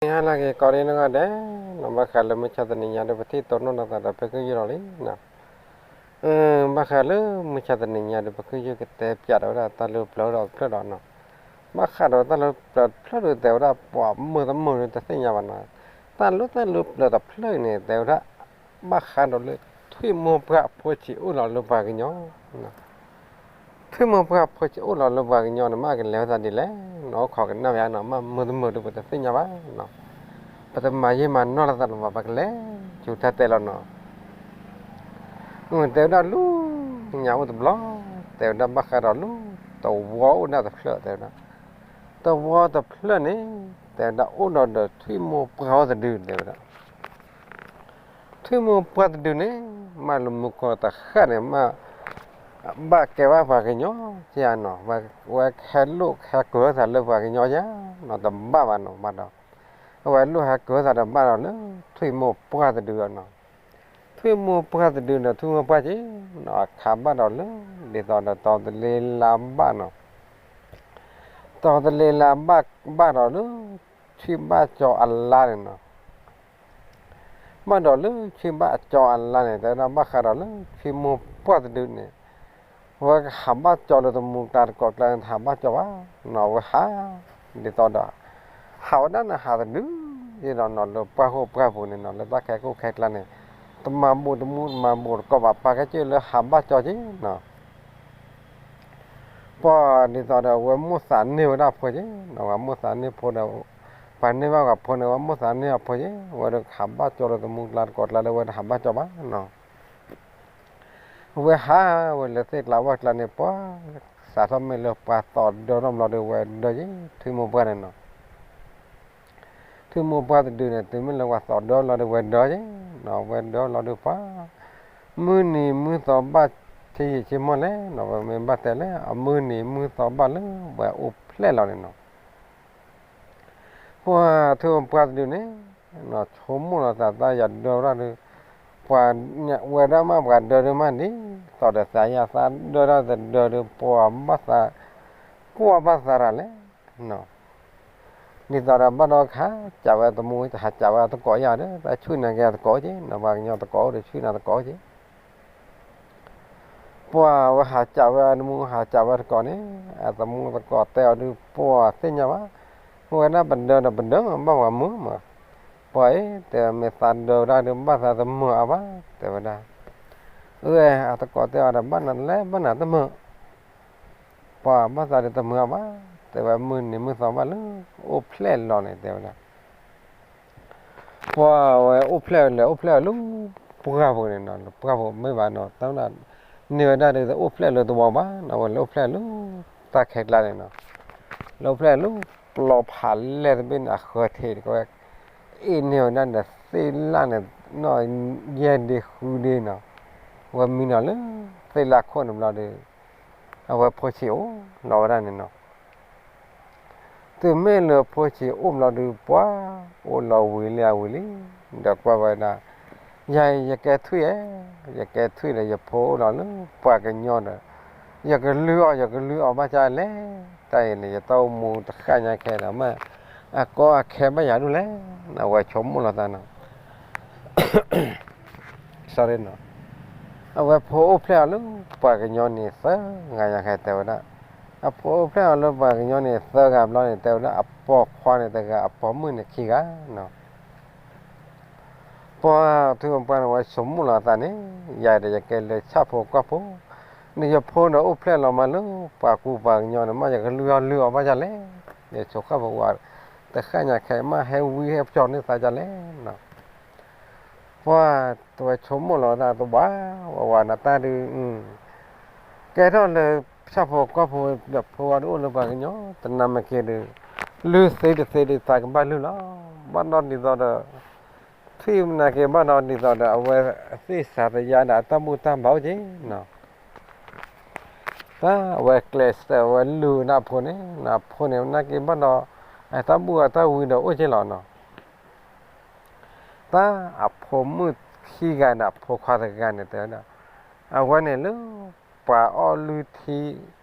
ဟါလၢအဂ့ၤ ကိးဒံနီၢ်ဂၤဒဲး, ဘၣ်ဃးလၢမုၢ်ဆါတနံၤညါဒီး ပထံၣ်တိၢ်နီၣ်လိာ်သးဒီး ဖဲခုယုၢ်လီၤလံ. ဘၣ်ဃးလၢမုၢ်ဆါတနံၤညါဒီး ပခုယုၢ်ကတဲပၠးဒီးဝဲဒၣ်တၢ်လၢပျၢၤဒီးတဖျၢၣ်ဒီးနီၤ, ဘၣ်ဃးဒီးတၢ်လၢပျၢၤတဖျၢၣ်ဒီး တဲဝဲဒၣ်ပှၤမုာ်တမုာ်ဒီးတသ့ၣ်ညါဘၣ်နီၤ, တၢ်လၢတၢ်လၢပျၢၤတဖျၢၣ်အံၤန့ၣ် တဲဝဲဒၣ် ဘၣ်ဃးဒီးလၢ ထွံၣ်မိၢ်ပှၢ်အဖိဆံးအိၣ်လီၤလၢပှၤကညီ ထွံၣ်မိၢ်ပှၢ်အဖိဆံးအိၣ်လီၤလၢပှၤကညီန့ၣ် မ့ၢ်ကလဲၤဝဲသးဒ်လဲၣ်, နီၢ်ခိကနၣ်ဝဲနီၤ, မ့ၢ်မုာ်တမုာ်ဒီးပတသ့ၣ်ညါဘၣ်နီၤ, ပတမၤယံာ်မၤနီၢ်လိာ်သးလၢၤဘၣ်, ပကလဲၤဆူတၢ်တဲလီၤနီၤ, တဲဝဲဒၣ်လၢညါအိၣ်တဘျီ, တဲဝဲဒၣ်ဘၣ်ဃးဒီးလၢ သဝီအိၣ်ဒၣ်တဖျၢၣ် တဲဝဲဒၣ်, သဝီတဖျၢၣ်န့ၣ် တဲဝဲဒၣ်အိၣ်ဒီးဒီးထွံၣ်မိၢ်ပှၢ်အိၣ်တဒု တဲဝဲဒၣ် ထွံၣ်မိၢ်ပှၢ်တဒုန့ၣ် မ့ၢ်လၢမူခိၣ်တဃၣ်န့ၣ် မ့ၢ်ဘၣ်ကဲဘၣ်ပှၤကညီဧါနီၤ, ဝဲခဲလိာ်ခဲကိၤသးလၢပှၤကညီဧါနီၤ, တဘၣ်ဘၣ်နီၤ, ဘၣ်ဒီး အဝဲလိာ်ဟဲကိၤသးဒီးဘၣ်ဒီးလၢ ထွံၣ်မိၢ်ပှၢ်တဒုလီၤနီၤ, ထွံၣ်မိၢ်ပှၢ်တဒုဒီး ထွံၣ်မိၢ်ပှၢ်က့ၤနီၤ အခးဘၣ်ဒီးလၢ ဒ်သိးဒီး တီၤတလ့လါဘၣ်နီၤ, တီၤတလ့လါဘၣ်ဘၣ်ဒီးလၢ ထွံၣ်ဘၣ်ကၠီအလါန့ၣ်နီၤ ဘၣ်ဒီးလၢ ထွံၣ်ဘၣ်ကၠီအလါန့ၣ် တဲဝဲဒၣ်ဘၣ်ဃးဒီးလၢ ထွံၣ်မိၢ်ပှၢ်တဒုန့ၣ် အဝဲကဟးဘၣ်ကၠီလၢတမူကျါတကိးကျါန့ၣ် တဟးဘၣ်ကၠီဘၣ်နီၤ, အဝဲဟး ဒ်သိးဒီး ဟးဝဲဒၣ်န့ၣ်ဟးတဒု ယ့ၣ်ဒီးနီၤ လၢပှၢ်ဃိၣ်ပှၢ်ပူၤန့ၣ်နီၤ လၢတၢ်ခဲကိၣ်ခဲကျါန့ၣ် တမၤဘူးတမူတမၤဘူးတကိးဘၣ် ပာ်ကဲက့ၤလၢဟးဘၣ်ကၠီက့ၤနီၤ ပှၤဒ်သိးဒီး အဝဲမိၣ်သးန့ၢ်ဝဲဒၣ်အဖိက့ၤနီၤ, ပှၤမိၣ်သးန့ၢ်ဖိဒီး ပှၤန့ၢ်ဘၣ်ပှၤဖိန့ၣ် အဝဲမိၣ်သးန့ၢ်အဖိက့ၤ, အဝဲဒီးဟးဘၣ်ကၠီလၢတမူကျါတကိးကျါလၢအဝဲတဟးဘၣ်ကၠီဘၣ်နီၤ, အဝဲဟးဝဲလၢသ့ၣ်ကျါဝၣ်ကျါန့ၣ် ပှၤစးထီၣ်မ့ၢ်လၢပှၤသီၣ်ဒၢထီၣ်ဘျီဒီး အဝဲဒၢက့ၤ ထွံၣ်မိၢ်ပှၢ်န့ၣ်နီၤ ထွံၣ်မိၢ်ပှၢ်တဒုန့ၣ် တုၤမ့ၢ်လၢပှၤသီၣ်ဒၢလီၤဒီး အဝဲဒၢက့ၤနီၤ, အဝဲဒၢလီၤဒီးပှၤ မုၢ်နံၤမုၢ်သီဘၣ်ဆ့ယံာ်ဆ့မီၢ်လဲၣ်နီၤ, ပမ့ၢ်ဘၣ်တဲလၢ အမုၢ်နံၤမုၢ်သီဘၣ်လၢ ပှၤအိၣ်ဖျဲၣ်လီၤန့ၣ်နီၤ ပှၤထွံၣ်မိၢ်ပှၢ်တဒုန့ၣ် ဆိကမိၣ်လီၤသး တၢ်ယၤဒၢဝဲဒၣ်ဒီး ပှၤဝဲဒၣ်မး ပှၤဒၢဒုးမးဒ်သိးဒီး သးယၤသးဒၢတၢ်တဒၢဒီး ပှၤဘၣ်သး ကွၢ်ဘၣ်သးတၢ်လဲၣ်နီၤ, ဒ်သိးဒီးဘၣ်ဒီး ဟးစးဝဲတမူ ဟးစးဝဲတကိးယၤဒီး တၢ်ဆူၣ်နၤက့ၤတကိးက့ၤနီၤ, ပှၤကညီတကိးအိၣ်ဒီး ဆူၣ်နၤတကိးက့ၤ ပှၤဝဲဟးစးဝဲတမူ ဟးစးဝဲတကိးန့ၣ် အတမူတကိးတဲအီၤဒုး ပှၤသ့ၣ်ညါဘၣ်, ဝဲဒၣ်ပဒၢဒီးပဒၢမး ဘၣ်ပှၤမုာ်မး, ပှၤအံၤ တဲမ့ၢ်သးဒၢဝဲဒၣ်ဒီး ဘၣ်သးတမုာ်အါဘၣ် တဲဝဲဒၣ်, အၢ အတကိးတဲအီၤဒီး ဘၣ်နၤလဲၣ် ဘၣ်နၤတမုာ် ပှၤဘၣ်သးဒီးတမုာ်အါဘၣ်, တဲဝဲမုၢ်နံၤမုၢ်သီဘၣ်လၢ အိၣ်ဖျဲၣ်လီၤန့ၣ် တဲဝဲဒၣ်, ပှၤဝဲအိၣ်ဖျဲၣ်လဲၤအိၣ်ဖျဲၣ်လၢ ပှၢ်ပူၤန့ၣ်နီၤ, လၢပှၢ်ပူၤမ့ၢ်ဘၣ်နီၤ တၢ်န့ၢ်ဝဲဒၣ်ဒီး တအိၣ်ဖျဲၣ်လၢသဝီဘၣ်နီၤ, အဝဲလဲၤအိၣ်ဖျဲၣ်လၢ တၢ်ခဲကျါန့ၣ်နီၤ, လဲၤအိၣ်ဖျဲၣ်လၢ ပျီဖးလဲၢ်တဘ့ၣ်န့ၣ် အဃၢၤထံးတကဝဲ အ့ၣ်န့ၢ်ဝဲဒၣ်ဒီးသ့ၣ်လၣ်န့ၣ် နီၢ်ယဲၢ်ဒ့ဃုဒ့နီၤ, အဝဲမံနီၤလၢ သ့ၣ်လၣ်ခိၣ်န့ၣ်ဘျီဒီး အဝဲဖိဆံးအိၣ်လီၤဝဲဒၣ်န့ၣ်နီၤ တုၤမ့ၢ်လၢဖိဆံးအိၣ်ဘျီဒီး ပှၤအိၣ်လီၤဝံၤလံအဝံၤလံ, ဒီးကွၢ်ဝဲဒၣ်, ယၤအံၤယကဲထွံၣ်ဧါ, ယကဲထွံၣ်ဒီးယဖိအိၣ်လီၤလၢပှၤကညီဒီး, ယကလုၢ်အီၣ် ယကလုၢ်အီၣ်ဘၣ်ဒ်လဲၣ်, တၢ်အံၤန့ၣ် ယတၢ်အိၣ်မူတဃၣ်ညါခဲဒီးမ့ၢ် အကီအခဲဘၣ်ယၤဒ်လဲၣ်, အဝဲဆိကမိၣ်လီၤသးနီၤ အဝဲဖိအိၣ်ဖျဲၣ်အီၤလၢပှၤကညီန့ၣ်သၢဂၤညါခဲတဲဝဲဒၣ်, အဖိအိၣ်ဖျဲၣ်အီၤလၢပှၤကညီန့ၣ်သၢဂၤဘျီန့ၣ် တဲဝဲဒၣ်အပိာ်ခွါန့ၣ်တဂၤ အပိာ်မုၣ်န့ၣ်ခံဂၤနီၤ ပှၤထွံၣ်မိၢ်ပှၢ်န့ၣ် ဝဲဆိကမိၣ်လီၤအသးန့ၣ်, ယၤဒီးယကဲလၢဆၣ်ဖိကီၢ်ဖိ, ဒီးယဖိဒီးအိၣ်ဖျဲၣ်လီၤမးလၢပှၤကူပှၤကညီန့ၣ် မ့ၢ်ယကလုၢ်အီၣ်လုၢ်အီၣ်ဘၣ်ယၤလဲၣ်, ယဆိးဃၣ်ဖိဝၤ တဃၣ်ညါခဲမ့ၢ်ဟဲဝံဟဲပျီန့ၢ်သးယၤလဲၣ်နီၤ ပှၤတဝဲဆိကမိၣ်လီၤတၢ်တဝၤဝဲဝၤနတၢ်ဒုး, ကဲထီၣ်လၢဆၣ်ဖိကီၢ်ဖိဒီးဖိဝဲဒၣ်အိၣ်လၢပှၤကညီ တနၤမ့ၢ်က့ၤဒီး လုၢ်သ့တသ့ဒီးသးကဘၣ်လုၢ်လီၤ, ဘၣ်ဒီးဒ်သိးဒီး ထွံၣ်မနၤက့ၤဘၣ်ဒီးဒ်သိးဒီး အဝဲသ့ၣ်စးသယါဒီးအတၢ်ဘူၣ်တၢ်ဘါအိၣ်က့ၤနီၤ တၢ်အဝဲကျဲးစၢးဝဲလုၢ်ဝဲဒၣ်အဖိန့ၣ်, အဖိန့ၣ် မနၤက့ၤဘၣ်ဒီး အတၢ်ဘူၣ်အတၢ်ဝံဒီးအိၣ်က့ၤလီၤနီၤ. တၢ်အဖိမုၣ်ခံဂၤဒီးအဖိခွါတဂၤန့ၣ် တဲဝဲဒၣ်, အဝဲန့ၣ်လၢ ပှၤအီၣ်လုၢ်ထံ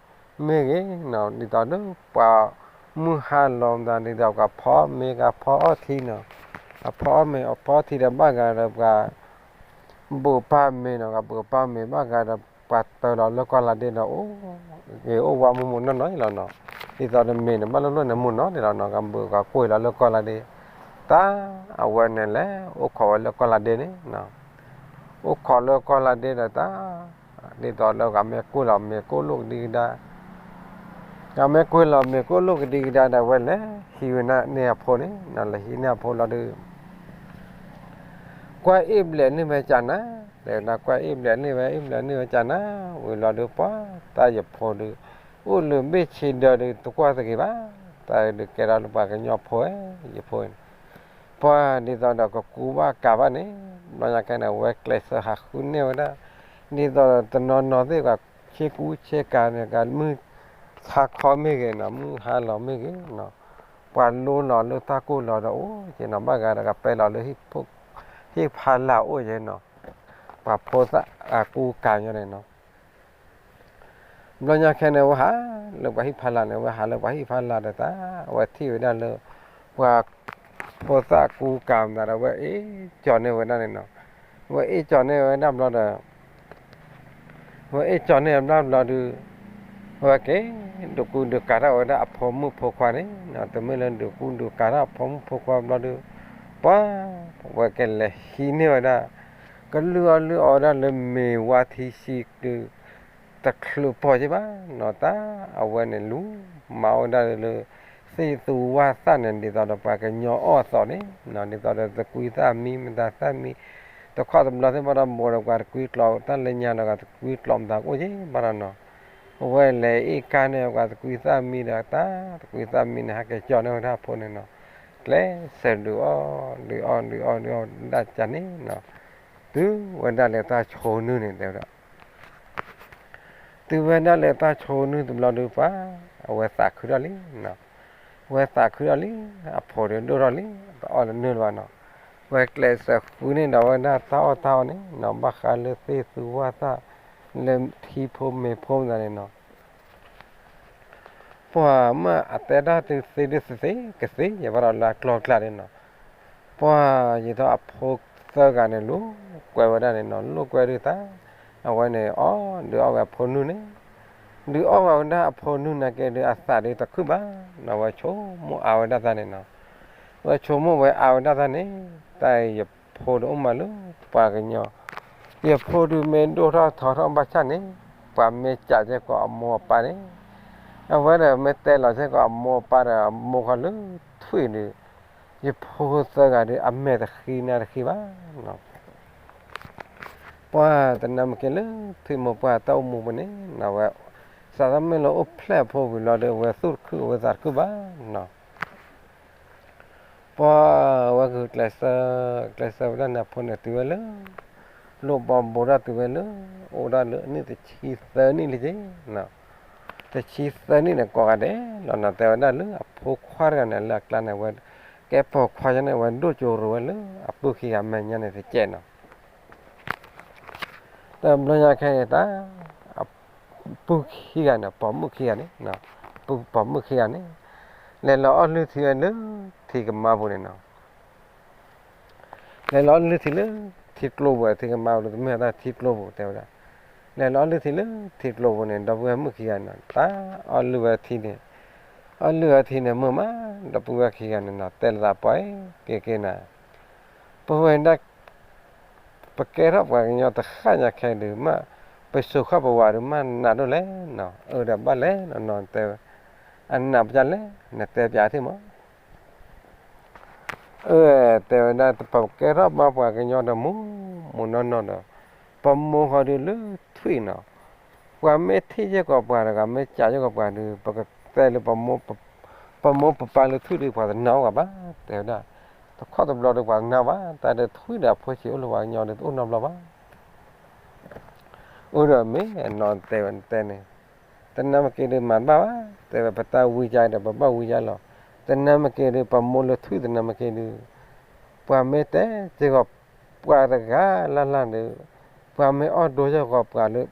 မ့ၢ်ဂ့ၤ, ဒ်သိးလၢပှၤ မုၢ်ဟါလီၤမတၤဒ်သိး ကဖီမ့ၤ ကဖီအီထံနီၤ, ကဖီအီမ့ၤ အဖီအီထံဒီးဘၣ်ဂၤဒီးပှၤ ဘူးပၢ်မ့ၤနီၤ, ကဘူးပၢ်မ့ၤဘၣ်ဂၤဒီး ပှၤတၢလီၤလၢကီၢ်လါဒ့ဒီး အိၣ်ဂ့ၤအိၣ်ဝါမူးမူးနီၢ်နီၢ်လီၤနီၤ. ဒ်သိးဒီးမ့ၤန့ၣ် ဘၣ်လိၣ်လိၣ်န့ၣ်မူးနီၢ်န့ၣ်လီၤနီၤ, ကဘူးကကွံာ်လီၤလၢကီၢ်လါဒ့, တၢ်အဝဲန့ၣ်လဲၤအိၣ်ခိးဝဲလၢကီၢ်လါဒ့န့ၣ် အိၣ်ခိးလၢကီၢ်လါဒ့ဒီးတၢ် ဒ်သိးလၢဂၤမ့ၢ်ကွံာ်လီၤမ့ၤကအိၣ်လိၣ်ကဒံကဒါ, ဂၤမ့ၢ်ကွံာ်လီၤမ့ၤကအိၣ်လိၣ်ကဒံကဒါဒီး အဝဲလဲၤဟံးဝဲန့ၢ်အဖိန့ၣ်, လဲၤဟံးန့ၢ်အဖိလီၤဒီး ကွၢ်အ့ၣ်ဘျဲးန့ၢ်ဝဲကနၤ, တဲဝဲဒၣ် ကွၢ်အ့ၣ်ဘျဲးန့ၢ်ဝဲ အ့ၣ်ဘျဲးန့ၢ်ဝဲကနၤ, ဝံၤလီၤဒီး ပှၤတၢ်ယဖိဒီး အိၣ်လၢဘ့ၣ်ဆ့ဒၢဒီး တကွၢ်တဂ့ၤဘၣ်, တၢ်ဒုးကဲထီၣ်လၢပှၤကညီဖိ ယဖိ ပှၤဒ်သိးဒီးကကူဘၣ်ကၤဘၣ်န့ၣ်, ဘျီညါခဲန့ၣ် အဝဲကျဲးစၢးဟးဃုန့ၢ်ဝဲဒၣ်, ဒ်သိးဒီးတနီၤနီၤသ့ၣ် ပှၤဆ့ကူဆ့ကၤန့ၣ် ကမုၢ်ဆါခီမ့ၢ်ဂ့ၤနီၤ, မုၢ်ဟါလီၤမ့ၢ်ဂ့ၤနီၤ, ပှၤလိလီၤလၢတၢ်ကိၢ်လီၤဒီးအိၣ်က့ၤနီၤ, ဘၣ်ဂၤဒီးကပဲလီၤလၢ ဟံၣ်ဖးလာ်အိၣ်ယဲနီၤ, ပှၤဖိသၣ်အကူကၤညီန့ၣ်နီၤ. ဘျီညါခဲန့ၣ် အဝဲဟးလၢပှၤဟံၣ်ဖးလာ်န့ၣ်, အဝဲဟးလၢပှၤဟံၣ်ဖးလာ်ဒီးတၢ် အဝဲထံၣ်ဝဲဒၣ်လၢ ပှၤဖိသၣ်ကူကၤမတၤဒီး အဝဲအ့ၣ်ကၠီၤန့ၢ်ဝဲဒၣ်န့ၣ်နီၤ. အဝဲအ့ၣ်ကၠီၤန့ၢ်ဝဲဒၣ်ဘျီဒီး အဝဲအ့ၣ်ကၠီၤန့ၢ်ဘျီဘျီဒီး အဝဲက့ၤ ဒုးကူဒုးကၤထီၣ်ဝဲဒၣ်အဖိမုၣ်ဖိခွါန့ၣ်နီၤ, တမ့ၢ်လၢဒုးကူဒုးကၤထီၣ်အဖိမုၣ်ဖိခွါဘျီဒီး ပှၤ အဝဲကလဲၤဟံးန့ၢ်ဝဲဒၣ် ကလုၢ်အီၣ်လုၢ်အီဒၣ်လၢမ့ၤဝါထံဆံးကဒုး တချုးပီၢ်က့ဘၣ်နီၤ, တၢ်အဝဲန့ၣ်လူၤမၤအီၣ်ဝဲဒၣ်လၢ သ့ၣ်သူဝၣ်သၣ်န့ၣ် ဒ်သိးဒီးပှၤကညီအီၣ်အသိးန့ၣ်နီၤ, ဒ်သိးဒီးသကွံၢ်သၣ်မံမတၤသၣ်မံ, တခီတဘျီသ့ၣ်ဘၣ်ဒီး ဘူးဒီးပှၤသကွံၢ်ကျီး တၢ်လၢညါဒီး ပှၤသကွံၢ်ကျီးမတၤကအိၣ်က့ဘၣ်ဒီးနီၤ, အဝဲလဲၤအ့ၣ်ကါန့ၢ်ပှၤသကွံၢ်သၣ်မံဒီး တၢ်သကွံၢ်သၣ်မံန့ၣ် ဟဲက့ၤကၠီၤန့ၢ်ဝဲဒၣ်အဖိန့ၣ်နီၤ, ကျဲးစၢးဒုးအီၣ် ဒုးအီၣ် ဒုးအီၣ် ဒုးအီၣ်ဒၣ်ကန့ၣ်နီၤ, တုၤဝဲဒၣ်လၢတၢ်ဆိနုၢ်န့ၣ် တဲဝဲဒၣ် တုၤဝဲဒၣ်လၢတၢ်ဆိနုၢ်တဘျီဒီး ပှၤ အဝဲသးခုထီၣ်လံနီၤ, အဝဲသးခုထီၣ်လံ, အဖိဒီးဒိၣ်ထီၣ်လံ, တအီၣ်တနုၢ်လၢၤဘၣ်နီၤ, အဝဲကျဲးစၢးဃုန့ၢ်ဒီးဝဲဒၣ်တၢ်အီၣ်တၢ်အီန့ၣ်နီၤ, ဘၣ်ဃးလၢသ့ၣ်သူဝၣ်သၣ် လၢထံဖိမ့ၤဖိမတၤန့ၣ်နီၤ ပှၤမ့ၢ်အတဲတၢ်တုၤသ့ဒုးသ့ကသ့ ယဘၣ်ဒီးလၢအကျီၢ်ကျါဒၣ်နီၤ, ပှၤယံာ်ထီၣ်အဖိသၢဂၤန့ၣ် လိာ်ကွဲဝဲဒၣ်န့ၣ်နီၤ, လိာ်ကွဲဒုးတၢ်, အဝဲန့ၣ်အီၣ် ဒုးအီၣ်ဝဲအဖိနုၢ်န့ၣ်, ဒုးအီၣ်ဝဲဒၣ်အဖိနုၢ်နာ်က့ဒုး အသးဒုးတခုၣ်ဘၣ်နီၤ, အဝဲဆိကမိၣ်အါဝဲဒၣ်တၢ်န့ၣ်နီၤ, အဝဲဆိကမိၣ်ဝဲအါဝဲဒၣ်တၢ်န့ၣ်, တၢ်ယဖိဒီးအိၣ်မးလၢပှၤကညီ, ယဖိဒုးမ့ၢ်ဒိၣ်ထီၣ်ထီထီၣ်ဘၣ်ဆၣ်န့ၣ်, ပှၤမ့ၢ်စံးစ့ၢ်ကီးအမိၢ်အပၢ်န့ၣ်, အဝဲဒီးမ့ၢ်တဲလီၤစ့ၢ်ကီးအမိၢ်အပၢ်ဒီးအမိၢ်ဃီလၢထွံၣ်ဒီး, ယဖိသၢဂၤဒီး အမဲာ်တဃံနါတဃံဘၣ်နီၤ ပှၤတနၢ်မ့ၢ်က့ၤလၢထွံၣ်မိၢ်ပှၢ်တၢ်အိၣ်မူပူၤန့ၣ်, အဝဲ စးထီၣ်မ့ၢ်လၢအိၣ်ဖျဲၣ်အဖိဝံၤလီၤဒီး အဝဲသူၣ်တခုၣ်အဝဲသးတခုၣ်ဘၣ်နီၤ, ပှၤအဝဲဂုာ်ကျဲးစၢး, ကျဲးစၢးဝဲဒၣ်န့ၣ် အဖိန့ၣ်တုၤဝဲလၢ လိၣ်ဘီဘိဒၣ်တုၤဝဲလၢ အိၣ်ဒၣ်လၢအနံၣ်တဆံသၢနံၣ်လံက့နီၤ, တဆံသၢနံၣ်န့ၣ် ကိးဂၤဒဲးလီၤနီၤ, တဲဝဲဒၣ်လၢအဖိခွါတဂၤန့ၣ် လၢအကျါန့ၣ် အဝဲ ကဲပိာ်ခွါညါန့ၣ် အဝဲဒိၣ်ကၠိရိၤဝဲလၢအပုၢ်ခံဂၤမဲာ်ညါန့ၣ်တကဲးနီၤ တဘျီညါခဲအံၤတၢ် အပုၢ်ခံဂၤန့ၣ် ပိာ်မုၣ်ခံဂၤန့ၣ်, ပိာ်မုၣ်ခံဂၤန့ၣ် လဲၤလီၤအီၣ်လုၢ်ထံဝဲလၢထံကမါပူၤန့ၣ်နီၤ, လဲၤလီၤအီၣ်လုၢ်ထံလၢထံကျိပူၤ ထံကမါပူၤ တမ့ၢ်ဝဲဒၣ်ထံကျိပူၤတဲဝဲဒၣ်, လဲၤလီၤအီၣ်လုၢ်ထံလၢထံကျိပူၤန့ၣ် ဒီပုၢ်ဝဲၢ်မုၣ်ခံဂၤန့ၣ် တၢ်အီၣ်လုၢ်ဝဲထံန့ၣ်, အီၣ်လုၢ်ဝဲထံန့ၣ် မုာ်မး ဒီပုၢ်ဝဲၢ်ခံဂၤန့ၣ်နီၤ တဲလိာ်သးပှၤအံၤ က့ၤက့ၤနၤ ပဝဲဒၣ် ပကဲထီၣ်ပှၤကညီတဃၣ်ညါခဲဒုးမး ပစိာ်ဃၣ်ပဝးဒုးမးနးဒိၣ်လဲၣ်နီၤ, အၢဒီးဘၣ်လဲၣ်နီၤနီၤတဲဝဲ, အနးပျၢ်လဲၣ် နတဲပျၢ်ထံၣ်မး, အၢ တဲဝဲဒၣ် ပကဲထီၣ်မးပှၤကညီဒီးမုာ်မုာ်နီၢ်နီၢ်ဒီး ပမိၢ်ဃီဒုးလၢထွံၣ်နီၤ, ပှၤမ့ၢ်ထံၣ်ယဲၢ်ကီးပှၤတဂၤ မ့ၢ်စံးယဲၢ်ကီးပှၤဒုး ပကတဲလၢ ပမိၢ်ပပၢ်လၢထွံၣ်ဒုး ပှၤတနာ်အီၤဘၣ် တဲဝဲဒၣ်, တခီတဘျီဒီးပှၤတနာ်ဘၣ် တၢ်ဒုးထွံၣ်ဒီးအဖိဆံးအိၣ်လၢပှၤကညီဒုးတအိၣ်နီတဘျီဘၣ်, အိၣ်ဒီးမ့ၢ်နီၤတဲဝဲတဲန့ၣ်, တနၢ်မ့ၢ်က့ၤဒုးမၤတဘၣ်ဘၣ် တဲဝဲ ပတၢ်ဝံကါဒီးပဘၣ်ဝံကါလီၤ, တနၢ်မ့ၢ်က့ၤဒုး ပမိၢ်လၢထွံၣ်တနၢ်မ့ၢ်က့ၤဒုး ပှၤမ့ၢ်တဲစ့ၢ်ကီး ပှၤတဂၤလၢ်လၢ်ဒုး ပှၤမ့ၢ်အီၣ်ဒိစ့ၢ်ကီးပှၤလၢ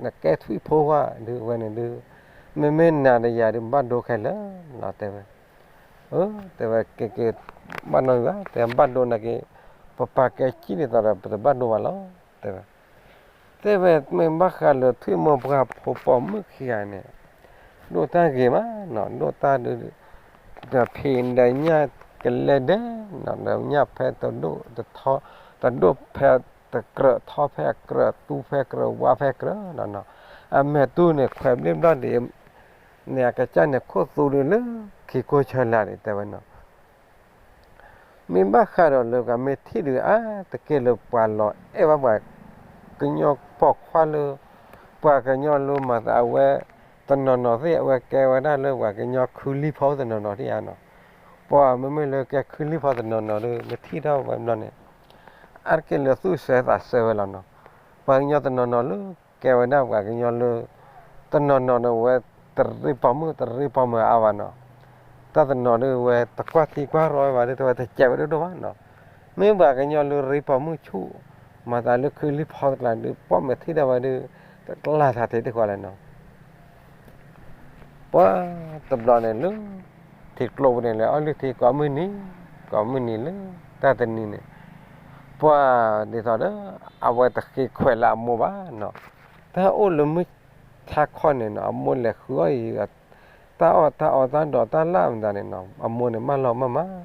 နကဲထွံၣ်ဖိခွါဒုး အဝဲန့ၣ်ဒုး မ့မ့ၢ်နၤဒီးယၤဒုးဘၣ်ဒိခဲလၢာ်လီၤ တဲဝဲ. အၢ တဲဝဲ ကဲကဲ ဘၣ်နီတမံၤဘၣ် တဲဘၣ်ဒိနာ်က့ ပပၢ်ကဲကံၣ်ဒ်သိးဒီး ပတဘၣ်ဒိဘၣ်လီၤ တဲဝဲ. တဲဝဲ မ့ၢ်ဘၣ်ဃးလၢထွံၣ်မိၢ်ပှၢ်ဖိပိာ်မုၣ်ခံဂၤန့ၣ် ဒိၣ်တၢ်ဂ့ၤမးနီၤ ဒိၣ်တၢ်ဒုး ဒီးဖံးဒီးညၣ်ကလဲၤဒဲးနီၤ ဒီးညၣ်ဖဲတဒိၣ်တထီ တဒိၣ်ဖဲတကြၢး ထီဖဲအကြၢး သူဖဲကြၢး ဝါဖဲကြၢးလီၤနီၤ. အမဲာ်တူၢ်န့ၣ် ခွဲးဘျ့ၣ်ဘျီၣ်ဒံး န့ၣ်အကစၢ်န့ၣ် ခိၣ်သူဒုးလၢခံခိၣ်ဆၢလာ်န့ၣ် တဲဝဲနီၤ. မ့ၢ်ဘၣ်ဃးဒီးလၢကမ့ၢ်ထံၣ်ဒုး အါတက့ၢ်လၢပှၤလီၤအဲၣ်ဘၣ် ပှၤကညီပိာ်ခွါလၢ ပှၤကညီလၢမၤသးအဝဲ တနီၤနီၤသ့ၣ် အဝဲကဲဝဲဒၣ်လၢပှၤကညီခုလံဖီတနီၤနီၤဒံးဧါနီၤ. ပှၤမ့မ့ၢ်လၢကဲခုလံဖီတနီၤနီၤဒီး မ့ၢ်ထံၣ်ထီၣ်ဝဲဘျီန့ၣ် အါတက့ၢ်လၢသူၣ်ဆၢသးဆၢဝဲလီၤနီၤ. ပှၤကညီတနီၤနီၤလၢ ကဲဝဲဒၣ်ပှၤကညီလၢ တနီၤနီၤန့ၣ် အဝဲတရ့ပိာ်မုၣ် တရ့ပိာ်မုၣ်အါဘၣ်နီၤ. တၢ်တနီၤဒုး အဝဲတကွၢ်ထံကွၢ်ရီဘၣ်ဒုး တဲဝဲတစဲးဝဲဒိၣ်ဒိၣ်ဘၣ်နီၤ. မ့ၢ်ပှၤကညီလၢရ့ပိာ်မုၣ်ဆူၣ် မၤသးလၢခုလံဖီတကျါဒုး ပှၤမ့ၢ်ထံၣ်ဒၣ်ဝဲဒုး တကျၢ်သးထံးတဃီလဲၣ်နီၤ. ပှၤတဘျီန့ၣ်လၢ ထံကျိပူၤန့ၣ် လဲၤအီၣ်လုၢ်ထံကိးမုၢ်နံၤ ကိးမုၢ်နံၤလၢ တၢ်တနံၤန့ၣ် ပှၤဒ်သိးဒီး အဝဲတဃ့ခွဲးလၢအမိၢ်ဘၣ်နီၤ. တၢ်အိၣ်လၢမုၢ်ထါခီန့ၣ်နီၤ အမိၢ်လဲၤဃုအီၣ်အံၤ တၢ်အီၣ်တၢ်အီတၢ်ဒိးတၢ်လၢ်မတၤန့ၣ်နီၤ အမိၢ်န့ၣ်မၢလီၤမၢ်မး,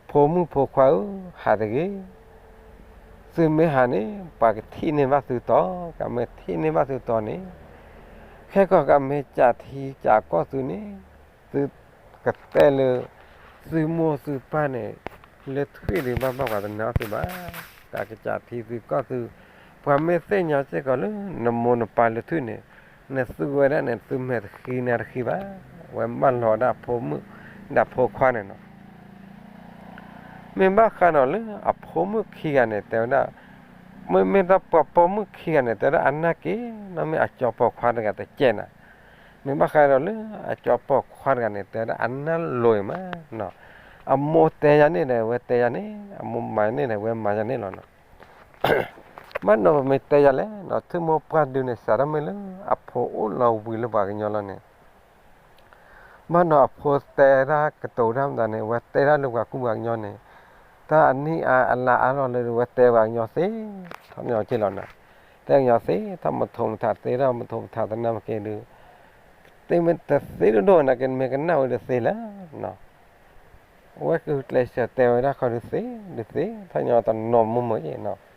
ဖိမုၣ်ဖိခွါဧၢ, ဟးတဂ့ၤ သုမ့ၢ်ဟးန့ၣ် ပှၤကထံၣ်န့ၢ်ဘၣ်သုတီၤ, ကမ့ၢ်ထံၣ်န့ၢ်ဘၣ်သုတီၤန့ၣ်, ခဲကီၢ်ကမ့ၢ်ကးထံကးကီၢ်သုန့ၣ်, သုကတဲလၢ သုမိၢ်သုပၢ်န့ၣ် လၢထွံၣ်ဒုးဘၣ်ဘၣ်ပှၤတနာ်အီၤသုဘၣ်, တၢ်ကးထံသုကီၢ်သု, ပှၤမ့ၢ်သ့ၣ်ညါစ့ၢ်ကီးလၢ နမိၢ်နပၢ်လၢထွံၣ်န့ၣ်, နသူဝဲဒၣ်န့ၣ် သုမဲာ်တဃံနါတဃံဘၣ်, ဝဲမၢလီၤဒၣ်ဖိမုၣ် ဒၣ်ဖိခွါန့ၣ်နီၤ. မ့ၢ်ဘၣ်ဃးဒီးလၢအဖိမုၣ်ခံဂၤန့ၣ် တဲဝဲဒၣ်, မ့မ့ၢ်တၢ်ပှၤပိာ်မုၣ်ခံဂၤန့ၣ် တဲဝဲဒၣ်အနၢ်က့ၤ, နီၢ်မ့ၢ်အကၠီပိာ်ခွါတဂၤတကဲးနၤ, မ့ၢ်ဘၣ်ဃးဒီးလၢအကၠီပိာ်ခွါတဂၤန့ၣ် တဲဝဲဒၣ်အနၢ်လိၤအံၤမး, အမိၢ်တဲယၤန့ၣ်ဒီး ဝဲတဲယၤန့ၣ်, အမိၢ်မၤယၤန့ၣ်ဒီး ဝဲမၤယၤန့ၣ်လီၤနီၤ. ဘၣ်နီၤပမ့ၢ်တဲယၤလဲၣ်နီၤ, ထံမိၢ်ပှၢ်ဒုန့ၣ်စးထီၣ်မ့ၢ်လၢအဖိအိၣ်လီၤဝံၤလၢပှၤကညီလီၤန့ၣ်, ဘၣ်နီၤအဖိတဲဒၣ်ကတိၤတၢ်မတၤန့ၣ် ဝဲတဲဒၣ်လၢပှၤကူပှၤကညီန့ၣ်, တၢ်အနံၣ်အါအလါအါလီၤလၢ ဝဲတဲပှၤကညီသ့, ထီၣ်ညီက့ၤလီၤနီၤ, တဲပှၤကညီသ့, ထီၣ်မထိးမထးသ့, ထီၣ်မထိးမထးသနၢ်မ့ၢ်က့ၤဒုး, သ့မ့ၢ်တသ့ဒိၣ်ဒိၣ်နာ်က့ မ့ၢ်ကနၣ်ဝဲဒုးသ့လၢနီၤ အဝဲကကျဲးစၢးတဲဝဲဒၣ်ခီဒုးသ့, ဒုးသ့, ထီၣ်ညီတနီၤမိၢ်မ့ၢ်အံၤနီၤ.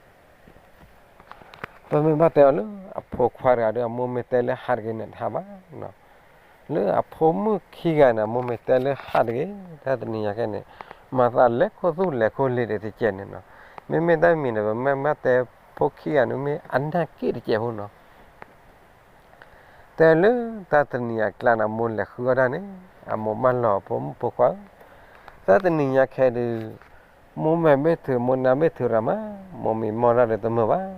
ပမ့ၢ်ဘၣ်တဲအီၤလၢအဖိခွါတဂၤဒီး အမိၢ်မ့ၢ်တဲလၢဟးတဂ့ၤန့ၣ် တဟးဘၣ်နီၤ. လၢအဖိမုၣ်ခံဂၤန့ၣ် အမိၢ်မ့ၢ်တဲလၢဟးတဂ့ၤ, တၢ်တနံၤညါခဲန့ၣ် မၤသးလဲၤခိၣ်သူၣ်လဲၤခိၣ်လ့ၤဒံးတကဲးန့ၣ်နီၤ. မ့မ့ၢ်တၢ်မံၤန့ၣ် ပမ့ၢ်ဘၣ်တဲဖိခံဂၤန့ၣ် မ့ၢ်အနၢ်က့ၤတကဲးဖိနီၤ. တဲလၢတၢ်တနံၤအကျါန့ၣ် အမိၢ်လဲၤဃုအီၣ်တၢ်န့ၣ်, အမိၢ်မၢလီၤဖိမုၣ်ဖိခွါဧၢ, တၢ်တနံၤညါခဲဒုး, မိၢ်မဲာ်ဘ့ၣ်ထုး မိၢ်နါဘ့ၣ်ထုးရၤမး, မိၢ်မံမီၢ်တၢ်ဒီးတမုာ်ဘၣ်.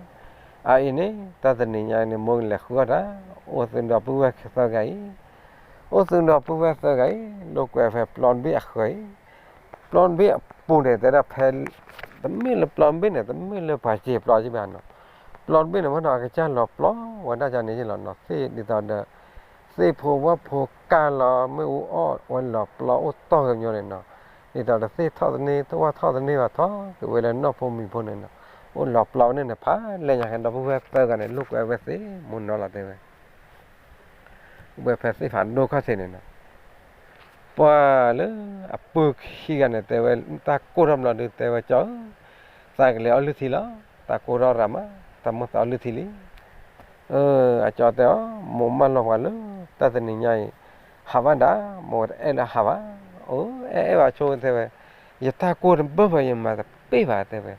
အအံၤန့ၣ် တၢ်တနံၤညါန့ၣ် မိၢ်လဲၤဃုအီၣ်တၢ်, အိၣ်သုဒီပုၢ်ဝဲၢ်သၢဂၤအံၤ, အိၣ်သုဒီပုၢ်ဝဲၢ်သၢဂၤအံၤ လိာ်ကွဲဖဲပျီတဘ့ၣ်အဃၢၤအံၤ, ပျီတဘ့ၣ်အပူၤန့ၣ် တဲဒၣ်ဖဲ တမ့ၢ်လၢပျီတဘ့ၣ်န့ၣ် တမ့ၢ်လၢပှၤစ့ၤပျီကဘၣ်နီၤ. ပျီတဘ့ၣ်န့ၣ် ဘၣ်ဒီးအကစၢ်လီၤပျီဝဲဒၣ်ကန့ၣ်ယ့ၢ်လီၤနီၤ. သ့ၣ်ဒ်သိးဒီး သ့ၣ်ဖိဝၣ်ဖိကၢ်လီၤ မ့ၣ်အူအီၣ်ဝဲလီၤပျီအိၣ်တီၢ်ကညီန့ၣ်နီၤ. ဒ်သိးဒီးသ့ၣ်ထီၣ်သန့ သ့ၣ်ဝၣ်ထီၣ်သန့ဘၣ်ထီၣ်က့ၤဝဲလၢနီၢ်ဖိမံၤဖိန့ၣ်နီၤ. အိၣ်လီၤပျီဝဲန့ၣ်န့ၣ် ဖးလဲၢ်ညါခဲဒီပုၢ်ဝဲၢ်သၢဂၤန့ၣ် လိာ်ကွဲဝဲသ့မိၢ်နီၤလီၤတဲဝဲ ဝဲဖဲသ့ၣ်ဖးဒိၣ်ခီၣ်ထံးန့ၣ်နီၤ. ပှၤလၢအပုၢ်ခံဂၤန့ၣ် တဲဝဲ တၢ်ကိၢ်ထီၣ်ဘျီဒုး တဲဝဲကၠီဧၢ, သးကလဲၤအီၣ်လုၢ်ထံလီၤ, တၢ်ကိၢ်ထီၣ်ရၤမး, တၢ်မိၣ်သးအီၣ်လုၢ်ထံလံ. အကၠီတဲအီၤ, မိၢ်မၢလီၤပှၤလၢ တၢ်တနံၤညါအံၤ ဟးဘၣ်ဒၣ်, မိၢ်တအဲၣ်လၢဟးဘၣ်. အိ အဲၣ်အဲၣ်ဘၣ်ဆိတဲဝဲ, ယတၢ်ကိၢ်တဘၢဘၢ ယမၤတပ့ၢ်ဘၣ်တဲဝဲ,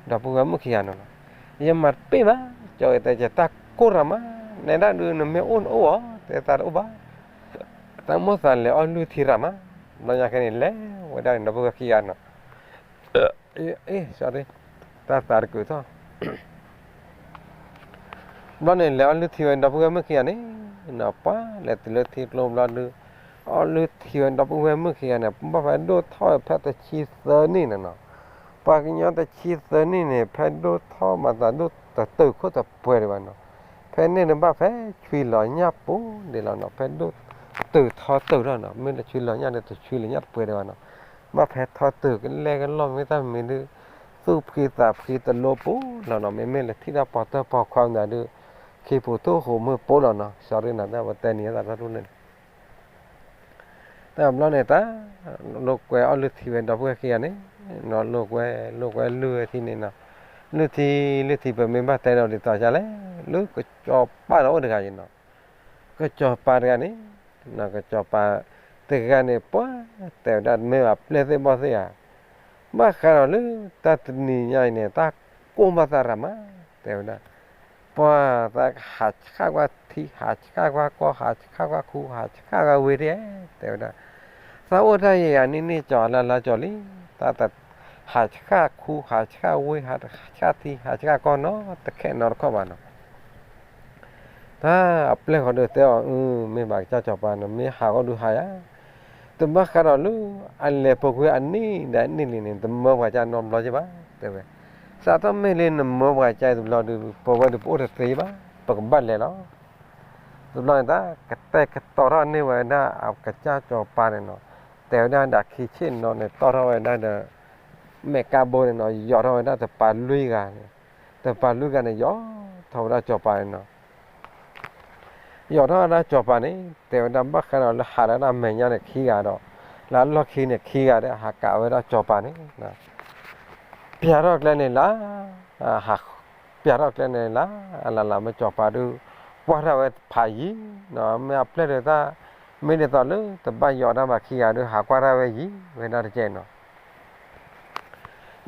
ဒီပုၢ်ဝဲၢ်မုၣ်ခံဂၤနီၤလီၤ. ယမၤတပ့ၢ်ဘၣ်, ကၠီတဲ ယတၢ်ကိၢ်ရၤမး, နဲဒၣ်ဒုးနမ့ၢ်အိၣ်နအိၣ်အီၤ တဲသးတအိၣ်ဘၣ်. တၢ်မိၣ်သးလဲၤအီၣ်လုၢ်ထံရၤမး, ဘျီညါခဲန့ၣ် လဲၤဝဲဒၣ်န့ၣ် ဒီပုၢ်ဝဲၢ်ခံဂၤနီၤ အ့ တၢ်သးတကုာ်ထီၣ် ဘျီန့ၣ် လဲၤအီၣ်လုၢ်ထံဝဲဒီပုၢ်ဝဲၢ်မုၣ်ခံဂၤန့ၣ်, ပှၤလဲၤတုၤလၢထံကျိဘျီဒုး, အီၣ်လုၢ်ထံဝဲဒီပုၢ်ဝဲၢ်မုၣ်ခံဂၤန့ၣ် ဘၣ်ဖဲဒိၣ်ထီၣ်ဖဲတဆံသၢနံၣ်န့ၣ်နီၤ. ပှၤကညီတဆံသၢနံၣ်န့ၣ် ဖဲဒိၣ်ထီၣ်မၤသးဒိၣ်တတုာ်ခိၣ်တပှဲၤဒံးဘၣ်နီၤ. ဖဲန့ၣ်န့ၣ်ဘၣ်ဖဲဆွံလီၤညၣ်ပူၤဒံးလီၤနီၤ. ဖဲဒိၣ် တုၤထီတုၤထီၣ်နီၤ, မ့ၢ်လၢဆွံလီၤညၣ်ဒီး တဆွံလီၤညၣ်တပှဲၤဒံးဘၣ်နီၤ. ဘၣ်ဖဲထီတုၤကလဲၢ်ကလီၢ် မ့ၢ်တၢ်မံၤဒုး သူၣ်ဖှံသးဖှံတလိပူၤလီၤနီၤ. မ့မ့ၢ်လၢထံၣ်တၢ်ပီတၢ်ပီခွါမနုၤဒုး ခံပူၤထူၣ်ဃိးမုၢ်ပူၤလီၤနီၤ. စီၤရ့နၤတၢ်ပတဲနံၤသးထီၣ်တလိၣ်န့ၣ် တဘျီန့ၣ်တၢ် လိာ်ကွဲအီၣ်လုၢ်ထံဝဲဒီပုၢ်ဝဲၢ်ခံဂၤန့ၣ်နီၤ, လိာ်ကွဲ လိာ်ကွဲလုၢ်ဝဲထံန့ၣ်နီၤ. လုၢ်ထံ လုၢ်ထံ ပမ့ၢ်ဘၣ်တဲဒီးဒ်သိးဒ်လဲၣ်, လၢကစီၤပၤဒီးအိၣ်တဂၤအံၤနီၤ. ကစီၤပၤတဂၤန့ၣ် ကစီၤပၤတဂၤန့ၣ် ပှၤတဲဝဲဒၣ် မ့ၢ်ဘၣ်ပျဲၢ်သ့ၣ်ဘီၣ်သ့ၣ်ဧါ, ဘၣ်ဃးဒီးလၢတၢ်တနံၤညါအံၤန့ၣ် တၢ်ကိၢ်ဘၣ်သးရၤမး တဲဝဲဒၣ်. ပှၤသးဟးဆှၣ်ကွၢ်ထံ ဟးဆှၣ်ကွၢ်ကီၢ် ဟးဆှၣ်ကွၢ်ခူ ဟးဆှၣ်ကွၢ်ဝ့ၢ်တက့ၢ် တဲဝဲဒၣ်. သးအိၣ်တၢ်ယံာ်ယံာ်နံၣ်နံၣ် ကၠီၤလါလါကၠီၤလံ, သးတဟးဆှၣ်ခူ ဟးဆှၣ်ဝ့ၢ် ဟးဆှၣ်ထံ ဟးဆှၣ်ကီၢ်နီတခဲနီတခီၣ်ဘၣ်နီၤ. တၢ်အပျဲၢ်ဃီဒုးတဲအီၤ အၢ မ့ၢ်ဘၣ်ကစၢ်စီၤပၤန့ၣ် မ့ၢ်ဟးဂီၢ်ဒုးဟးယၤ, တဘၣ်ဃးဒီးလၢအလဲၤပူၤကွံာ်အနံၣ်ဒီးအနံၣ်လံန့ၣ် တမၢပှၤကၢ်နီတဘျီက့ၤဘၣ် တဲဝဲ. စးထီၣ်မ့ၢ်လၢနမၢပှၤကၢ်အံၤတဘျီဒုး ပဝဲဒုးပအိၣ်တသ့ဘၣ် ပကဘၣ်လဲၤလီၤ. တဘျီန့ၣ် တၢ်ကတဲာ်ကတီၤထီၣ်န့ၢ်ဝဲဒၣ်အကစၢ်စီၤပၤန့ၣ်နီၤ, တဲဝဲဒၣ်ဒၣ်ခံဆ့ၣ်နီၤန့ၣ် တီၣ်ထီၣ်ဝဲဒၣ်ဒီး မဲာ်ကါဘိန့ၣ်နီၤ, ယိးထီၣ်ဝဲဒၣ်တပၤလွံၢ်ဂၤန့ၣ်, တပၤလွံၢ်ဂၤန့ၣ် ယိးထီၣ်ဝဲဒၣ်စီၤပၤန့ၣ်နီၤ. ယိးထီၣ်ဝဲဒၣ်စီၤပၤန့ၣ် တဲဝဲဒၣ်ဘၣ်ဃးဒီးလၢဟးဒၣ်တၢ်မဲာ်ညါန့ၣ်ခံဂၤဒီး လၢအလီၢ်ခံန့ၣ်ခံဂၤဒီး ဟးကးဝဲဒၣ်စီၤပၤန့ၣ် ပျၢ်ထီၣ်ကျဲန့ၣ်လၢ ပျၢ်ထီၣ်ကျဲန့ၣ်လၢ အလၢ်လၢ်မ့ၢ်စီၤပၤဒုး ကွၢ်ထီၣ်ဝဲဖးယံၤနီၤ, မ့ၢ်အပျဲၢ်ဒုးတၢ် မ့ၢ်ဒ်သိးလၢတဘၣ်ယိးတၢ်ဘၣ်ခံဂၤဒုး ဟးကွၢ်ထီၣ်ဝဲယံၤဝဲဒၣ်တကဲးနီၤ.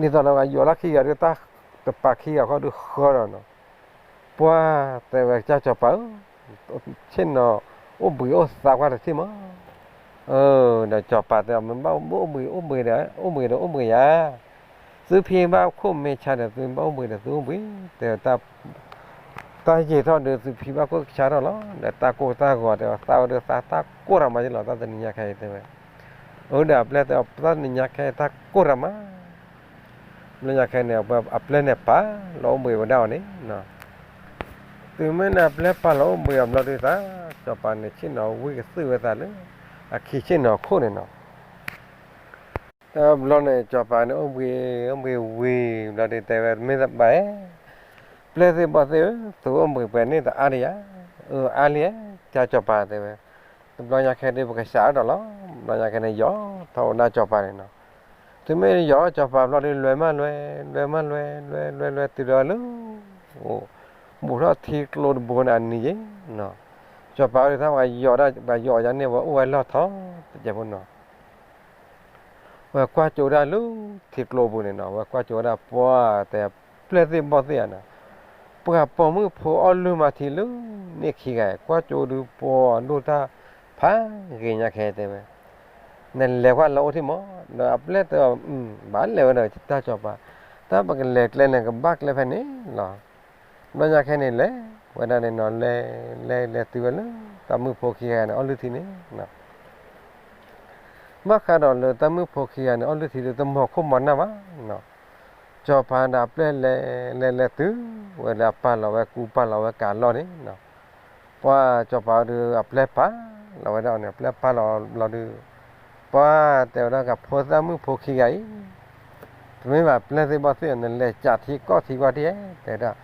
ဒ်သိးလၢယိးလၢခံဂၤဒုး တၢ်တပၤခံဂၤဃီဒုးဃၢဒီးနီၤ, ပှၤတဲဝဲကစၢ်စီၤပၤဧၢ, ဆ့ၣ်နီၤ အိၣ်ဘှံးအိၣ်သါကွၢ်တထံၣ်မး. ဒီးစီၤပၤတဲအီၤ မ့ၢ်ဘၣ်အိၣ်ဘှံးအိၣ်ဘှံးဒီး အိၣ်ဘှံးဒီးအိၣ်ဘှံးယၤ, သုဖံဘၣ်ခိၣ်မ့ၢ်ဆါဒီး သုဘၣ်အိၣ်ဘှံးဒီးသုအိၣ်ဘှံး, တဲ တၢ်ယံာ်ထီၣ်ဒီး သုဖံဘၣ်ခိၣ်ဆါထီၣ်လီၤ, ဒီးတၢ်ကိၢ်တၢ်ဂီၤတဲအီၤ သးဝဲဒီးသးတၢ်ကိၢ်ရၤမးယလီၤ တၢ်တနံၤညါခဲအံၤတဲဝဲ. အဝဲဒီးအပျဲၢ်တဲအီၤ တၢ်တနံၤညါခဲအံၤတၢ်ကိၢ်ရၤမး. ဘျီညါခဲန့ၣ် အပျဲၢ်န့ၣ်ပာ်လီၤအိၣ်ဘှံးဝဲဒၣ်အီၤန့ၣ်, တုၤမ့ၢ်လၢအပျဲၢ်ပာ်လီၤအိၣ်ဘှံးအီၤဘျီဒုးသး စီၤပၤန့ၣ် ဆ့ၣ်နီၤဝံကသုၣ်ဝဲသးလၢ အခံဆ့ၣ်နီၤခိၣ်န့ၣ်နီၤ. တဘျီန့ၣ် စီၤပၤန့ၣ် အိၣ်ဘှံး အိၣ်ဘှံးဝံၤဘျီဒုးတဲဝဲ မ့ၢ်တဘၣ်ဧဲ, ပျဲၢ်သ့ၣ်ဘီၣ်သ့ၣ်ဧၢ, သုအိၣ်ဘှံးပှဲၤန့ၣ်တအါဒံးဧါ, အအါလံဧါ, ကစၢ်စီၤပၤတဲဝဲ. တဘျီညါခဲဒုး ပကစးထီၣ်လီၤ, ဘျီညါခဲန့ၣ် ယိးထီၣ်ဝဲဒၣ်စီၤပၤန့ၣ်နီၤ. တုၤမ့ၢ်ယိးစီၤပၤဘျီဒုး လဲၤမးလဲၤ, လဲၤမးလဲၤ, လဲၤလဲၤလဲၤတုၤဒီးလၢ အိၣ် ဘူးထီၣ်ထံကျိတဘိန့ၣ်အနံၤယံၤနီၤ, စီၤပၤဒုးတၢ်ပှၤယိးဒၣ် ပှၤယိးအီၤယါန့ၣ် ဝဲအိၣ်ဝဲလီၢ်ထီတကဲးဖိနီၤ. ဝဲကွၢ်ကၠိဒၣ်လၢထံကျိပူၤန့ၣ်နီၤ, ဝဲကွၢ်ကၠိဝဲဒၣ်ပှၤတဲ ပျဲၢ်သ့ၣ်ဘီၣ်သ့ၣ်ဧါနီၤ, ပှၤပိာ်မုၣ်ဖိအီၣ်လုၢ်မၤထံလၢန့ၣ်ခံဂၤ, ကွၢ်ကၠိဒုးပှၤဒိၣ်တၢ်ဖးဂ့ၤညါခဲတဲဝဲ. နလဲၤကွၢ်လၢအိၣ်ထံၣ်မး, ဒီးအပျဲၢ်တဲအီၤ ဘၣ်လဲၤဝဲဒီးတၢ်စီၤပၤ, တၢ်ပကလဲၤကျဲန့ၣ် ကဘၣ်ကျဲဖဲန့ၣ်လီၤ. ဘျီညါခဲန့ၣ် လဲၤဝဲဒၣ်န့ၣ်နီၤ, လဲၤလဲၤလဲၤတုၤဝဲလၢ တၢ်မုၣ်ဖိခံဂၤန့ၣ် အီၣ်လုၢ်ထံန့ၣ် ဘၣ်ဃးဒီးလၢတၢ်မုၣ်ဖိခံဂၤန့ၣ် အီၣ်လုၢ်ထံဒုး တမီၤခိၣ်မီၤနၢ်ဘၣ်နီၤ. စီၤပၤဒီးအပျဲၢ်လဲၤလဲၤလဲၤတုၤဝဲလၢ အပာ်လီၤဝဲကူပာ်လီၤဝဲကးလီၢ်န့ၣ်နီၤ. ပှၤစီၤပၤဒုး အပျဲၢ်ပာ်လီၤဝဲဒၣ်အီၤန့ၣ် အပျဲၢ်ပာ်လီၤဘျီဒုး ပှၤတဲဝဲဒၣ် ကဖိသၣ်မုၣ်ဖိခံဂၤအံၤ တမ့ၢ်ဘၣ်ပျဲၢ်သ့ၣ်ဘီၣ်သ့ၣ်ဧါ, နလဲၤကးထံကီၢ်ထံကွၢ်ထံဧါ တဲဝဲဒၣ်.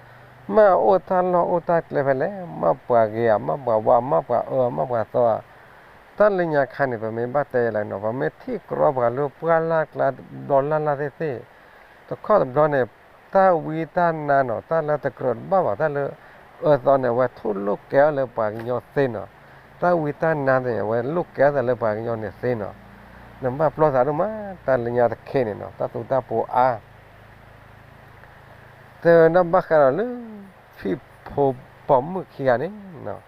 မ့ၢ်အိၣ်တၢ်လီၢ်အိၣ်တၢ်ကျဲဖဲလဲၣ်, မ့ၢ်ပှၤဂ့ၤဧါ, မ့ၢ်ပှၤဝါ, မ့ၢ်ပှၤအၢ, မ့ၢ်ပှၤသီဧါ. တၢ်လၢညါခါန့ၣ် ပမ့ၢ်ဘၣ်တဲယလဲၣ်နီၤ, ပမ့ၢ်ထံၣ်ကြီပှၤလၢပှၢ်လၢ်ကျါ ဘျီလၢ်လၢ်သ့ၣ်သ့ၣ် တခီတဘျီန့ၣ် တၢ်ဝံတၢ်နါနီၤ, တၢ်လၢတကြၢးတဘၣ်ဘၣ်, တၢ်လၢအၢသီန့ၣ် အဝဲထိၣ်လိာ်ကဲအီၤလၢပှၤကညီသ့နီၤ. တၢ်ဝံတၢ်နါန့ၣ် အဝဲလိာ်ကဲအသးလၢပှၤကညီန့ၣ်သ့နီၤ. နဘၣ်ပျီသးဒိၣ်မး, တၢ်လၢညါတခါန့ၣ်နီၤ, တၢ်သူတၢ်ပှီၤအါ တဲဝဲဒၣ်ဘၣ်ဃးဒီးလၢ ဖံဖိပိာ်မုၣ်ခံဂၤန့ၣ်နီၤ,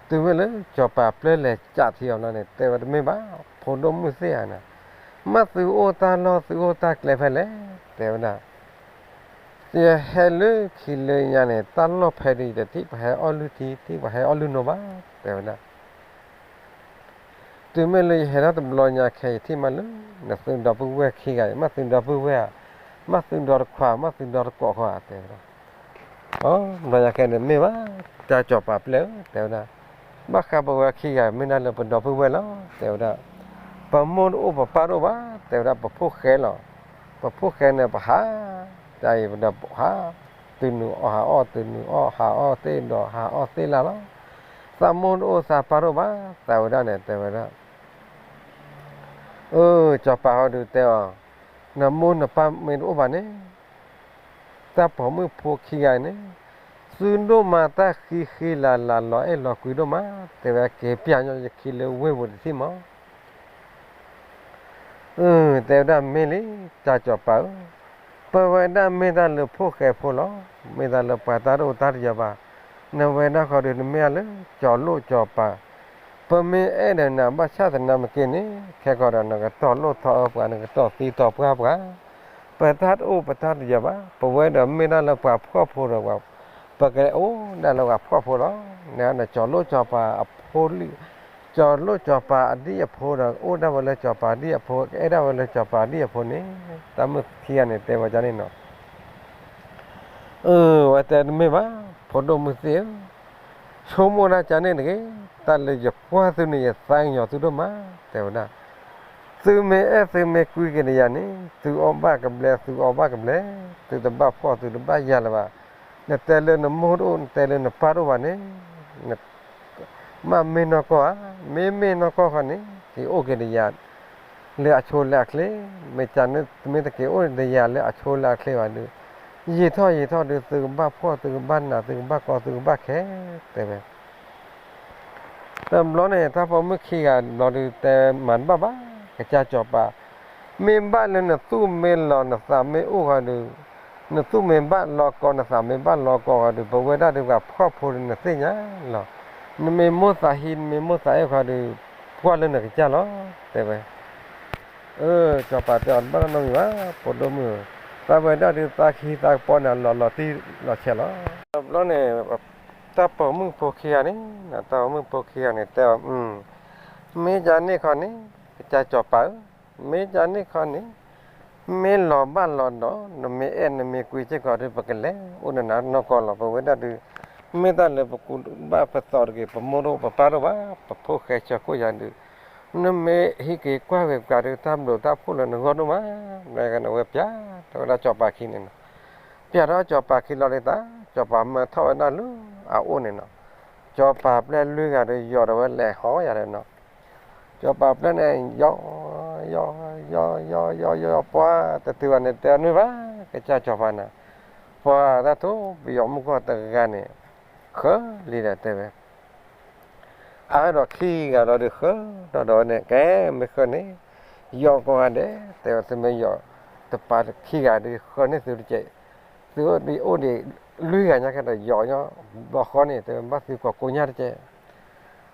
တုၤမ့ၢ်လၢစီၤပၤပျဲၢ်လဲၤကးထံအီၤဘျီန့ၣ် တဲဝဲတမ့ၢ်ဘၣ်, ဖိဒိၣ်မုၣ်သ့ၣ်ဧါနီၤ, မ့ၢ်သုအိၣ်တၢ်လီၢ်သုအိၣ်တၢ်ကျဲဖဲလဲၣ် တဲဝဲဒၣ်. ယဟဲလၢခံလၢညါန့ၣ် တၢ်လီၢ်ဖဲဒုး ယတထံၣ်ပှၤဟဲအီၣ်လုၢ်ထံ ထံၣ်ပှၤဟဲအီၣ်လုၢ်နိဘၣ် တဲဝဲဒၣ်. တုၤမ့ၢ်လၢယဟဲထီၣ်တဘျီညါခဲ ယထံၣ်မးလၢ နသုဒီပုၢ်ဝဲၢ်ခံဂၤအံၤ မ့ၢ်သုဒီပုၢ်ဝဲၢ်ဧါ, မ့ၢ်သုဒီတခွါ မ့ၢ်သုဒီတကိးဃီဧါ တဲဝဲဒၣ်. အ ဘျီညါခဲန့ၣ် မ့ၢ်ဘၣ် တၢ်စီၤပၤပျဲၢ်ဧၢ တဲဝဲဒၣ်. ဘၣ်ဃးပဝဲခံဂၤ မ့ၢ်ဒၣ်လၢပဒီပုၢ်ဝဲၢ်လီၤ တဲဝဲဒၣ်. ပမိၢ်တအိၣ်ပပၢ်တအိၣ်ဘၣ် တဲဝဲဒၣ် ပဖိၣ်ဃဲလီၤ. ပဖိၣ်ဃဲန့ၣ် ပဟး တၢ်အံၤပဒီပုၢ်ဟး တုၤနုၤအီၣ်ဟးအီၣ် တုၤနုၤအီၣ်ဟးအီၣ်သ့ၣ်ဒီး ဟးအီၣ်သ့ၣ်လၢ်လီၤ. သးမိၢ်တအိၣ်သးပၢ်တအိၣ်ဘၣ် သးဝဲဒၣ်န့ၣ် တဲဝဲဒၣ် အၢ စီၤပၤဟီဒုးတဲအီၤ, နမိၢ်နပၢ်မ့ၢ်တအိၣ်ဘၣ်န့ၣ် တၢ်ပိာ်မုၣ်ဖိခံဂၤန့ၣ် သုဒိၣ်မးတၢ်ဃံဃံလၤလၤလီၤအဲၣ်လီၤကွံဒိၣ်မး တဲဝဲက့ၤပျၢ်ညီယခံလၢဝ့ၢ်ပူၤတထံၣ်မး အၢ တဲဝဲဒၣ်မ့ၢ်လံ တၢ်စီၤပၤဧၢ, ပဝဲဒၣ်မ့ၢ်တၢ်လၢဖိၣ်ဃဲဖိလီၤ, မ့ၢ်တၢ်လၢပှၤတၢ်တအိၣ်တၢ်တယၢၤဘၣ်, နဝဲဒၣ်ဃီဒုးနမ့ၢ်လၢစီၤလိၣ်စီၤပၤ, ပမ့ၢ်အဲၣ်ဒီးနၤဘၣ်ဆၣ်သနာ်က့န့ၣ် ခဲကီးဒီးနကတီၢ်လိၣ်ထီၣ်အၢပှၤ နကတီၢ်သံတီၤပှၢ်ပှၤ, ပတၢ်တအိၣ်ပတၢ်တယၢၤဘၣ်, ပဝဲဒီးမ့ၢ်ဒၣ်လၢပှၤဖှီၣ်ဖိဒီးပှၤ, ပကအိၣ်ဒၣ်လၢပှၤဖှီၣ်ဖိလီၤ, နစီၤလိၣ်စီၤပၤအဖိလံ စီၤလိၣ်စီၤပၤအဒံၣ်အဖိဒီး အိၣ်ဒၣ်ဝဲလၢစီၤပၤဒံၣ်အဖိ ကအဲၣ်ဒၣ်ဝဲလၢစီၤပၤဒံၣ်အဖိန့ၣ်, တၢ်မုၣ်ခံဂၤန့ၣ် တဲဝဲဒ်န့ၣ်နီၤ, အၢ ဝဲတဲတမ့ၢ်ဘၣ်, ဖိဒိၣ်မုၣ်သ့ၣ်ဧၢ, ဆိကမိၣ်ဒၣ်ကန့ၣ်တဂ့ၤ, တၢ်လၢယကွၢ်သုန့ၣ် ယသးကညီၤသုဒိၣ်မး, တဲဝဲဒၣ်, သုမ့ၢ်အဲၣ်သုမ့ၢ်ကွံက့ၤဒီးယၤန့ၣ် သုအီၣ်ဘၣ်ကဘျဲ သုအီဘၣ်ကဘျဲ, သုတဘၣ်ဖှီၣ်သုတဘၣ်ယာ်လၢၤဘၣ်, နတဲလၢနမိၢ်တအိၣ် နတဲလၢနပၢ်တအိၣ်ဘၣ်န့ၣ် မ့ၢ်မ့ၢ်နီၢ်ကီၢ်ဧါ, မ့မ့ၢ်နီၢ်ကီၢ်ဃီန့ၣ် က့ၤအိၣ်က့ၤဒီးယၤ လၢအဆိလၢအချ့, မ့ၢ်ကန့ၣ် မ့ၢ်တက့ၤအိၣ်ဒီးယၤလၢအဆိလၢအချ့ဘၣ်ဒီး ယံာ်ထီၣ်ယံာ်ထီၣ်ဒီး သုကဘၣ်ဖှီၣ် သုကဘၣ်နး သုကဘၣ်ကီ သုကဘၣ်ခဲ တဲဝဲ တဘျီန့ၣ် တၢ်ပိာ်မုၣ်ခံဂၤဘျီဒုးတဲမၤတဘၣ်ဘၣ်, ကစၢ်စီၤပၤ, မ့ၢ်ဘၣ်လၢနသူၣ်မ့ၢ်လီၤ နသးမ့ၢ်အိၣ်ဃီဒုး, နသူၣ်မ့ၢ်ဘၣ်လီၤကီ နသးမ့ၢ်ဘၣ်လီၤကီဃီဒုး ပဝဲဒၣ်ဒုးပှၤဖှီၣ်ဖိဒုးနသ့ၣ်ညါလီၤ, နမ့ၢ်မိၣ်သးဟံး နမ့ၢ်မိၣ်သးအဲၣ်ဃီဒုး ကွၢ်လၢနကစၢ်လီၤ တဲဝဲ အၢ စီၤပၤတဲအီၤတဘၣ်နီတမံၤဘၣ် ဖိဒိၣ်မုၣ်ဧၢ, သးဝဲဒၣ်ဒုးသးကဟံးသးကပီၤန့ၣ် အလီၤလီၤတံၢ်လီၤဆဲးလီၤ. တဘျီန့ၣ် တၢ်ပိာ်မုၣ်ဖိခံဂၤန့ၣ်, တၢ်ပိာ်မုၣ်ဖိခံဂၤန့ၣ် တဲအီၤ, မ့ၢ်ကန့ၣ်ခီန့ၣ် ကစၢ်စီၤပၤဧၢ, မ့ၢ်ကန့ၣ်ခီန့ၣ် မ့ၢ်လီၤဘၣ်လီၤဒီး နမ့ၢ်အဲၣ်နမ့ၢ်ကွံစ့ၢ်ကီးဒုး ပကလဲၤအိၣ်နနၤနီၢ်ကီၢ်လီၤ. ပဝဲဒၣ်ဒုး မ့ၢ်တၢ်လၢပကူဘၣ်ပသီတဂ့ၤ, ပမိၢ်တအိၣ်ပပၢ်တအိၣ်ဘၣ်, ပဖိၣ်ဃဲဆၢခိၣ်ယၤဒုး နမ့ၢ်ဟံးက့ၤကွၢ်က့ၤပှၤဒုး တၢ်ဘျုးတၢ်ဖှိၣ်လၢနဂီၢ်ဒိၣ်မး, နဝဲပျးထီၣ်ဝဲဒၣ်စီၤပၤခံန့ၣ်နီၤ, ပျးထီၣ်စီၤပၤခံလီၤဒုးတၢ်, စီၤပၤမၢထီၣ်ဝဲဒၣ်လၢအအိၣ်န့ၣ်နီၤ, စီၤပၤပျဲၢ်လွံၢ်ဂၤဒုး ယီၤဒီးဝဲလဲၤဟီယၤဒီးနီၤ စီၤပၤပျဲၢ်န့ၣ် ယီၤ ယီၤ ယီၤ ယီၤ ယီၤ ယီၤ ပှၤတတုၤဘၣ်န့ၣ် တဲအီၤနုၢ်ဘၣ် ကစၢ်စီၤပၤနၤ, ပှၤတၢ်ထိၣ်ပယီၤမုၢ်ကီၢ်တဂၤန့ၣ် ဃၢလံဒီးတဲဝဲ, အါဒီးခံဂၤလီၤဒုးဃၢထီၣ်ဒီးဝဲန့ၣ် ကဲမ့ၢ်ဃၢန့ၣ် ယီၤကိးဂၤဒဲး တဲဝဲ သုမ့ၢ်ယီၤတပၤခံဂၤဒုး ဃၢန့ၢ်သုတကဲး, သုအိၣ်ဒံးလွံၢ်ဂၤညါခဲဒီး ယီၤညီဘျီဃီန့ၣ် တဲဝဲ ဘၣ်သုကိးကိးညါတကဲး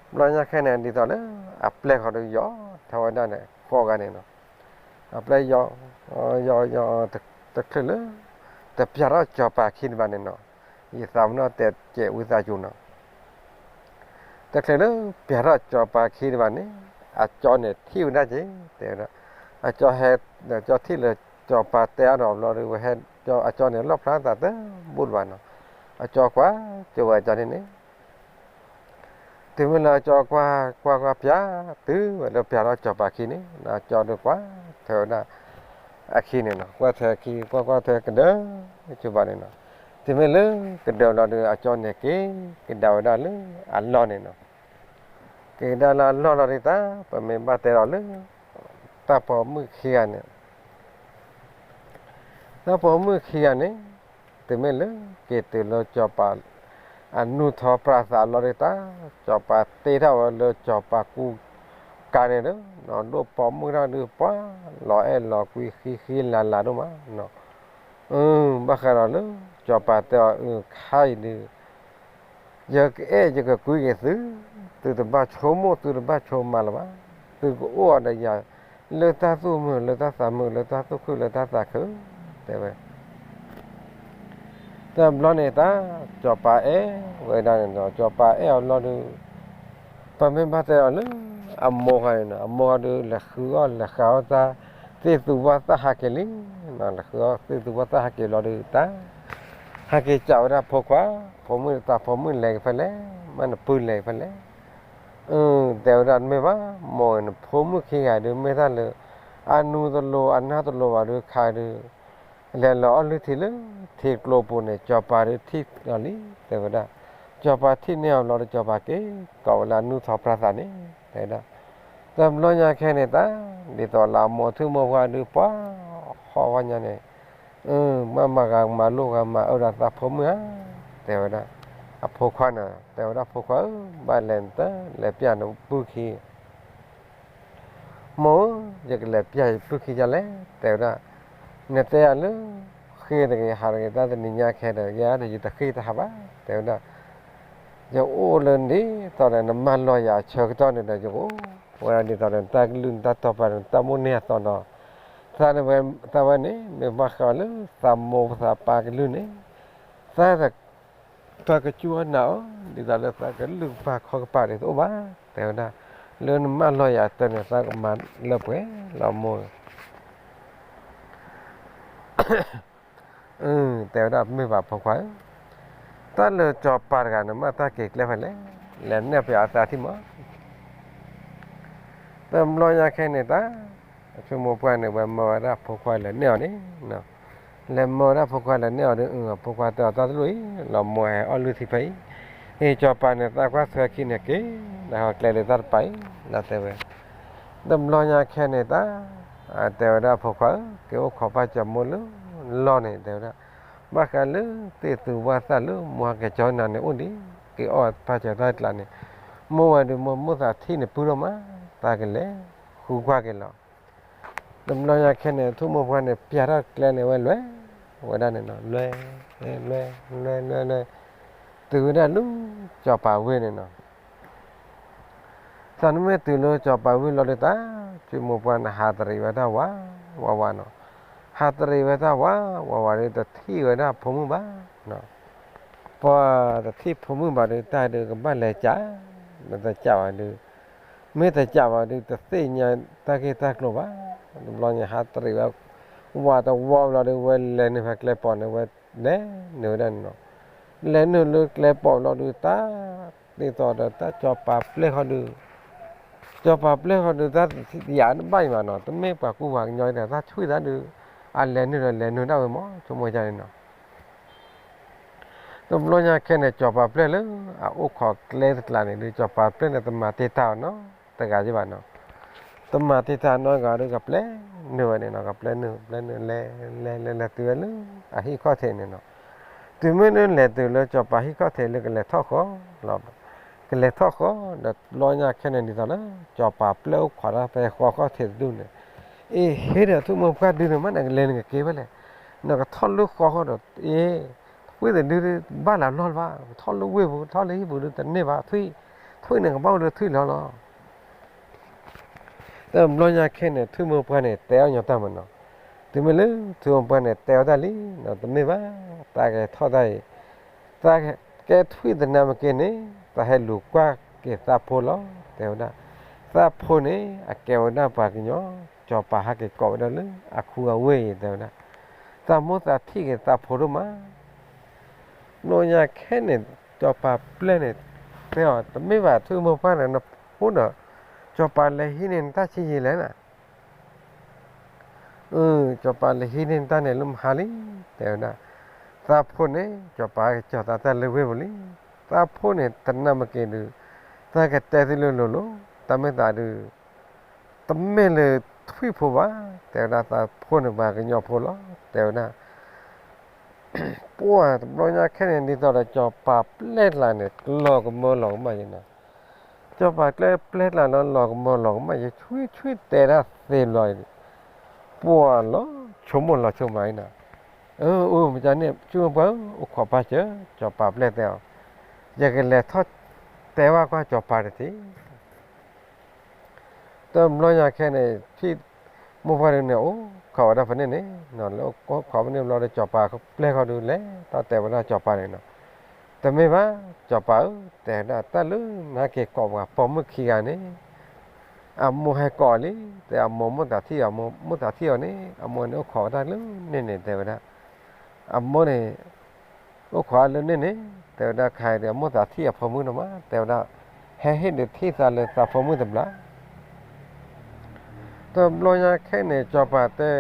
ဘျီညါခဲန့ၣ် ဒ်သိးလၢအပျဲၢ်ဃီဒုးယီၤထီၣ်ဝဲဒၣ်န့ၣ် ဃိးဂၤန့ၣ်နီၤ, အပျဲၢ်ယီၤ ယီၤ ယီၤ တချုးလၢ တပျးထီၣ်စီၤပၤခံတဘၣ်န့ၣ်နီၤ, ယသးမနီၣ်တဲကဲးဝံသးစူၤနီၤ, တချုးလၢပျးထီၣ်စီၤပၤခံတဘၣ်န့ၣ် အကၠီန့ၣ်ထံၣ်ဝဲဒၣ်က့ၤ တဲဝဲဒၣ်, အကၠီဟဲ အကၠီထံၣ်လၢစီၤပၤတဲအါဒီးဘျီဒုး ဝဲဟဲ အကၠီန့ၣ် လီၣ်ဖျါသးတဘူၣ်တဘၣ်နီၤ, အကၠီကွၢ်ကၠိဝဲအကၠီန့ၣ်န့ၣ် တုၤမ့ၢ်လၢအကၠီကွၢ်ကွၢ်ကွၢ်ပျး တုၤဝဲလၢပျးထီၣ်စီၤပၤခံန့ၣ် အကၠီဒုးကွၢ်ထွဲဝဲဒၣ်အခံန့ၣ်နီၤ, ကွၢ်ထွဲအခံ ကွၢ်ကွၢ်ထွဲကဒၢကၠိဘၣ်န့ၣ်နီၤ, တုၤမ့ၢ်လၢကဒၢလီၤဒုး အကၠီန့ၣ်က့ၤကဒါဝဲဒၣ်လၢအလီၢ်န့ၣ်နီၤ, က့ၤကဒါလၢအလီၢ်လီၤဒုးတၢ် ပမ့ၢ်ဘၣ်တဲဒီးလၢ တၢ်ပိာ်မုၣ်ခံဂၤန့ၣ် တၢ်ပိာ်မုၣ်ခံဂၤန့ၣ် တုၤမ့ၢ်လၢက့ၤတုၤလၢစီၤပၤ အနူၢ်ထီပြးသးလီၤဒုးတၢ် စီၤပၤတ့ထီၣ်ဝဲလၢစီၤပၤကူကၤန့ၣ်ဒီး နီၢ်ဒိၣ်ပိာ်မုၣ်တၢ်ဒုးပှၤ လီၤအဲၣ်လီၤကွံဃံဃံလၤလၤဒိၣ်မးနီၤ, ဘၣ်ဃးဒီးလၢ စီၤပၤတဲအီၤ အုခါအံၤဒုး ယကအဲၣ်ယကကွံက့ၤသု, သုတဘၣ်ဆိကမိၣ် သုတဘၣ်ဆိကမးလၢၤဘၣ်, သုကအိၣ်ဒီးယၤ လၢတၢ်သူၣ်မုာ် လၢတၢ်သးမုာ် လၢတၢ်သူၣ်ခုၣ် လၢတၢ်သးခု, တဲဝဲ တဘျီန့ၣ်တၢ် စီၤပၤအဲၣ်ဝဲဒၣ်န့ၣ်ဒီး စီၤပၤအဲၣ်အီၤလီၤဒုး ပမ့ၢ်ဘၣ်တဲအီၤလၢ အမိၢ်ဃီန့ၣ်နီၤ အမိၢ်ဃီဒုး လဲၤဃုအီၣ်လဲၤဃုအီၣ်တၢ်သ့ၣ်သူဘီၣ်သၣ်ဟးက့ၤလံ, လဲၤဃုအီၣ်သ့ၣ်သူဘီၣ်သၣ်ဟးက့ၤလီၤဒုးတၢ် ဟဲက့ၤစံးဝဲဒၣ်ဖိခွါ, ဖိမုၣ်တၢ် ဖိမုၣ်လဲၤဖဲလဲၣ်, မ့ၢ်နပုၢ်လဲၤဖဲလဲၣ်, တဲဝဲဒၣ်တမ့ၢ်ဘၣ်, မိၢ်နဖိမုၣ်ခံဂၤဒုး မ့ၢ်တၢ်လၢ အနူတလိၤအနၢ်တလိၤဘၣ်ဒုးခါဒုး လဲၤလီၤအီၣ်လုၢ်ထံလၢထံကျိပူၤန့ၣ် စီၤပၤဒုးထံၣ်အီၤလံ တဲဝဲဒၣ်. စီၤပၤထံၣ်န့ၢ်အီၤဘျီဒီး စီၤပၤက့ၤကိးဝဲလၢအနူထီၣ်ပြၢသးန့ၣ် တဲဝဲဒၣ်. တဘျီညါခဲန့ၣ်တၢ် ဒ်သိးလၢအမိၢ်အထူၣ်မိၢ်ပှၢ်ဒုးပှၤဟီၣ်ဝဲညါန့ၣ် မ့ၢ်မၤဂၤမၤလိဂၤမၤအၢဒီးသးဖိမုၣ်ဧါ, တဲဝဲဒၣ်. အဖိခွါန့ၣ် တဲဝဲဒၣ်ဖိခွါဧၢ, ဘၣ်လဲၤနတၢ်လဲၤပျၢ်နပုၢ်ခံ မိၢ်ဧၢ, ယကလဲၤပျၢ်ယပုၢ်ခံဒ်လဲၣ်, တဲဝဲဒၣ်. နတဲယၤလၢ ဃ့တဂ့ၤ ဟးတဂ့ၤတၢ်တနံၤညါခဲဒီး ယၤဒီးယတဃ့တဟးဘၣ်, တဲဝဲဒၣ်. ယအိၣ်လၢဒ်သိးဒီး နမၢလီၤယၤအဆၢကတီၢ်န့ၣ်ဒီး ယကအိၣ်ဝဲဒၣ်ဒ်သိးဒီး နတၢ်ကလုၢ်နတၢ်တီပာ်ဒီး နတၢ်မိၣ်န့ၢ်အသီဒီး သးဝဲန့ၣ် မ့ၢ်ဘၣ်ဃးလၢသးမိၢ်သးပၢ်ကလုၢ်န့ၣ် သး သးကစူၢ်အီၣ်နာ်အီၤ ဒ်သိးလၢသးကလုၢ်ကပာ်ခီၣ်ကပာ်ဒ်သိးအိၣ်ဘၣ်, တဲဝဲဒၣ်. လၢနမၢလီၤယၤအဆၢန့ၣ် သးကမၤလၢပှဲၤလီၤမိၢ် တဲဝဲဒၣ် မ့ၢ်ဘၣ်ဖိခွါဧၢ, တၢ်လၢစီၤပၤတဂၤန့ၣ် မ့ၢ်တၢ်က့ၤကျဲဖဲလဲၣ်, လဲၤနဲၣ်ပယီၤအသးထံၣ်မး. တဘျီညါခဲန့ၣ်တၢ် အဆိကမိၣ်ပှၢ်န့ၣ် ဝဲမၢဝဲဒၣ်ဖိခွါလဲၤနဲၣ်အီၤန့ၣ်, လဲၤမၢဝဲဒၣ်ဖိခွါလဲၤနဲၣ်အီၤဒီး ဖိခွါတဲအီၤတၢ်တလိၣ်အံၤ လီၤမိၢ်ဟဲအီၣ်လုၢ်ထံဖဲအံၤ, ဟ့ၣ်စီၤပၤန့ၣ် သးကွၢ်ထွဲခံန့ၣ်က့ၤ နဟဲကျဲဒီးတၢ်တပာ်အံၤ လၢတဲဝဲ. တဘျီညါခဲန့ၣ်တၢ် တဲဝဲဒၣ်ဖိခွါဧၢ, က့ၤအိၣ်ခိးပၢ်စီၤမိၢ်လၢလီၢ်န့ၣ် တဲဝဲဒၣ်. ဘၣ်ဃးလၢသ့ၣ်သူဝၣ်သၣ်လၢမိၢ်ဟဲက့ၤကၠီနၤန့ၣ်အိၣ်ဒံး, က့ၤအီၣ်ပၢ်စီၤတၢ်ကျးန့ၣ်, မိၢ်ဝဲဒုးမိၢ်မိၢ်သးထံၣ်န့ၣ်ပုၢ်ထီၣ်မး, သးကလဲၤဃုကွၢ်က့ၤလီၤ. တဘျီညါခဲန့ၣ် ထူၣ်မိၢ်ပှၢ်န့ၣ် ပျၢ်ထီၣ်ကျဲန့ၣ်ဝဲလဲၤဝဲဒၣ်န့ၣ်နီၤ, လဲၤ လဲၤ လဲၤ လဲၤ လဲၤ တုၤဝဲဒၣ်လၢစီၤပၤဝ့ၢ်န့ၣ်နီၤ. သးနမ့ၢ်တုၤလၢစီၤပၤဝ့ၢ်လီၤဒုးတၢ် ထူၣ်မိၢ်ပှၢ်န့ၣ် ဟးတရံးဝဲတၢ်ဝးဝးဝးနီၤ. ဟးတရံးဝဲတၢ်ဝးဝးဝးဒီး တထံၣ်ဝဲဒၣ်ဖိမုၣ်ဘၣ်. ပှၤတထံၣ်ဖိမုၣ်ဘၣ်ဒီး တၢ်ဒုးကဘၣ်လဲၤကး, မ့ၢ်တကးဘၣ်ဒုး, မ့ၢ်တကးဘၣ်ဒုး တသ့ၣ်ညါတၢ်ဂ့ၢ်တၢ်ကျိၤဘၣ်. တဘျီညါဟးတရံးဝဲ ဝးတဝီဘျီဒီး ဝဲလဲၤနုာ်ဖဲကျဲပိာ်န့ၣ် ဝဲလဲၤနုာ်ဝဲဒၣ်န့ၣ်နီၤ. လဲၤနုာ်လၢကျဲပိာ်ဘျီဒုး တၢ် ဒ်သိးဒီးတၢ်စီၤပၤပျဲၢ်ဃီဒုး, စီၤပၤပျဲၢ်ဃီဒုး တၢ်ယးတဘၣ်အံၤဘၣ်နီၤ, တမ့ၢ်ပှၤကူပှၤကညီအံၤဒီး တၢ်ဆွံၣ်သးဒုး, အလဲၤနုာ်ဒီးလဲၤနုာ်ဒၣ်ဝဲမး ဆိကမိၣ်ဒ်န့ၣ်နီၤ. တဘျီညါခဲန့ၣ် စီၤပၤပျဲၢ်လၢအအိၣ်ခိးကျဲတကျးန့ၣ်ဒုး စီၤပၤပျဲၢ်န့ၣ် တမၤတ့ၢ်တၢ်အီၤနီတဂၤယ့ၢ်ဘၣ်နီၤ. တမၤတ့ၢ်တၢ်နီတဂၤဒီး ကပျဲနုာ်ဝဲန့ၣ်နီၤ, ကပျဲနုာ် ပျဲနုာ် လဲၤ လဲၤ လဲၤ လဲၤတုၤဝဲလၢအဟံၣ်ခီၣ်ထံးန့ၣ်နီၤ. တုၤမ့ၢ်လၢလဲၤတုၤလၢစီၤပၤဟံၣ်ခီၣ်ထံးလၢကလဲၤထီၣ်ဃီလီၤ, ကလဲၤထီၣ်ဃီဒီး တဘျီညါခဲန့ၣ် ဒ်သိးလၢ စီၤပၤပျဲၢ်အိၣ်ခိးတၢ်ဖဲဃီခီၣ်ထံးတဒူၣ်န့ၣ်, အ့ ဟ့ၣ်ဒီးထူၣ်မိၢ်ပှၢ်ဒုန့ၣ် မ့ၢ်နကလဲၤနကက့ၤဖဲလဲၣ်, နကထီၣ်လၢဃီဃီဒီး အ့ ဝ့ၢ်တဒုဘၣ်လၢအလီၢ်လၢၤဘၣ်, ထီၣ်လၢဝ့ၢ်ပူၤ ထီၣ်လၢဟံၣ်ပူၤဒုတန့ၢ်ဘၣ်, ထွံၣ် ထွံၣ်န့ၣ် ကဘၣ်အိၣ်လၢထွံၣ်လီၤလီၤ. တဘျီညါခဲန့ၣ် ထူၣ်မိၢ်ပှၢ်န့ၣ် တဲအီၣ်ညီတၢ်မးနီၤ. တုၤမ့ၢ်လၢထူၣ်မိၢ်ပှၢ်န့ၣ် တဲအီၣ်တၢ်လံနီၤ, တမ့ၢ်ဘၣ်, တၢ်ကထီၣ်တၢ်အံၤ, တၢ်ကဲထွံၣ်သနာ်က့န့ၣ် တၢ်ဟဲလူၤကွၢ်က့ၤသးဖိလီၤ တဲဝဲဒၣ်. သးဖိန့ၣ် အကဲဝဲဒၣ်ပှၤကညီ, စီၤပၤဟဲက့ၤကိးဝဲဒၣ်လၢအခူအဝ့ၢ်အံၤ တဲဝဲဒၣ်. သးမိၢ်သးထံၣ်က့ၤသးဖိဒိၣ်မး ဘျီညါခဲန့ၣ် စီၤပၤပျဲၢ်န့ၣ် တဲအီၤ တမ့ၢ်ဘၣ် ထူၣ်မိၢ်ပှၢ်န့ၣ် နဖိဒီး စီၤပၤလဲၤဟံးန့ၢ်နတၢ်ဆံးယံာ်လဲၣ်နၤ, စီၤပၤလဲၤဟံးန့ၢ်နတၢ်န့ၣ်လၢမဟါလံ တဲဝဲဒၣ်. သးဖိန့ၣ် စီၤပၤကစီၤသးတၢ်လၢဝ့ၢ်ပူၤလံ, သးဖိန့ၣ် သနာ်က့ဒုး တၢ်ကတဲသုလၢလိၤလိၤ, တၢ်မ့ၢ်သးဒုး တမ့ၢ်လၢထွံၣ်ဖိဘၣ်, တဲဝဲဒၣ် သးဖိန့ၣ်ပှၤကညီဖိလီၤ တဲဝဲဒၣ်. ပှၢ်တဘျီညါခဲန့ၣ် ဒ်သိးဒီးစီၤပၤပျဲၢ်ကျါန့ၣ် လီၤကမၢလီၤကမၣ်ယဲနီၤ. စီၤပၤပျဲၢ်ကျါလၢလီၤကမၢလီၤကမၣ်ယဲ ဆွံဆွံတဲဒၣ်သ့ဘျီအံၤ, ပှၢ်လီၤဆိကမိၣ်လီၤဆိကမးအံၤနီၤ. အၢ အိၣ်မ့ၢ်န့ၣ် ထူၣ်မိၢ်ပှၢ် အိၣ်ခိးပၢ်စၢၤ, စီၤပၤပျဲၢ်တဲအီၤ, ယကလဲၤထီၣ်တဲဘၣ်ကွၢ်စီၤပၤတထံး တဘျီညါခဲန့ၣ် ထံၣ်မိၢ်ပှၢ်ဒုန့ၣ် အိၣ်ခိးဝဲဒၣ်ဖဲန့ၣ်န့ၣ်, လၢအိၣ်ခိးဖဲန့ၣ်ဘျီဒီး စီၤပၤပျဲၢ်ဃီဒုလဲၤထီၣ်တဲဝဲဒၣ်စီၤပၤန့ၣ်နီၤ. တမ့ၢ်ဘၣ် စီၤပၤဧၢ, တဲဒၣ်တၢ်လၢနဟဲက့ၤကိးပှၤပိာ်မုၣ်ခံဂၤန့ၣ် အမိၢ်ဟဲကိးလံ, တဲအမိၢ်မိၢ်သးထံၣ်အီၤ, မိၢ်သးထံၣ်အီၤန့ၣ် အမိၢ်န့ၣ်အိၣ်ခိးဝဲဒၣ်လၢန့ၣ်န့ၣ် တဲဝဲဒၣ်. အမိၢ်န့ၣ် အိၣ်ခိးလၢန့ၣ်န့ၣ် တဲဝဲဒၣ် ခဲအံၤဒီး အမိၢ်သးထံၣ်အဖိမုၣ်နီၤမး တဲဝဲဒၣ်. ဟဲဟ့ၣ်ဒုးထံၣ်သးလၢသးဖိမုၣ်တဘျီ. တဘျီညါခဲအံၤန့ၣ် စီၤပၤတဲ,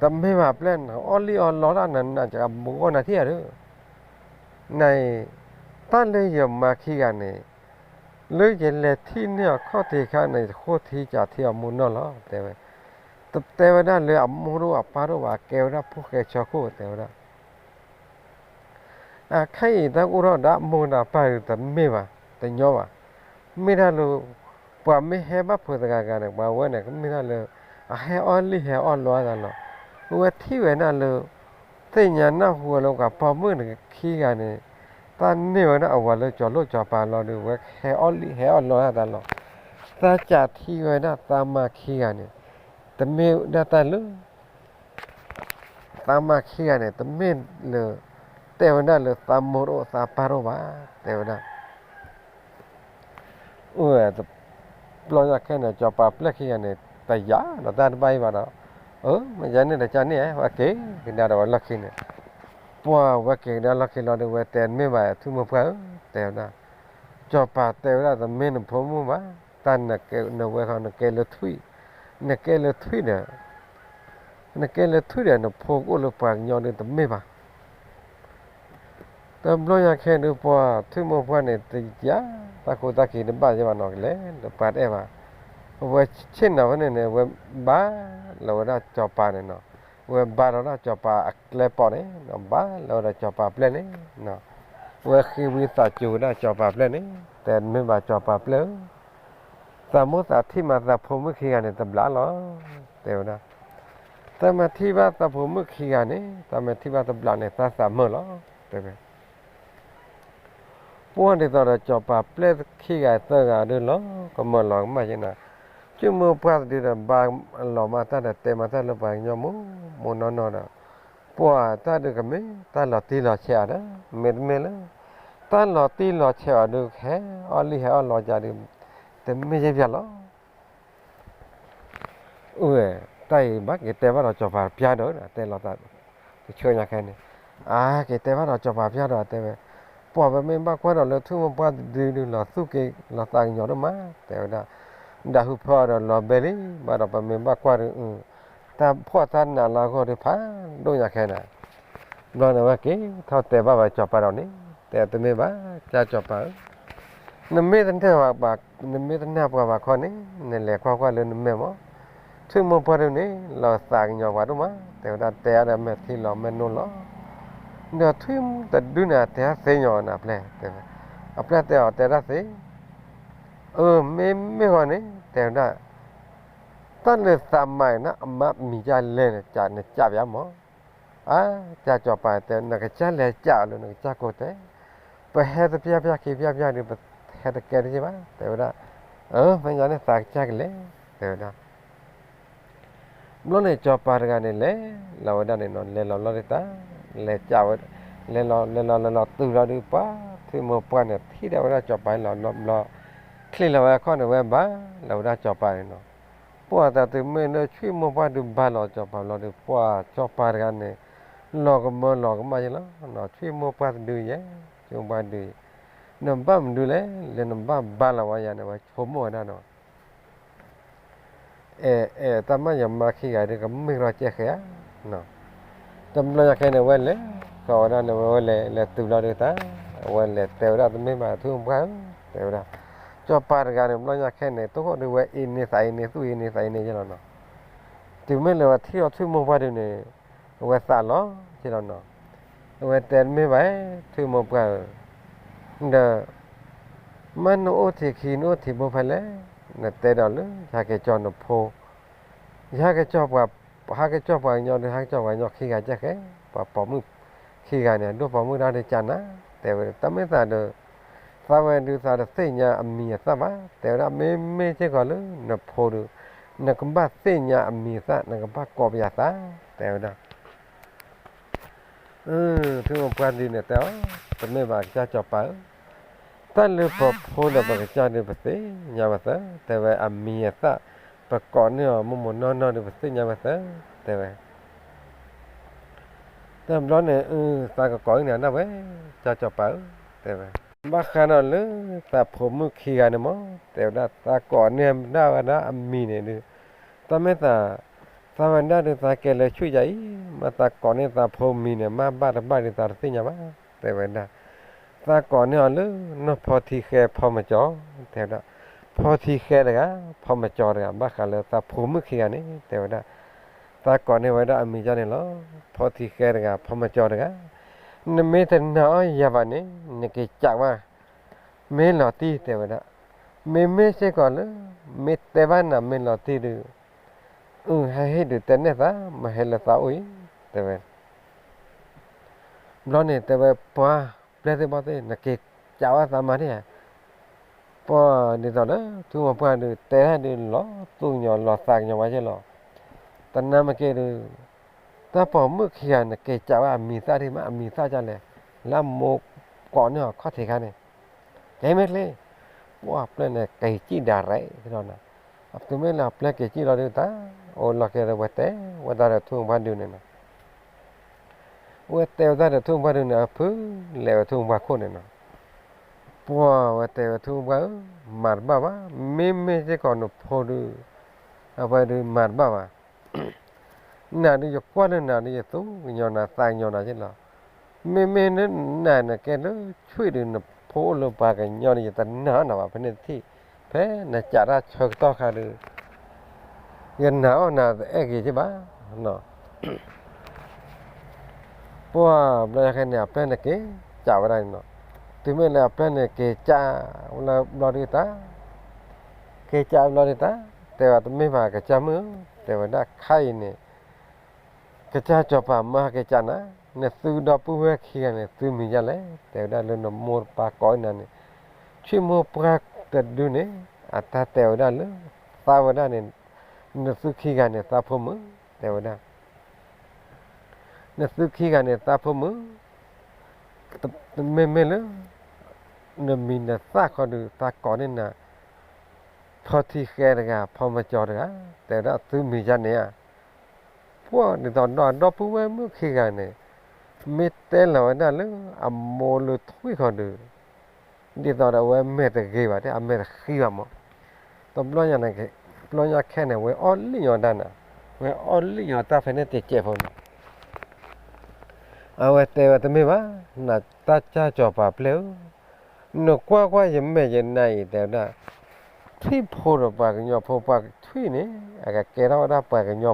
တမ့ၢ်ဘၣ်ပျဲၢ်န့ၣ် အီၣ်လံၣ်အီၣ်လီတၢ်နးနးကဘိဂီၢ်နၤထံၣ်ဧါဒုး, နအံၤ, တၢ်လၢယမါခံဂၤန့ၣ်, လၢယလဲၤထံၣ်န့ၢ်အခီၣ်ထံးခါန့ၣ် ယဃိထံကးထံအီၤမူနီၢ်လီၤ တဲဝဲ. တတဲဝဲဒၣ်လၢအမိၢ်တအိၣ်အပၢ်တအိၣ်ဘၣ် အကဲဝဲဒၣ်ဖိၣ်ဃဲဆၢခိၣ် တဲဝဲဒၣ်. အခဲအံၤတၢ်ကအိၣ်ထီၣ်ဒၣ်အမိၢ်ဒၣ်ပၢ်ဒုးတမ့ၢ်ဘၣ်, တညီဘၣ်. မ့ၢ်ဒၣ်လၢ ပှၤမ့ၢ်ဟဲဘၣ်ဖုးတဂၤဂၤန့ၣ် ပှၤဝဲန့ၣ် ကမ့ၢ်ဒၣ်လၢ အဟဲအီၣ်လံၣ်ဟဲအီၣ်လီအသးလီၤ. အဝဲထံၣ်ဝဲဒၣ်လၢ သ့ၣ်ညါနၢ်ဟူဝဲလၢပှၤပိာ်မုၣ်ခံဂၤန့ၣ် တၢ်န့ၢ်ဝဲဒၣ်အဝၤလၢစီၤလိၣ်စီၤပၤလီၤဒီး ဝဲဟဲအီၣ်လံၣ်ဟဲအီၣ်လီအသးလီၤ. သးစးထံၣ်ဝဲဒၣ်သးမါခံဂၤန့ၣ် တမ့ၢ်ဒၣ်တၢ်လၢ သးမါခံဂၤန့ၣ် တမ့ၢ်လၢ တဲဝဲဒၣ်လၢသးမိၢ်တအိၣ်သးပၢ်တအိၣ်ဘၣ်, တဲဝဲဒၣ်. အိၣ်ဝဲ တဘျီညါခဲန့ၣ် စီၤပၤပျဲၢ်ခံဂၤန့ၣ် တယာ်ဒီးတၢ်တဘၣ်အံၤဘၣ်ဒီး, အၢ မ့ၢ်ယၤန့ၣ်ဒီးကန့ၣ် ဝဲက့ၤကဒါဒီးဝဲလီၢ်ခံန့ၣ်, ပှၢ်ဝဲက့ၤကဒါလီၢ်ခံလီၤဒီး ဝဲတဲတမ့ၢ်ဘၣ် ထွံၣ်မိၢ်ပှၢ်ဧၢ, တဲဝဲဒၣ်. စီၤပၤတဲဝဲဒၣ် တမ့ၢ်နဖိမုၣ်ဘၣ်, တၢ်နကဲနဝဲဃီ နကဲလၢထွံၣ်, နကဲလၢထွံၣ်ဒီး နကဲလၢထွံၣ်ဒီး နဖိကအိၣ်လၢပှၤကညီဒုးတမ့ၢ်ဘၣ်. တဘျီညါခဲဒုး ပှၢ်ထွံၣ်မိၢ်ပှၢ်န့ၣ် တယာ် တၢ်ကူတၢ်က့ၤတဘၣ်ယဲဘၣ်နီၤ ကလဲၤလၢပှၤတအဲၣ်ဘၣ်. အဝဲဆ့ၣ်နီၤဖဲန့ၣ်န့ၣ် အဝဲဘါလီၤဝဲဒၣ်စီၤပၤန့ၣ်နီၤ, အဝဲဘါလီၤဒၣ်စီၤပၤအကျဲပိာ်န့ၣ်, ဘါလီၤဝဲဒၣ်စီၤပၤပျဲၢ်န့ၣ်, အဝဲဃ့ဝံသးစူၤဝဲဒၣ်စီၤပၤပျဲၢ်န့ၣ်, တဲမ့ၢ်ဘၣ်စီၤပၤပျဲၢ်ဧၢ, သးမိၢ်သးထံၣ်မးသးဖိမုၣ်ခံဂၤန့ၣ်တဘျီလီၤ, တဲဝဲဒၣ်. သးမ့ၢ်ထံၣ်ဘၣ်သးဖိမုၣ်ခံဂၤန့ၣ် သးမ့ၢ်ထံၣ်ဘၣ်တဘျီန့ၣ် သးသးမုာ်လီၤ, တဲဝဲ. ပှၢ်ဒ်သိးဒီးစီၤပၤပျဲၢ်ခံဂၤသၢဂၤဒုးလီၤကမၢလီၤကမၣ်က့ၤနၤ, ထွံၣ်မိၢ်ပှၢ်တဒုဒီး ဘါလီၤမးတၢ်ဒီးတဲမးတၢ်လၢပှၤကညီမူမူနီၢ်နီၢ်ဒီး, ပှၢ်တၢ်ဒုးကမ့ၢ်တၢ်လီၤတံၢ်လီၤဆဲးအီၤဒီး မ့တမ့ၢ်လၢ တၢ်လီၤတံၢ်လီၤဆဲးအီၤဒုး ကဟဲအီၣ်လံၣ်ဟဲအီၣ်လီၤကဒီး တမ့ၢ်ယဲၢ်ပျၢ်လီၤ. အိၣ်ဝဲ, တၢ်အံၤဘၣ်က့ၤတဲဘၣ်ဒီးစီၤပၤပျဲၢ်ဒီး တဲလီၤသး, တဆၢညါခဲန့ၣ်, အါ က့ၤတဲဘၣ်ဒီးစီၤပၤပျဲၢ်ဒီးတဲဝဲ, ပှၢ်ပမ့ၢ်ဘၣ်ကွၢ်ဒီးလၢထွံၣ်မိၢ်ပှၢ်တဒုဒုး လီၤသူၣ်က့ၤလီၤသးကညီၤဒိၣ်မး တဲဝဲဒၣ်, ဒၣ်ဟူဖၢအီၤဒီးလီၤဘဲလံ, ဘၣ်ဒီးပမ့ၢ်ဘၣ်ကွၢ်ဒီး တၢ်ဖှီၣ်တၢ်နးလၢအဂီၢ်ဒုးဖးဒိၣ်ညါခဲန့ၣ်, ဘျီန့ၣ်ဝဲက့ၤထီၣ်တဲဘၣ်ဝဲစီၤပၤဒီးန့ၣ်, တဲတမ့ၢ်ဘၣ် ကၢ်စီၤပၤဧၢ, နမ့ၢ်တနၢ်ပှၤဘၣ်, နမ့ၢ်တနၢ်ပှၤဘၣ်ခီန့ၣ် နလဲၤကွၢ်ကွၢ်လၢနမဲာ်မး, ထွံၣ်မိၢ်ပှၢ်ဒုးန့ၣ် လီၤသးကညီၤပှၤဒိၣ်မး တဲဝဲဒၣ်, တဲအါဒီးမဲာ်ထံလီၤမဲာ်နိလီၤ, ဒီးထွံၣ်တဒုန့ၣ် တဲတၢ်သ့ညီၤနၤပျဲၢ်, တဲဝဲ, အပျဲၢ်တဲအီၤတဲတၢ်သ့ အၢ မ့မ့ၢ်ဃီန့ၣ် တဲဝဲဒၣ်, တၢ်လၢသးမၤအံၤန့ၣ် အမါမံၤဒ်လဲၣ်န့ၣ် နကးပၠးမး, အါ ကၢ်စီၤပၤတဲ နကစၢ်လဲၤကးအီၤလၢနကစၢ်ကိးတဲ, ပဟဲတပျၢ်ပျၢ်ခံပျၢ်ပျၢ်ဒီး ပဟဲတကဲတက့ၢ်ဘၣ် တဲဝဲဒၣ်, အၢ ဖဲညါန့ၣ်သးကစၢ်ကလဲၤ တဲဝဲဒၣ်. ဘျီန့ၣ်စီၤပၤတဂၤန့ၣ် လဲၤလီၤဝဲဒၣ်န့ၣ်နီၤ, လဲၤလီၤဘျီဒုးတၢ်, လဲၤကးဝဲ, လဲၤလီၤလဲၤလီၤလဲၤလီၤတုၤလီၤဒုး ပှၢ်ထွံၣ်မိၢ်ပှၢ်န့ၣ် ထံၣ်ဒၣ်ဝဲဒၣ်စီၤပၤလီၤဘျီဘျီ, ချ့လီၤဝဲအခီၣ်န့ၣ် ဝဲဘါလီၤဝဲဒၣ်စီၤပၤန့ၣ်နီၤ, ပှၢ်တၢ်တုၤမ့ၢ်လၢထွံၣ်မိၢ်ပှၢ်ဒုးဘါလီၤစီၤပၤဘျီဒုး ပှၢ်စီၤပၤတဂၤန့ၣ် လီၤကမၢလီၤကမၣ်ယဲလီၤနီၤ, ထွံၣ်မိၢ်ပှၢ်တဒုယဲ, ထွံၣ်မိၢ်ပှၢ်ဒုး, နဘၣ်မနုၤလဲၣ် လၢနဘၣ်ဘါလီၤဝဲယၤန့ၣ် ဝဲဆိကမိၣ်ဝဲဒၣ်နီၤ အဲ အဲ တၢ်မၤယမါခံဂၤဒုး ကမ့ၢ်ကလီကဲဃဲဧါ, တဘျီညါခဲန့ၣ် ဝဲလဲၤဃီၤဝဲဒၣ်န့ၣ် ဝဲလဲၤလဲၤတုၤလီၤဒုးတၢ်, အဝဲလဲၤတဲဝဲဒၣ် တမ့ၢ်ဘၣ်ထွံၣ်မိၢ်ပှၢ်ဧၢ, တဲဝဲဒၣ်, စီၤပၤတဂၤန့ၣ် ဘျီညါခဲန့ၣ် တိခိၣ်ဒုးဝဲအ့န့သးအ့န့ သူၣ်အ့န့သးအ့န့ယဲလီၤနီၤ, တုၤမ့ၢ်လၢဝဲထံၣ်အီၤထွံၣ်မိၢ်ပှၢ်ဒုးန့ၣ် အဝဲသးလီၤယဲလီၤနီၤ, အဝဲတဲတမ့ၢ်ဘၣ် ထွံၣ်မိၢ်ပှၢ်ဧၢ, ဒီး မ့ၢ်နအိၣ်ထံးခံ နအိၣ်ထံးဘိဖဲလဲၣ်, နတဲဒီးလၢ ယဟဲက့ၤကၠီနဖိ, ယဟဲက့ၤကၠီပှၤ, ဟဲက့ၤကၠီပှၤကညီဒီး ဟဲက့ၤကၠီပှၤကညီခံဂၤကဲဃဲ, ပှၤပိာ်မုၣ်ခံဂၤန့ၣ် ဒိၣ်ပိာ်မုၣ်တၢ်ဒုးကနၤ, တဲဝဲ တၢ်မ့ၢ်သးဒီး, သးဝဲဒုးသးတသ့ၣ်ညါအမံၤအသၣ်ဘၣ်, တဲဝဲဒၣ် မ့မ့ၢ်စ့ၢ်ကီးလၢနဖိဒီး, နကဘၣ်သ့ၣ်ညါအမံၤအသၣ် နကဘၣ်ကိးပယၤသး, တဲဝဲဒၣ် ထွံၣ်မိၢ်ပှၢ်ဒုးန့ၣ်တဲအီၤ, တမ့ၢ်ဘၣ်ကစၢ်စီၤပၤဧၢ, တၢ်လၢပဖိဒီးပကစၢ်ဒုးပသ့ၣ်ညါဝဲသၢ, တဲဝဲအမံၤအသၣ်, ပကိးန့ၢ်အီၤမိၢ်မိၢ်နီၢ်နီၢ်ဒုးပသ့ၣ်ညါဝဲသၢ, တဲဝဲ တဘျီန့ၣ် အၢ သးကကိးအံၤန့ၣ် နၢ်ဝဲ, ကစၢ်စီၤပၤဧၢ, တဲဝဲ ဘၣ်ဃးဒီးလၢသးဖိမုၣ်ခံဂၤန့ၣ်မ့ၢ် တဲဝဲဒၣ် သးကိးန့ၢ်ဒၣ်ဝဲဒၣ်အမံၤန့ၣ်ဒုး, တၢ်မ့ၢ်သး, သးဝဲဒၣ်ဒုး သးကဲလၢဆူၣ်ယၤအံၤ, မ့ၢ်သးကိးန့ၢ်သးဖိမံၤန့ၣ် မ့ၢ်ဘၣ်တဘၣ်ဒုး သးတသ့ၣ်ညါဘၣ်, တဲဝဲဒၣ်. သးကိးန့ၢ်အီၤလၢနီၢ်ဖီထံဃဲဖီမကၠီ, တဲဝဲဒၣ်, ဖီထံဃဲတဂၤ ဖီမကၠီတဂၤ ဘၣ်ဃးလၢသးဖိမုၣ်ခံဂၤန့ၣ် တဲဝဲဒၣ်. သးကိးန့ၢ်ဝဲဒၣ်အမံၤဒ်န့ၣ်လီၤ. ဖီထံဃဲတဂၤ ဖီမကၠီတဂၤ, နမ့ၢ်တနာ်အီၤယၤဘၣ်န့ၣ် နက့ၤကးဝဲ မ့ၢ်လီၤတံၢ် တဲဝဲဒၣ်. မ့မ့ၢ်စ့ၢ်ကီးလၢ မ့ၢ်တဲဘၣ်နၤမ့ၢ်လီၤတံၢ်ဒုး, အု ဟဲဟ့ၣ်ဒုးတဲနဲၣ်သး မ့ၢ်ဟဲလၢသးအိၣ်အံၤ တဲဝဲ. ဘျီန့ၣ်တဲဝဲ ပှၤပျဲၢ်သ့ၣ်ဘီၣ်သ့ၣ် နက့ၤကးဝဲသးမၤဒ်ဧါ. ပှၤဒ်သိးလၢ ထူမိၢ်ပှၢ်ဒုး တဲဒၣ်ဒုးလီၤသူၣ်ကညီၤလီၤသးကညီၤဝဲက့လီၤ. တနာ်မ့ၢ်က့ၤဒုး တၢ်ပိာ်မုၣ်ခံဂၤန့ၣ် က့ၤကးဝဲအမံၤသၣ်ဒ်မး အမံၤသၣ်ဒ်လဲၣ်, လၢအမိၢ်ကိးန့ၢ်အီၤခီၣ်ထံးခါန့ၣ်, ကဲမ့ၢ်ချ့, ပှၤပျဲၢ်န့ၣ် က့ၤစံၣ်ဒၣ်ရဲၣ်လီၤနၤ. အသုမ့ၢ်လၢအပျဲၢ်က့ၤစံၣ်လီၤဒုးတၢ်, အိၣ်လီၤက့ၤဒီးဝဲတဲဝဲဒၣ်ဒီးထူမိၢ်ပှၢ်ဒုးန့ၣ်နီၤ. ဝဲတဲဝဲဒၣ်ဒီးထူမိၢ်ပှၢ်ဒုးန့ၣ် အဖုလဲၤဝဲထူမိၢ်ပှၢ်ခိၣ်န့ၣ်နီၤ. ပှၤဝဲတဲဝဲထူမိၢ်ပှၢ်ဧၢ, မၤတဘၣ်ဘၣ်, မ့မ့ၢ်စ့ၢ်ကီးနဖိဒုး, အဝဲဒုးမၤတဘၣ်ဘၣ်. နၤဒုးယကွၢ်လၢနၤဒုးယသူၣ်ကညီၤနၤသးကညီၤနၤက့လီၤ. မ့မ့ၢ်လၢနၤန့ၣ်ကဲလၢဆွံၣ်ဒုး နဖိအိၣ်လၢပှၤကညီန့ၣ် ယတနာ်အီၤနၤဘၣ် ဖဲန့ၣ်တထံၣ်, ဖဲနကးတၢ်ဆၢကတီၢ်ခါဒုး ယနာ်အီၤနၤတအဲၣ်ဂ့ၤက့ဘၣ်. ပှၤဘျီယၤခဲန့ၣ် အပျဲၢ်န့ၣ်က့ၤကးဝဲဒၣ်န့ၣ်နီၤ. တုၤမ့ၢ်လၢအပျဲၢ်န့ၣ်က့ၤကးဝဲလၢဘျီဒုးတၢ်, က့ၤကးဘျီဒုးတၢ်, တဲဝဲတမ့ၢ်ဘၣ်ကစၢ်မုၣ်ဧၢ, တဲဝဲဒၣ်ခါအံၤန့ၣ် ကစၢ်စီၤပၤမၢဟဲက့ၤကးနၤ, နသုဒီပုၢ်ဝဲၢ်ခံဂၤန့ၣ် သုမံၤဒ်လဲၣ်, တဲဝဲဒၣ်လၢနမိၢ်ပၢ်ကိးနၤန့ၣ်, ဆွံၣ်မိၢ်ပှၢ်တဒုန့ၣ် အတၢ်တဲဝဲဒၣ်လၢ သးဝဲဒၣ်န့ၣ် နသုခံဂၤန့ၣ် သးဖိမုၣ်, တဲဝဲဒၣ် နသုခံဂၤန့ၣ် သးဖိမုၣ်, တမ့မ့ၢ်လၢ နမံၤနသၣ်ခီဒုး သးကိးန့ၢ်နၤ ဖီထံဃဲတဂၤ ဖီမကၠီတဂၤ, တဲဝဲဒၣ်သုမံၤဒ်န့ၣ်ဧါ. ပှၤဒ်သိးဒီးဒီပုၢ်ဝဲၢ်မုၣ်ခံဂၤန့ၣ် မ့ၢ်တဲလီၤဝဲဒၣ်လၢအမိၢ်လၢထွံၣ်ခီဒုး ဒ်သိးဒီးအဝဲမဲာ်တဂ့ၤဘၣ် အမဲာ်တဃံဘၣ်မး. တဘျီညါန့ၣ် ဘျီညါခဲန့ၣ် ဝဲအီၣ်လံၣ်ညီတၢ်နၤ, ဝဲအီၣ်လံၣ်ညီတၢ်ဖဲန့ၣ်တစဲးဖိန့ၣ်, အဝဲတဲဝဲတမ့ၢ်ဘၣ်, နတၢ်ကစၢ်စီၤပၤပျဲၢ်ဧၢ, နကွၢ်ကွၢ်ယမဲာ်ယနါအံၤ တဲဝဲဒၣ်, ထံၣ်ဖိဒီးပှၤကညီဖိပှၤကထွံၣ်န့ၣ် အကကဲထီၣ်ဝဲဒၣ်ပှၤကညီ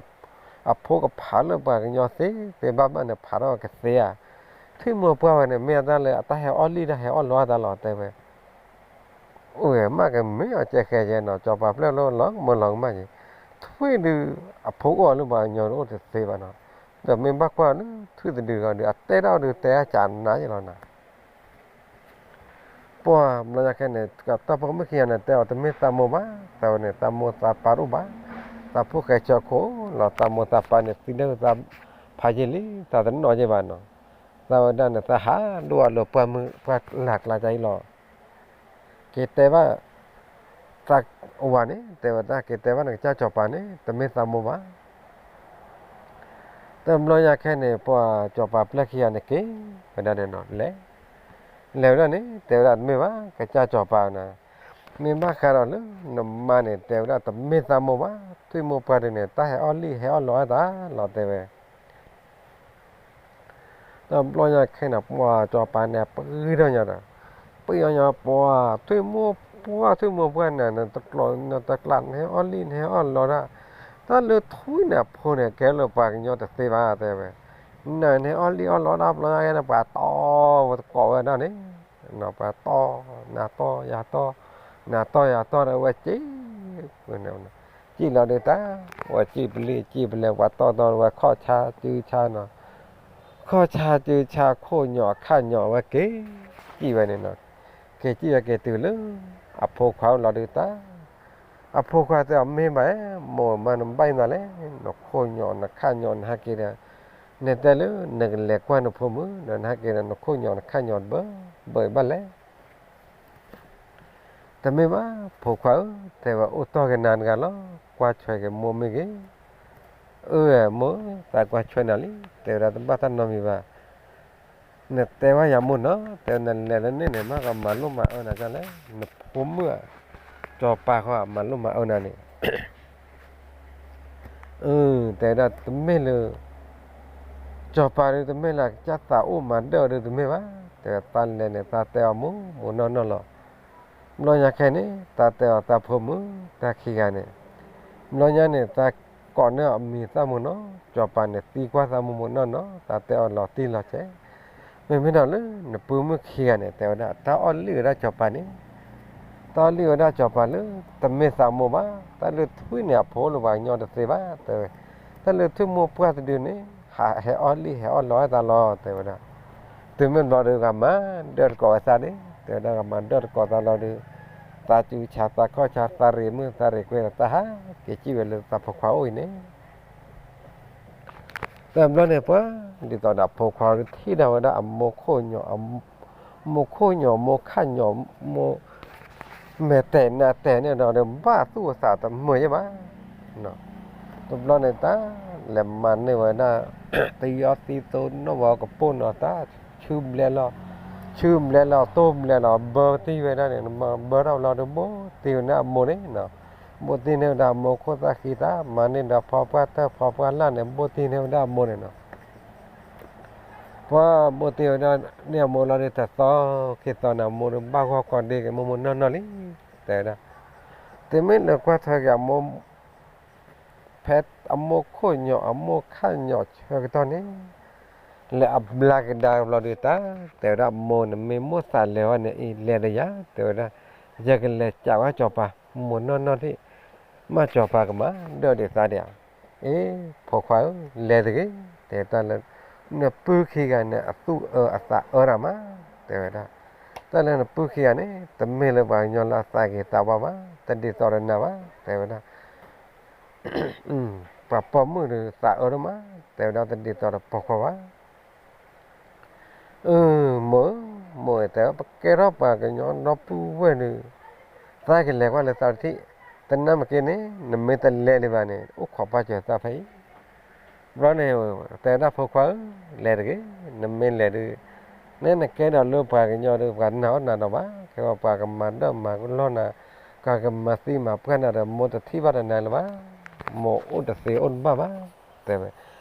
အဖိကဖးလၢပှၤကညီသ့သ့ဘၣ်ဘၣ်န့ၣ် ဖးထီၣ်ကသ့ဧါ. ထံၣ်မိၢ်ပှၢ်ဝဲန့ၣ်မ့ၢ်အတၢ်လၢအတၢ်ဟဲအီၣ်လံၣ်တၢ်ဟဲအီၣ်လီတၢ်လီၤ တဲဝဲ. အိၣ်မးကမ့ၢ်အီၤကဲဃဲကဲနီၤ စီၤပၤပျဲၢ်လၢလီၤကမၢလီၤကမၣ်က့ၤ, ထွံၣ်ဒုး အဖိအိၣ်လၢပှၤကညီအိၣ်တသ့ဘၣ်နီၤ, ဒီးမ့ၢ်ဘၣ်ကွၢ်လၢထွံၣ်တဒုဂီၢ်ဒုး အတဲထီၣ်ဒုးတဲအကးနးယလီၤနၤ ပှၤဘျီညါခဲန့ၣ် တၢ်ပိာ်မုၣ်ခံဂၤန့ၣ် တဲအီၤတမ့ၢ်သးမိၢ်ဘၣ်, သးဝဲန့ၣ် သးမိၢ်သးပၢ်တအိၣ်ဘၣ်, သးဖိၣ်ဃဲဆၢခိၣ်လီၤ, သးမိၢ်သးပၢ်န့ၣ် သံဒၢသးဖးယံာ်လံ, သးတနီၣ်ယဲဘၣ်နီၤ, သးဝဲဒၣ်န့ၣ် သးဟးဒိၣ်အီၤလၢပှၢ်မုၢ်ပှၢ်လၢ်ကျါဒ်အံၤလီၤ, က့ၤတဲဘၣ် သးဝၤန့ၣ် တဲဝဲဒၣ် က့ၤတဲဘၣ်နကစၢ်စီၤပၤန့ၣ် တမ့ၢ်သးမိၢ်ဘၣ် တဘျီညါခဲန့ၣ် ပှၤစီၤပၤပျဲၢ်ခံဂၤန့ၣ်က့ၤဝဲဒၣ်န့ၣ်နီၤ လဲၤ, လဲၤဝဲဒၣ်န့ၣ် တဲဝဲဒၣ်တမ့ၢ်ဘၣ် ကစၢ်စီၤပၤနၤ, မ့ၢ်ဘၣ်ဃးဒီးလၢနမါန့ၣ် တဲဝဲဒၣ်တမ့ၢ်သးမိၢ်ဘၣ်, ထွံၣ်မိၢ်ပှၢ်ဒုးန့ၣ် တၢ်ဟဲအီၣ်လံၣ်ဟဲအီၣ်လီအါသးလီၤ တဲဝဲ တဘျီညါခဲန့ၣ် ပှၤစီၤပၤန့ၣ် ပှံၢ်ထီၣ်ညီဒီး, ပှံၢ်ထီၣ်ညီ ပှၤထွံၣ်မိၢ်ပှၢ် ထွံၣ်မိၢ်ပှၢ်န့ၣ် နတကျိးနတကျး နဟဲအီၣ်လံၣ် နဟဲအီၣ်လီတၢ်, တၢ်လၢထွံၣ်န့ၣ်အဖိန့ၣ် ကဲလၢပှၤကညီတသ့ဘၣ် တဲဝဲ, နဟဲအီၣ်လံၣ်အီၣ်လီတၢ် ဘျီညါခဲန့ၣ် ပှၤတီဝဲတကိးဝဲဒၣ်န့ၣ်, ပှၤတီ, နတီယၤတီ, နတီယၤတီဒီးဝဲစံၣ် စံၣ်လီၤဒုးတၢ်, ဝဲစံၣ်ပလံၣ်စံၣ်ပလဲၤ ပှၤတီတီဝဲခီၣ်ဆါစုဆါနီၤ, ခီၣ်ဆါစုဆါ ခိၣ်ညီၣ်ခၣ်ညီၣ်ဝဲက့ၤ, စံၣ်ဝဲန့ၣ်နီၤ, က့ၤစံၣ်ဝဲက့ၤတုၤလၢ အဖိခွါအိၣ်လီၤဒုးတၢ်, အဖိခွါတဲအီၤမ့ၢ်ဘၣ်, မိၢ်မးနဘၣ်နၤလဲၣ်, နခိၣ်ညီၣ်နခၣ်ညီၣ်နဟဲက့ၤဒီး, နတဲလၢနကလဲၤကွၢ်နဖိမုၣ်ဒီး နဟဲက့ၤဒီးနခိၣ်ညီၣ်နခၣ်ညီၣ်တဘၢဘၢဘၣ်လဲၣ် တမ့ၢ်ဘၣ် ဖိခွါဧၢ, တဲဝဲအိၣ်တီၢ်က့ၤနၤတဂၤလီၤ, ကွၢ်ဆွဲက့ၤမိၢ်မ့ၢ်ဂ့ၤ, အၢ မိၢ်, သးကွၢ်ဆွဲနၤလံ, တဲဝဲဒၣ်တဘၣ်တၢ်နီတမံၤဘၣ်, နတဲဝဲယၤမိၢ်နီၤ, တဲနလဲၤလၢန့ၣ်န့ၣ် မ့ၢ်ကမၤလိၣ်မၤအၢနၤဒ်လဲၣ်, နဖိမုၣ်ဧါ, စီၤပၤဃီဧါ မၤလိၣ်မၤအၢနၤန့ၣ်. အၢ တဲဝဲဒၣ်တမ့ၢ်လၢ စီၤပၤဒုးတမ့ၢ်လၢကစၢ်သးအိၣ်မၤဒၢၣ်အီၤဒုးတမ့ၢ်ဘၣ်, တဲဝဲသးလဲၤန့ၣ် သးတဲအီၤမိၢ်မိၢ်နီၢ်နီၢ်လီၤ. ဘျီညါခဲအံၤန့ၣ် သးတဲအီၤသးဖိမုၣ်တၢ်ခံဂၤန့ၣ်, ဘျီညါန့ၣ် သးကိးန့ၢ်အမံၤသၣ်မုာ်နီၤ, စီၤပၤန့ၣ်သံကွၢ်သးမိၢ်မိၢ်နီၢ်နီၢ်, သးတဲအီၤလီၤတံၢ်လီၤဆဲး, မ့မ့ၢ်ဒီးလၢနပုၢ်မုၣ်ခံဂၤန့ၣ် တဲဝဲဒၣ် တၢ်အီၣ်လံၣ်ဝဲဒၣ်စီၤပၤန့ၣ်, တၢ်အီၣ်လံၣ်ဝဲဒၣ်စီၤပၤလၢ တမ့ၢ်သးမိၢ်ဘၣ်, တၢ်လၢထွံၣ်န့ၣ် အဖိလၢပှၤကညီတသ့ဘၣ်, တဲဝဲ, တၢ်လၢထွံၣ်မိၢ်ပှၢ်တဒုန့ၣ် ဟးဟဲအီၣ်လံၣ်ဟဲအီၣ်လီၤဝဲသးလီၤ တဲဝဲဒၣ်. တုၤမ့ၢ်ဘျီဒီး ကမၤဒၢၣ်တကိးဝဲသးန့ၣ် တဲဝဲဒၣ် ကမၤဒၢၣ်တကိးသးလီၤဒီး သးစုဆါသးခီၣ်ဆါ သးရ့ၣ်မုၣ်သးရ့ၣ်ကွဲဒီး တၢ်ဟးက့ၤစံၣ်ဝဲလၢသးဖိခွါအိၣ်အံၤန့ၣ် တဘျီန့ၣ်ပှၤ ဒ်သိးဒီးအဖိခွါထံၣ်ဒၣ်ဝဲဒၣ်အမိၢ်ခိၣ်ညီ မိၢ်ခိၣ်ညီ မိၢ်ခၣ်ညီ မိၢ်မဲာ်တဲာ်နါတဲာ်န့ၣ်ဒီး ဘၣ်သူၣ်အသးတမုာ်ယဲၢ်ဘၣ်. တဘျီန့ၣ်တၢ်လဲၤမၤန့ၢ်ဝဲဒၣ် တယီသံသိနီၣ်ဝဲကပိာ်နီၤ တၢ်ဆူဘျဲလီၤ ဆူဘျဲလီၤ တိၢ်ဘျဲလီၤ ဘၢတံၢ်ဝဲဒၣ်န့ၣ် မၤဘၢထီၣ်လီၤဒီး ဘိၣ်တံၢ်ဝဲန့ၣ်အမိၢ်န့ၣ်နီၤ. ဘိၣ်တံၢ်န့ၢ်ဝဲဒၣ်အမိၢ်ခိၣ်သၣ်ဃံသၣ် မၤန့ၢ်ဒီးဖီပှၢ်တၢၢ်ဖီပှၢ်လၢ်န့ၣ် ဘိၣ်တံၢ်န့ၢ်ဝဲဒၣ်အမိၢ်န့ၣ်နီၤ. ပှၤဘိၣ်တံၢ်ဝဲဒၣ်န့ၢ်အမိၢ်လီၤဒီး တသီခံသီန့ၣ် အမိၢ်ဒီးဘၣ်ဂီၢ်ကီဒ့က့ၤမိၢ်မိၢ်နီၢ်နီၢ်လံ တဲဝဲဒၣ်. တုၤမ့ၢ်လၢကွၢ်ထွဲက့ၤအမိၢ် ဖဲအမိၢ်ခိၣ်ညီအမိၢ်ခၣ်ညီဆၢကတီၢ်န့ၣ် လဲၤအဘျါကဒါဘျီဒီးတၢ် တဲဝဲဒၣ် မိၢ်နမ့ၢ်မိၣ်သးလဲၤဝဲန့ၣ်အံၤ လဲၤဒီးယၤ တဲဝဲဒၣ်, ယကလဲၤကးဝဲစီၤပၤ မိၢ်နီၢ်နီၢ်ထံၣ် မ့ၢ်စီၤပၤကမၤဒၢၣ်ဒံးသးဒံးဧါ. အ့ ဖိခွါဧၢ လဲၤတဂ့ၤ တဲတၢ်လၢ နပုၢ်ခံဂၤန့ၣ် အသူၣ်အၢအသးအၢတၢ်မး တဲဝဲဒၣ်. တၢ်လၢနပုၢ်ခံဂၤန့ၣ် တမ့ၢ်လၢပှၤကညီလၢအသးဂ့ၤသးဝါဘၣ် တဒ်သိးဒီးနၤဘၣ် တဲဝဲဒၣ်. ပှၤပိာ်မုၣ်ဒီးသးအၢဒိၣ်မး တဲဝဲဒၣ် တဒ်သိးဒီးပိာ်ခွါဘၣ်. အၢ မိၢ်ဧၢ မိၢ်ဧၢ တဲဝဲ ပကဲထီၣ်ပှၤကညီဒီပုၢ်ဝဲၢ်ဒီး သးကလဲၤကွၢ်လၢသးတထံၣ် တနၢ်မ့ၢ်က့န့ၣ် နမ့ၢ်တလဲၤလၢၤဘၣ်န့ၣ် အိၣ်ခိးပာ်စၢၤသးဖဲအံၤ ဘျီန့ၣ် တဲဝဲဒၣ်ဖိခွါဧၢ လဲၤတဂ့ၤ နမ့ၢ်လဲၤဒီး နဲနကဲဒီးလၢပှၤကညီဒီး ပှၤနၢ်အီၣ်နၤဒီးဘၣ် ကဲဝဲပှၤကမၤဒၢၣ်မၤကလီၢ်နၤ ပှၤကမၤသံမၤပှၢ်နၤဒီး မိၢ်တထံၣ်ဘၣ်ဒီးနၤလၢၤဘၣ်. မိၢ်အိၣ်တသ့အိၣ်တဘၣ်ဘၣ် တဲဝဲ.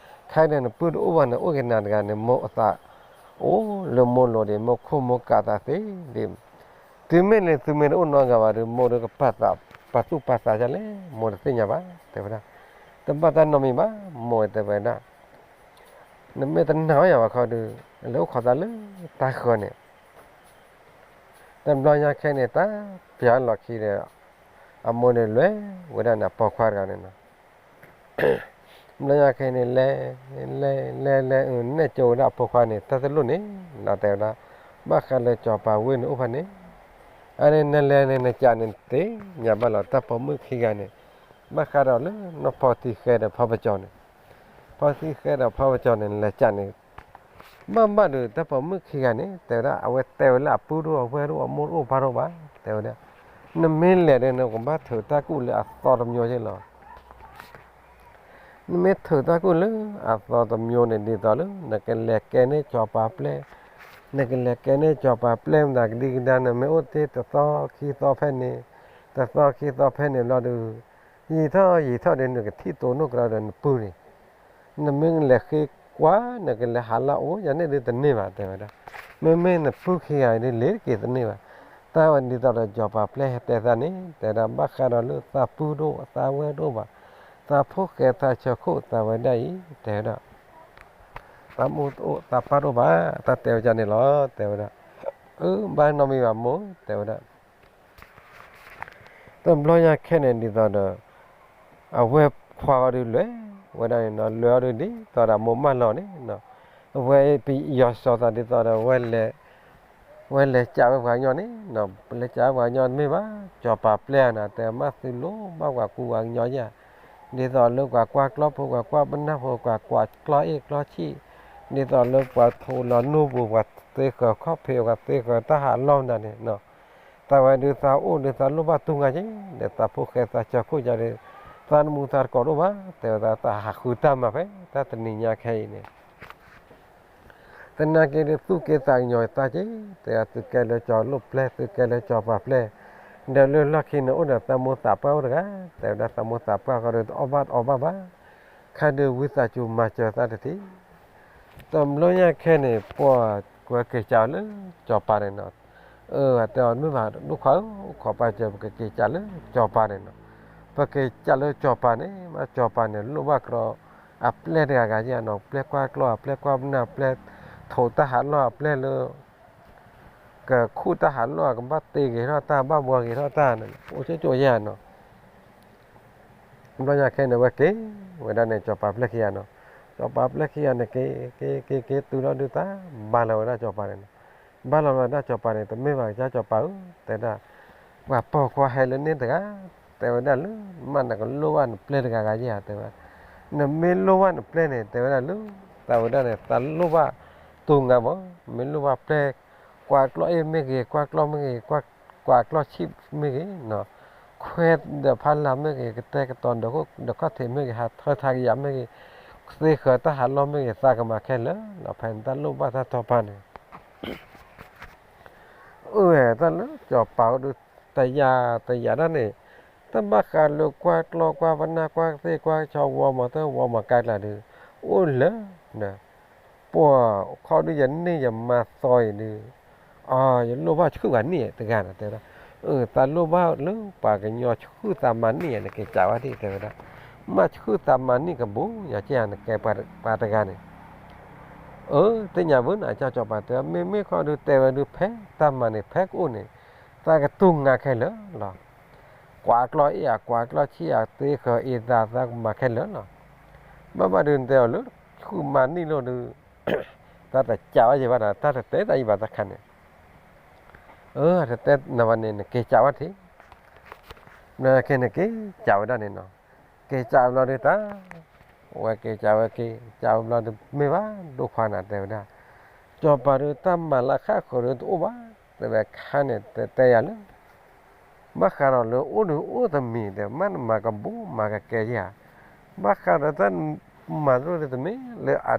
ခဲအံၤန့ၣ် နပုၢ်တအိၣ်ဘၣ်န့ၣ် အိၣ်က့ၤနၤတဂၤန့ၣ် မိၢ်အသးအိၣ်လၢမိၢ်လိၤဒံး မိၢ်ခိၣ်မိၢ်ကးသးသ့ဒံး တုၤမ့ၢ်လၢသုမ့ၢ်တအိၣ်နီတဂၤဘၣ်ဒီး မိၢ်ဒီးကပာ်သူၣ်ပာ်သးဒ်လဲၣ် မိၢ်တသ့ၣ်ညါဘၣ် တဲဝဲဒၣ်. တဘၣ်တၢ်နီတမံၤဘၣ် မိၢ်တဲဝဲဒၣ်. နမ့ၢ်တနာ်အီၤယၤဘၣ်ခီဒီး လဲၤအိၣ်ခိးသးလၢတၢ်ဃၢၤန့ၣ် တဘျီညါခဲအံၤန့ၣ် တၢ်ပျၢၤလီၢ်ခံဒီး အမိၢ်န့ၣ်လဲၤဝဲဒၣ်န့ၣ် ပိာ်ခွါတဂၤန့ၣ်နီၤ ဘျီညါခဲအံၤန့ၣ် လဲၤ လဲၤ လဲၤ လဲၤ နဲၣ်ကၠိဝဲဒၣ်အဖိခွါန့ၣ် တၢ်တလိၣ်န့ၣ် လီၤတဲဝဲဒၣ် ဘၣ်ဃးလၢစီၤပၤဝ့ၢ်န့ၣ်အိၣ်ဖဲန့ၣ် အန့ၣ်နလဲၤန့ၣ် နကးန့ၣ်သ့ၣ်ညါဘၣ်လီၤ တၢ်ပိာ်မုၣ်ခံဂၤန့ၣ် ဘၣ်ဃးဒီးလၢနီၢ်ဖီသံဃဲဒီးဖီပကၠီၤန့ၣ် ဖီသံဃဲဒီးဖီပကၠီၤန့ၣ် လဲၤကးန့ၣ် ဘၣ်ဘၣ်ဒီး တၢ်ပိာ်မုၣ်ခံဂၤန့ၣ် တဲဝဲဒၣ် အဝဲတဲဝဲလၢအပုၢ်တအိၣ်အဝဲၢ်တအိၣ်အမိၢ်တအိၣ်ပၢ်တအိၣ်ဘၣ် တဲဝဲဒၣ် နမ့ၢ်လဲၤဒီး နကဘၣ်ထုးတၢ်ကူၣ်လၢအသီတမျိုးယဲၢ်လီၤ နမ့ၢ်ထုးတၢ်ကူၣ်လၢအသီတမျိုးန့ၣ် ဒ်သိးလၢ နကလဲၤကဲန့ၢ်စီၤပၤပျဲၢ် နကလဲၤကဲန့ၢ်စီၤပၤပျဲၢ်မတၤကဒံကဒါ နမ့ၢ်အိၣ်တ့ၢ်တသီခံသီဖဲန့ၣ် တသီခံသီဖဲန့ၣ်ဘျီဒီး ယံာ်ထီၣ်ယံာ်ထီၣ်ဒီး နကထံၣ်တိၢ်နီၣ်ကဒီးဒီးနပုၢ်န့ၣ် နမ့ၢ်လဲၤဃ့ကွၢ် နကလဲၤဟးလၢအအိၣ် ယၤန့ၣ်ဒုးတန့ၢ်ဘၣ် တဲဝဲဒၣ်. မ့မ့ၢ်နပုၢ်ခံဂၤအံၤဒုး လဲၤတက့ၤတန့ၢ်ဘၣ်. တၢ်ဝဲဒ်သိးဒီးစီၤပၤပျဲၢ်ဟဲတဲသးန့ၣ် တဲဝဲဒၣ် ဘၣ်ဃးဒီးလၢသးပုၢ်တအိၣ် သးဝဲၢ်တအိၣ်ဘၣ်, သးဖိၣ်ဃဲသးဆၢခိၣ်သးဝဲဒၣ်အံၤ တဲဝဲဒၣ် သးမိၢ်တအိၣ်သးပၢ်တအိၣ်ဘၣ် တၢ်တဲဝဲဒ်န့ၣ်လီၤ တဲဝဲဒၣ်. အၢ ဘၣ်နီတမံၤဘၣ်မိၢ် တဲဝဲဒၣ် တဘျီညါခဲန့ၣ်ဒ်သိးဒီး အဝဲၢ်ခွါအီၤဒုးလဲၤဝဲဒၣ်န့ၣ်နီၤ, လဲၤအီၤဒုးဒ်သိးဒီးအမိၢ်မၢလီၤန့ၣ်နီၤ, အဝဲပယီၤစီၤသးဒ်သိးဒီး ဝဲလဲၤကးဝဲပှၤကညီန့ၣ်နီၤ, လဲၤကးဝဲပှၤကညီတမ့ၢ်ဘၣ်, စီၤပၤပျဲၢ်နၤ တဲမးသုလိၣ်ဘၣ်ပှၤကူပှၤကညီယါ, ဒ်သိးလၢပှၤကွၢ်ကျီဖိ ပှၤကွၢ်ပနၢ်ဖိ ပှၤကွၢ်ကျီအ့ၣ်ကျီဆံၣ်, ဒ်သိးလၢပှၤထိးလီၤနူၢ်ပူၤ ပှၤသ့ဃၢၤခီၣ်ဖံး ပှၤသ့ဃၢၤတၢ်ဟးလီၢ်မတၤန့ၣ်နီၤ တၢ်ဝဲဒုးသးအိၣ်ဒုးသးလိၣ်ဘၣ်တူၢ်ငါက့ၤ, ဒီးသးဖိၣ်ဃဲသးဆၢခိၣ်ယါဒီး သးနမူသးတကိးတအိၣ်ဘၣ်, တဲဝဲဒၣ်သးဟးဃုတၢ်မၤဖဲ တၢ်တနံၤညါခဲအံၤန့ၣ်, သနာ်က့ဒီး သူၣ်က့သးကညီၤသးက့ၤ, တဲဝဲဒၣ် သုးကဲလၢကၠီၤလိၣ်ပျဲၢ်, သုးကဲလၢကၠီၤပၤပျဲၢ်, ဒီးလၢလီၢ်ခံန့ၣ် အိၣ်ဒီးသးမိၢ်သးပှၢ်အိၣ်တဂၤ, တဲဝဲဒၣ် သးမိၢ်သးပှၢ်ဃီဒီး တအီၣ်ဘၣ်တအီဘၣ်ဘၣ်, ခါဒီးဝံသးစူၤမၤစၢၤသးတထံၣ်, တဘျီညါခဲန့ၣ် ပှၤကွဲးက့ၤကးအီၤလၢကၠီၤပၤန့ၣ်နီၤ, အၢ တဲအီၤ မ့ၢ်ဘၣ် ဒိၣ်ခွါဧၢ, ခိးပာ်စၢၤ ပကက့ၤကးလၢကၠီၤပၤန့ၣ်နီၤ, ပက့ၤကးလၢကၠီၤပၤန့ၣ် မ့ၢ်ကၠီၤပၤန့ၣ် လိၣ်ဘၣ်ကဒီး အပျဲၢ်တဂၤဂၤယဲနီၤ, ပျဲၢ်ကွၢ်ကျီၢ် အပျဲၢ်ကွၢ်ပနၢ် အပျဲၢ်ထိးတၢ်ဟးလီၢ် အပျဲၢ်လၢ ကခူၣ်တၢ်ဟးလီၢ် ကဘၣ်တ့ဂ့ၤထီၣ်တၢ် ဘၣ်ဘှီဂ့ၤထီၣ်တၢ်န့ၣ် အိၣ်ကၠိကၠိယဲနီၤ. ဘျီညါခဲန့ၣ် ဝဲက့ၤဝဲဒၣ်န့ၣ် ကၠီၤပၤပျဲၢ်ခံဂၤနီၤ, ကၠီၤပၤပျဲၢ်ခံဂၤန့ၣ် က့ၤက့ၤက့ၤက့ၤတုၤလီၤဒုး တၢ်ဘါလီၤဝဲဒၣ်ကၠီၤပၤန့ၣ်နီၤ, ဘါလီၤဝဲဒၣ်ကၠီၤပၤန့ၣ် တမ့ၢ်ဘၣ်ကစၢ်ကၠီၤပၤဧၢ, တဲဒၣ် ပှၤပိာ်ခွါဟဲလၢန့ၣ်တဂၤ, တဲဝဲဒၣ်လၢ မ့ၢ်နကလိၣ်ဘၣ်နပျဲၢ်တဂၤဂၤယဲဧါ တဲဝဲ, နမ့ၢ်လိၣ်ဘၣ်နပျဲၢ်န့ၣ် တဲဝဲဒၣ်လၢ သးဝဲဒၣ်န့ၣ် သးလိၣ်ဘၣ်တူၢ်ငါမး, မ့ၢ်လိၣ်ဘၣ်ပျဲၢ် ကွၢ်ကျီၢ်အ့ၣ်မ့ၢ်ဂ့ၤ ကွၢ်ကျီၢ်မ့ၢ်ဂ့ၤ ကွၢ်ကျီၢ်ဆံၣ်မ့ၢ်ဂ့ၤနီၤ, ခွဲဒီးဖးလၢ်မ့ၢ်ဂ့ၤ ကတဲာ်ကတီၤဒီး ဒီးခီၣ်ထံးမ့ၢ်ဂ့ၤ ဟးထၢထးကယၤမ့ၢ်ဂ့ၤ, သ့ဃၢၤတၢ်ဟးလီၢ်မ့ၢ်ဂ့ၤ သးကမၤခဲလၢာ်လီၤ, ဖဲန့ၣ်တၢ်လိၣ်ဘၣ်တၢ်တီပာ်န့ၣ် အၢတၢ်လၢကၠီၤပၤအိၣ်ဒုး တယာ်တယာ်ဒၣ်န့ၣ်, တၢ်ဘၣ်ဃးလၢကွၢ်ကျီၢ်ကွၢ်ပနၢ်ကွၢ်သ့ၣ်ကွၢ်ဆီဝီမၤတၢ်ဝီမၤကါကျါဒုး အိၣ်လၢ ပှၤခီဒုးယန့ၢ်ယမၤသီအံၤဒုး, အ ယလိၣ်ဘၣ်ဆှုၣ်ပှၤနံၣ်တဂၤနီၤ တဲဝဲဒၣ်, အၢ သးလိၣ်ဘၣ်လၢပှၤကညီဆှုၣ်သးမၤနံၣ်ဧါ နက့ၤကးဝဲဒၣ် တဲဝဲဒၣ်, မ့ၢ်ဆှုၣ်သးမၤနံၣ်ကဘူး ယကဲဧါ နကဲပှၤတဂၤန့ၣ် အၢ သ့ၣ်ညါဘၣ်နီၤ အကၠီၤပၤတဲ မ့မ့ၢ်ခီဒုးတဲဝဲဒုး ဖဲတၢ်မၤန့ၣ် ဖဲကအိၣ်န့ၣ် သးကတူၢ်ငါခဲလၢာ်လီၤ. ကွၢ်ကျီၢ်အ့ၣ်ဧါ ကွၢ်ကျီၢ်ဆံၣ်ဧါ သ့ဃၢၤအ့ၣ်သး သးကမၤခဲလၢာ်လီၤ. ဘၣ်ဘၣ်ဒုးနတဲအီၤလၢ ဆှုၣ်မၤနံၣ်လိာ်ဒုး သးတကးဝဲယံၤဘၣ်ဒီး တၢ်တတဲတၢ်ယံၤဘၣ်တခါန့ၣ် အၢ တတဲနၤဘၣ်န့ၣ် နက့ၤကးဝဲထံၣ် နက့ၤကးဝဲဒၣ်န့ၣ်နီၤ, က့ၤကးဝဲဘျီဒုးတၢ် ဝဲက့ၤကးဝဲက့ၤကးဝဲဘျီဒုး မ့ၢ်ဘၣ်ဒိၣ်ခွါနၤ တဲဝဲဒၣ်, ကၠီၤပၤဒုး တၢ်မၤလၢခၣ်ဃၢၤဒုးတအိၣ်ဘၣ် တဲဝဲခါန့ၣ် တဲတဲယၤလၢ ဘၣ်ဃးဒီးလၢအိၣ်ဒုးအိၣ်တမံၤ တဲမ့ၢ်နမၤကဘူးမၤကကဲယဲဧါ, ဘၣ်ဃးဒီးတၢ်မၤတလိၣ်ဒုး တမ့ၢ်လၢအ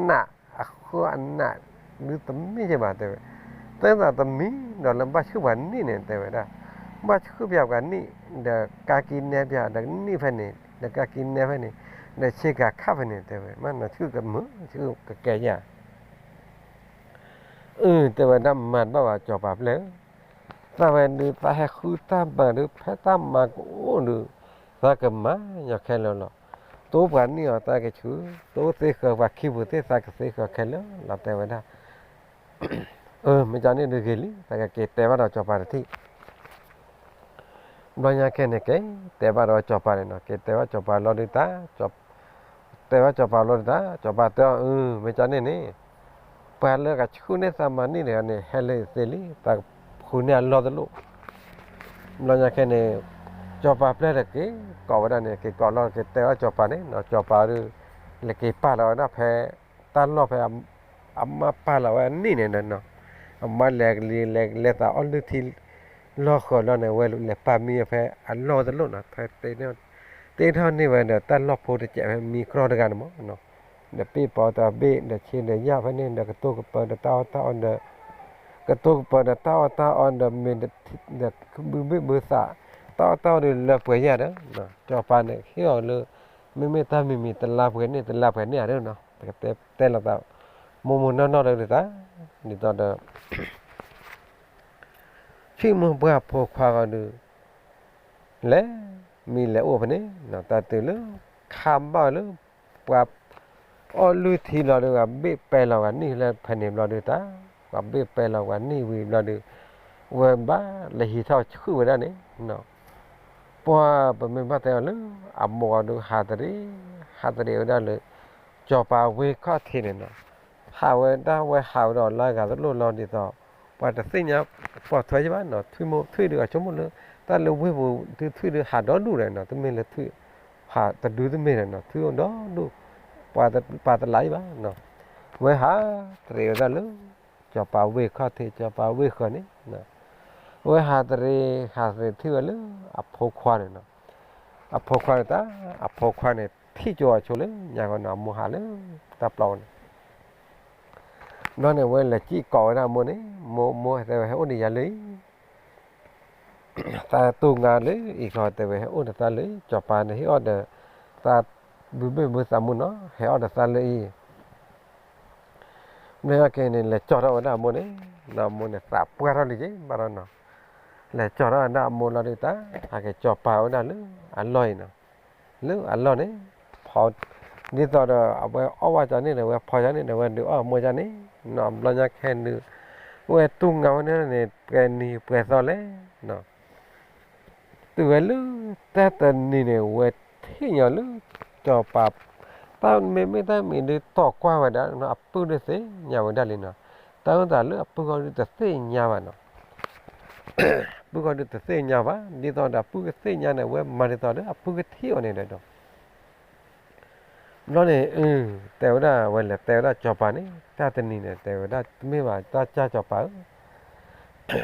နး အဃၢအနးဒုးတမ့ၢ်ယဲဘၣ် တဲဝဲ, တဲသးတမံၤဒီးလၢဘၣ်ဆှုၣ်ပှၤနံၣ်န့ၣ် တဲဝဲဒၣ်, ဘၣ်ဆှုၣ်ပှၤနံၣ် ဒီးကါကံနဲပှၤ ဒီးနံၣ်ဖဲန့ၣ် ဒီးကါကံနဲဖဲန့ၣ် ဒီးဆ့ကၤခၣ်ဖဲန့ၣ် တဲဝဲ မ့ၢ်နဆှုၣ်ကမုာ် ဆှုၣ်ကကဲယဲဧါ အၢ တဲဝဲဒၣ် မၤတဘၣ်ဘၣ် ကၠီၤပၤပျဲၢ်ဧၢ, သးဝဲဒုး သးဟဲဃုတၢ်မၤဒုး ဖဲတၢ်မၤကအိၣ်ဒုး သးကမၤညီခဲလၢာ်လီၤ. တိပှၤနံၣ်အီၤ သးကဆှုၣ်, တိသ့ဃၢၤပှၤခံပူၤသ့ၣ် သးကသ့ဃၢၤခဲလၢာ်လီၤ တဲဝဲဒၣ်. အၢ မ့ၢ်ကန့ၣ်ဒုးဂ့ၤလံ သးကက့ၤတဲဘၣ်ဒီးကၠီၤပၤတထံၣ် ဘျီညါခဲန့ၣ် က့ၤတဲဘၣ်ဒီးကၠီၤပၤန့ၣ်နီၤ, က့ၤတဲဘၣ်ကၠီၤပၤလီၤဒုးတၢ်, တဲဘၣ်ကၠီၤပၤလီၤဒုးတၢ်, ကၠီၤပၤတဲအီၤ အၢ မ့ၢ်ကန့ၣ်န့ၣ် ပှၤလၢကဆှုၣ်န့ၢ်သးမၤနံၣ်တဂၤန့ၣ် ဟဲလၢယသ့လံ, သးဃုန့ၢ်အလီၢ်တလိၣ်. ဘျီညါခဲန့ၣ် ကၠီၤပၤပျဲၢ်ဒီးက့ၤကိးဝဲဒၣ်န့ၣ် က့ၤကိးလီၤ က့ၤတဲဘၣ်ကၠီၤပၤန့ၣ်နီၤ, ကၠီၤပၤဒုး လဲၤက့ၤပာ်လီၤဝဲဒၣ်ဖဲ တၢ်လီၢ်ဖဲ အမါပာ်လီၤဝဲအနံၣ်န့ၣ်နီၤ, အမါလဲၤကလံၤလဲၤလဲၤသးအီၣ်လုၢ်ထံ လီၢ်ဃၢၤလီၤန့ၣ် ဝဲလဲၤပာ်မံဖဲအလီၢ်တလိၣ်နီၤ, ဖဲ တ့ထီၣ်န့ၢ်ဝဲဒီးတၢ်လီၢ်ဖိတစဲးဖဲမံကြီတဂၤန့ၣ်မးနီၤ, ဒီးပ့ၢ်ပီၤတဘ့ၣ် ဒီးဆ့ဒီးယၣ်ဖဲန့ၣ် ဒီးကတိၤကပၤဒီးတၢ်အီၣ်တၢ်အီဒီး ကတိၤကပၤဒီးတၢ်အီၣ်တၢ်အီဒီးမ့ၢ် ဒီးဘုဘ့ၣ်ဘုသး တၢ်အီၣ်တၢ်အီဒီးလၢပှဲၤယၣ်ဒီး ကၠီၤပၤန့ၣ်ဟ့ၣ်အီၤလၢ မ့မ့ၢ်တၢ်မံၤမံၤတလါပှဲၤန့ၣ် တလါပှဲၤန့ၣ်ဧါဒီးနီၤ, တကတဲတဲလိာ်သး မိၢ်မိၢ်နီၢ်နီၢ်ဒီးတၢ် ဒ်သိးဒီး ဆိကမိၣ်ပှၢ်ဖိခွါဂီၤဒုး လဲၤမံလဲၤအိၣ်ဖဲန့ၣ် တၢ်တုၤလၢ ခါဘၣ်လၢ ပှၤ အီၣ်လုၢ်ထံလီၤဒုး ပှၤဘ့ၣ်ပဲလီၤပှၤနံၣ်လၢဖဲန့ၣ်ဘျီဒုးတၢ် ပှၤဘ့ၣ်ပဲလီၤပှၤနံၣ်ဝံၤဘျီဒုး ဝဲဘၣ်လဲၤဟံးထီၣ်ဆှုၣ်ဝဲဒၣ်န့ၣ် ပှၤပမ့ၢ်ဘၣ်တဲအီၤလၢ အမိၢ်အီၤဒုးဟးတရံး ဟးတရံးဝဲဒၣ်လၢ ကၠီၤပၤဝ့ၢ်ခီၣ်ထံးန့ၣ်နီၤ, ဟးဝဲဒၣ်ဝဲဟးဝဲဒီးလၢအဂၤတလိၣ်လီၤဒ်သိး ပှၤတသ့ၣ်ညါပိာ်ထွဲယဘၣ်နီၤ, ထွံၣ်မိၢ်ထွံၣ်ဒုးအဆိကမိၣ်လၢ တၢ်လၢဝ့ၢ်ပူၤဒုးထွံၣ်ဒုးဟးဒီဒူၣ်ဒီးနီၤ, တမ့ၢ်လၢထွံၣ် ဟးတဒုတမ့ၢ်ဒီးနီၤ, ထွံၣ်အိၣ်ဒီဒူၣ် ပှၤတပာ်တလးယဘၣ်နီၤ, ဝဲဟးတရံးဝဲဒၣ်လၢ ကၠီၤပၤဝ့ၢ်ခီၣ်ထံး ကၠီၤပၤဝ့ၢ်ဃၢၤန့ၣ် ဝဲဟးတရံး ဟးတရံးထံၣ်ဝဲလၢအဖိခွါန့ၣ်နီၤ, အဖိခွါန့ၣ်တၢ် အဖိခွါန့ၣ် ထံၣ်ကၠိအဆိလၢညါဂီၤနီၤ, အမိၢ်ဟးလၢတၢ်ပျီပူၤန့ၣ် ဘျီန့ၣ် အဝဲလဲၤစံၣ်ကိးဝဲဒၣ်အမိၢ်န့ၣ်, မိၢ်, မိၢ်, တဲဝဲ ဟဲအိၣ်ဒီးယၤလၢအံၤ, သးတူၢ်ငါလၢအံၤခီ, တဲဝဲ ဟဲအိၣ်ဒီးသးလၢအံၤ, စီၤပၤန့ၣ်ဟ့ၣ်အီၣ်ဒီး သးဘုဘ့ၣ်ဘုသးမုၢ်နီၤ, ဟဲအီၣ်ဒီးသးလၢအံၤ. ဘျီညါက့ၤန့ၣ် လဲၤကၠီထီၣ်ဝဲဒၣ်အမိၢ်န့ၣ်, ဒီးအမိၢ်န့ၣ် သးပှၢ်ထီၣ်လံက့ၤဘၣ်ဒီးနီၤ, လဲၤကၠီထီၣ်ဝဲဒၣ်အမိၢ်လီၤဒုးတၢ်, ဟဲက့ၤစီၤပၤဝဲဒၣ်လၢအလီၢ်အံၤနီၤ, လၢအလီၢ်န့ၣ်, ဖီ, ဒ်သိးဒီးအဝဲအီၣ်ဝဲကန့ၣ်ဒီး အဝဲဖီကန့ၣ်ဒီး အဝဲဒုးအီၣ်အမိၢ်ကန့ၣ်နီၤ, ဘျီညါခဲန့ၣ် ဝဲတူၢ်ငါဝဲန့ၣ်န့ၣ် ပှဲၤနံၤပှဲၤသီလဲၣ်နီၤ တုၤဝဲလၢတၢ်တနံၤန့ၣ် ဝဲထံၣ်ညီလၢစီၤပၤ, တၢ်မ့မ့ၢ်တၢ်မံၤဒုးတီၢ်ကွၢ်ဝဲဒၣ်နီၤ, အပုၢ်ဒုးသ့ၣ်ညါဝဲဒၣ်လံနီၤ, တၢ်မ့ၢ်တၢ်လၢအပုၢ်ဂီၢ်ဒုးတသ့ၣ်ညါဘၣ်နီၤ, အပုၢ်ဂီၢ်ဒုးတသ့ၣ်ညါဘၣ်, ဒ်သိးဒီးအပုၢ်ကသ့ၣ်ညါန့ၣ် အဝဲမၤဒ်သိးဒီးအပုၢ်ကထံၣ်အီၤန့ၣ်ဒီး ဘျီန့ၣ် အၢ တဲဝဲဒၣ် အဝဲလဲၤတဲဝဲဒၣ်စီၤပၤန့ၣ် တၢ်တနံၤန့ၣ် တဲဝဲဒၣ် တမ့ၢ်ဘၣ် တၢ်ကၢ်စီၤပၤဧၢ,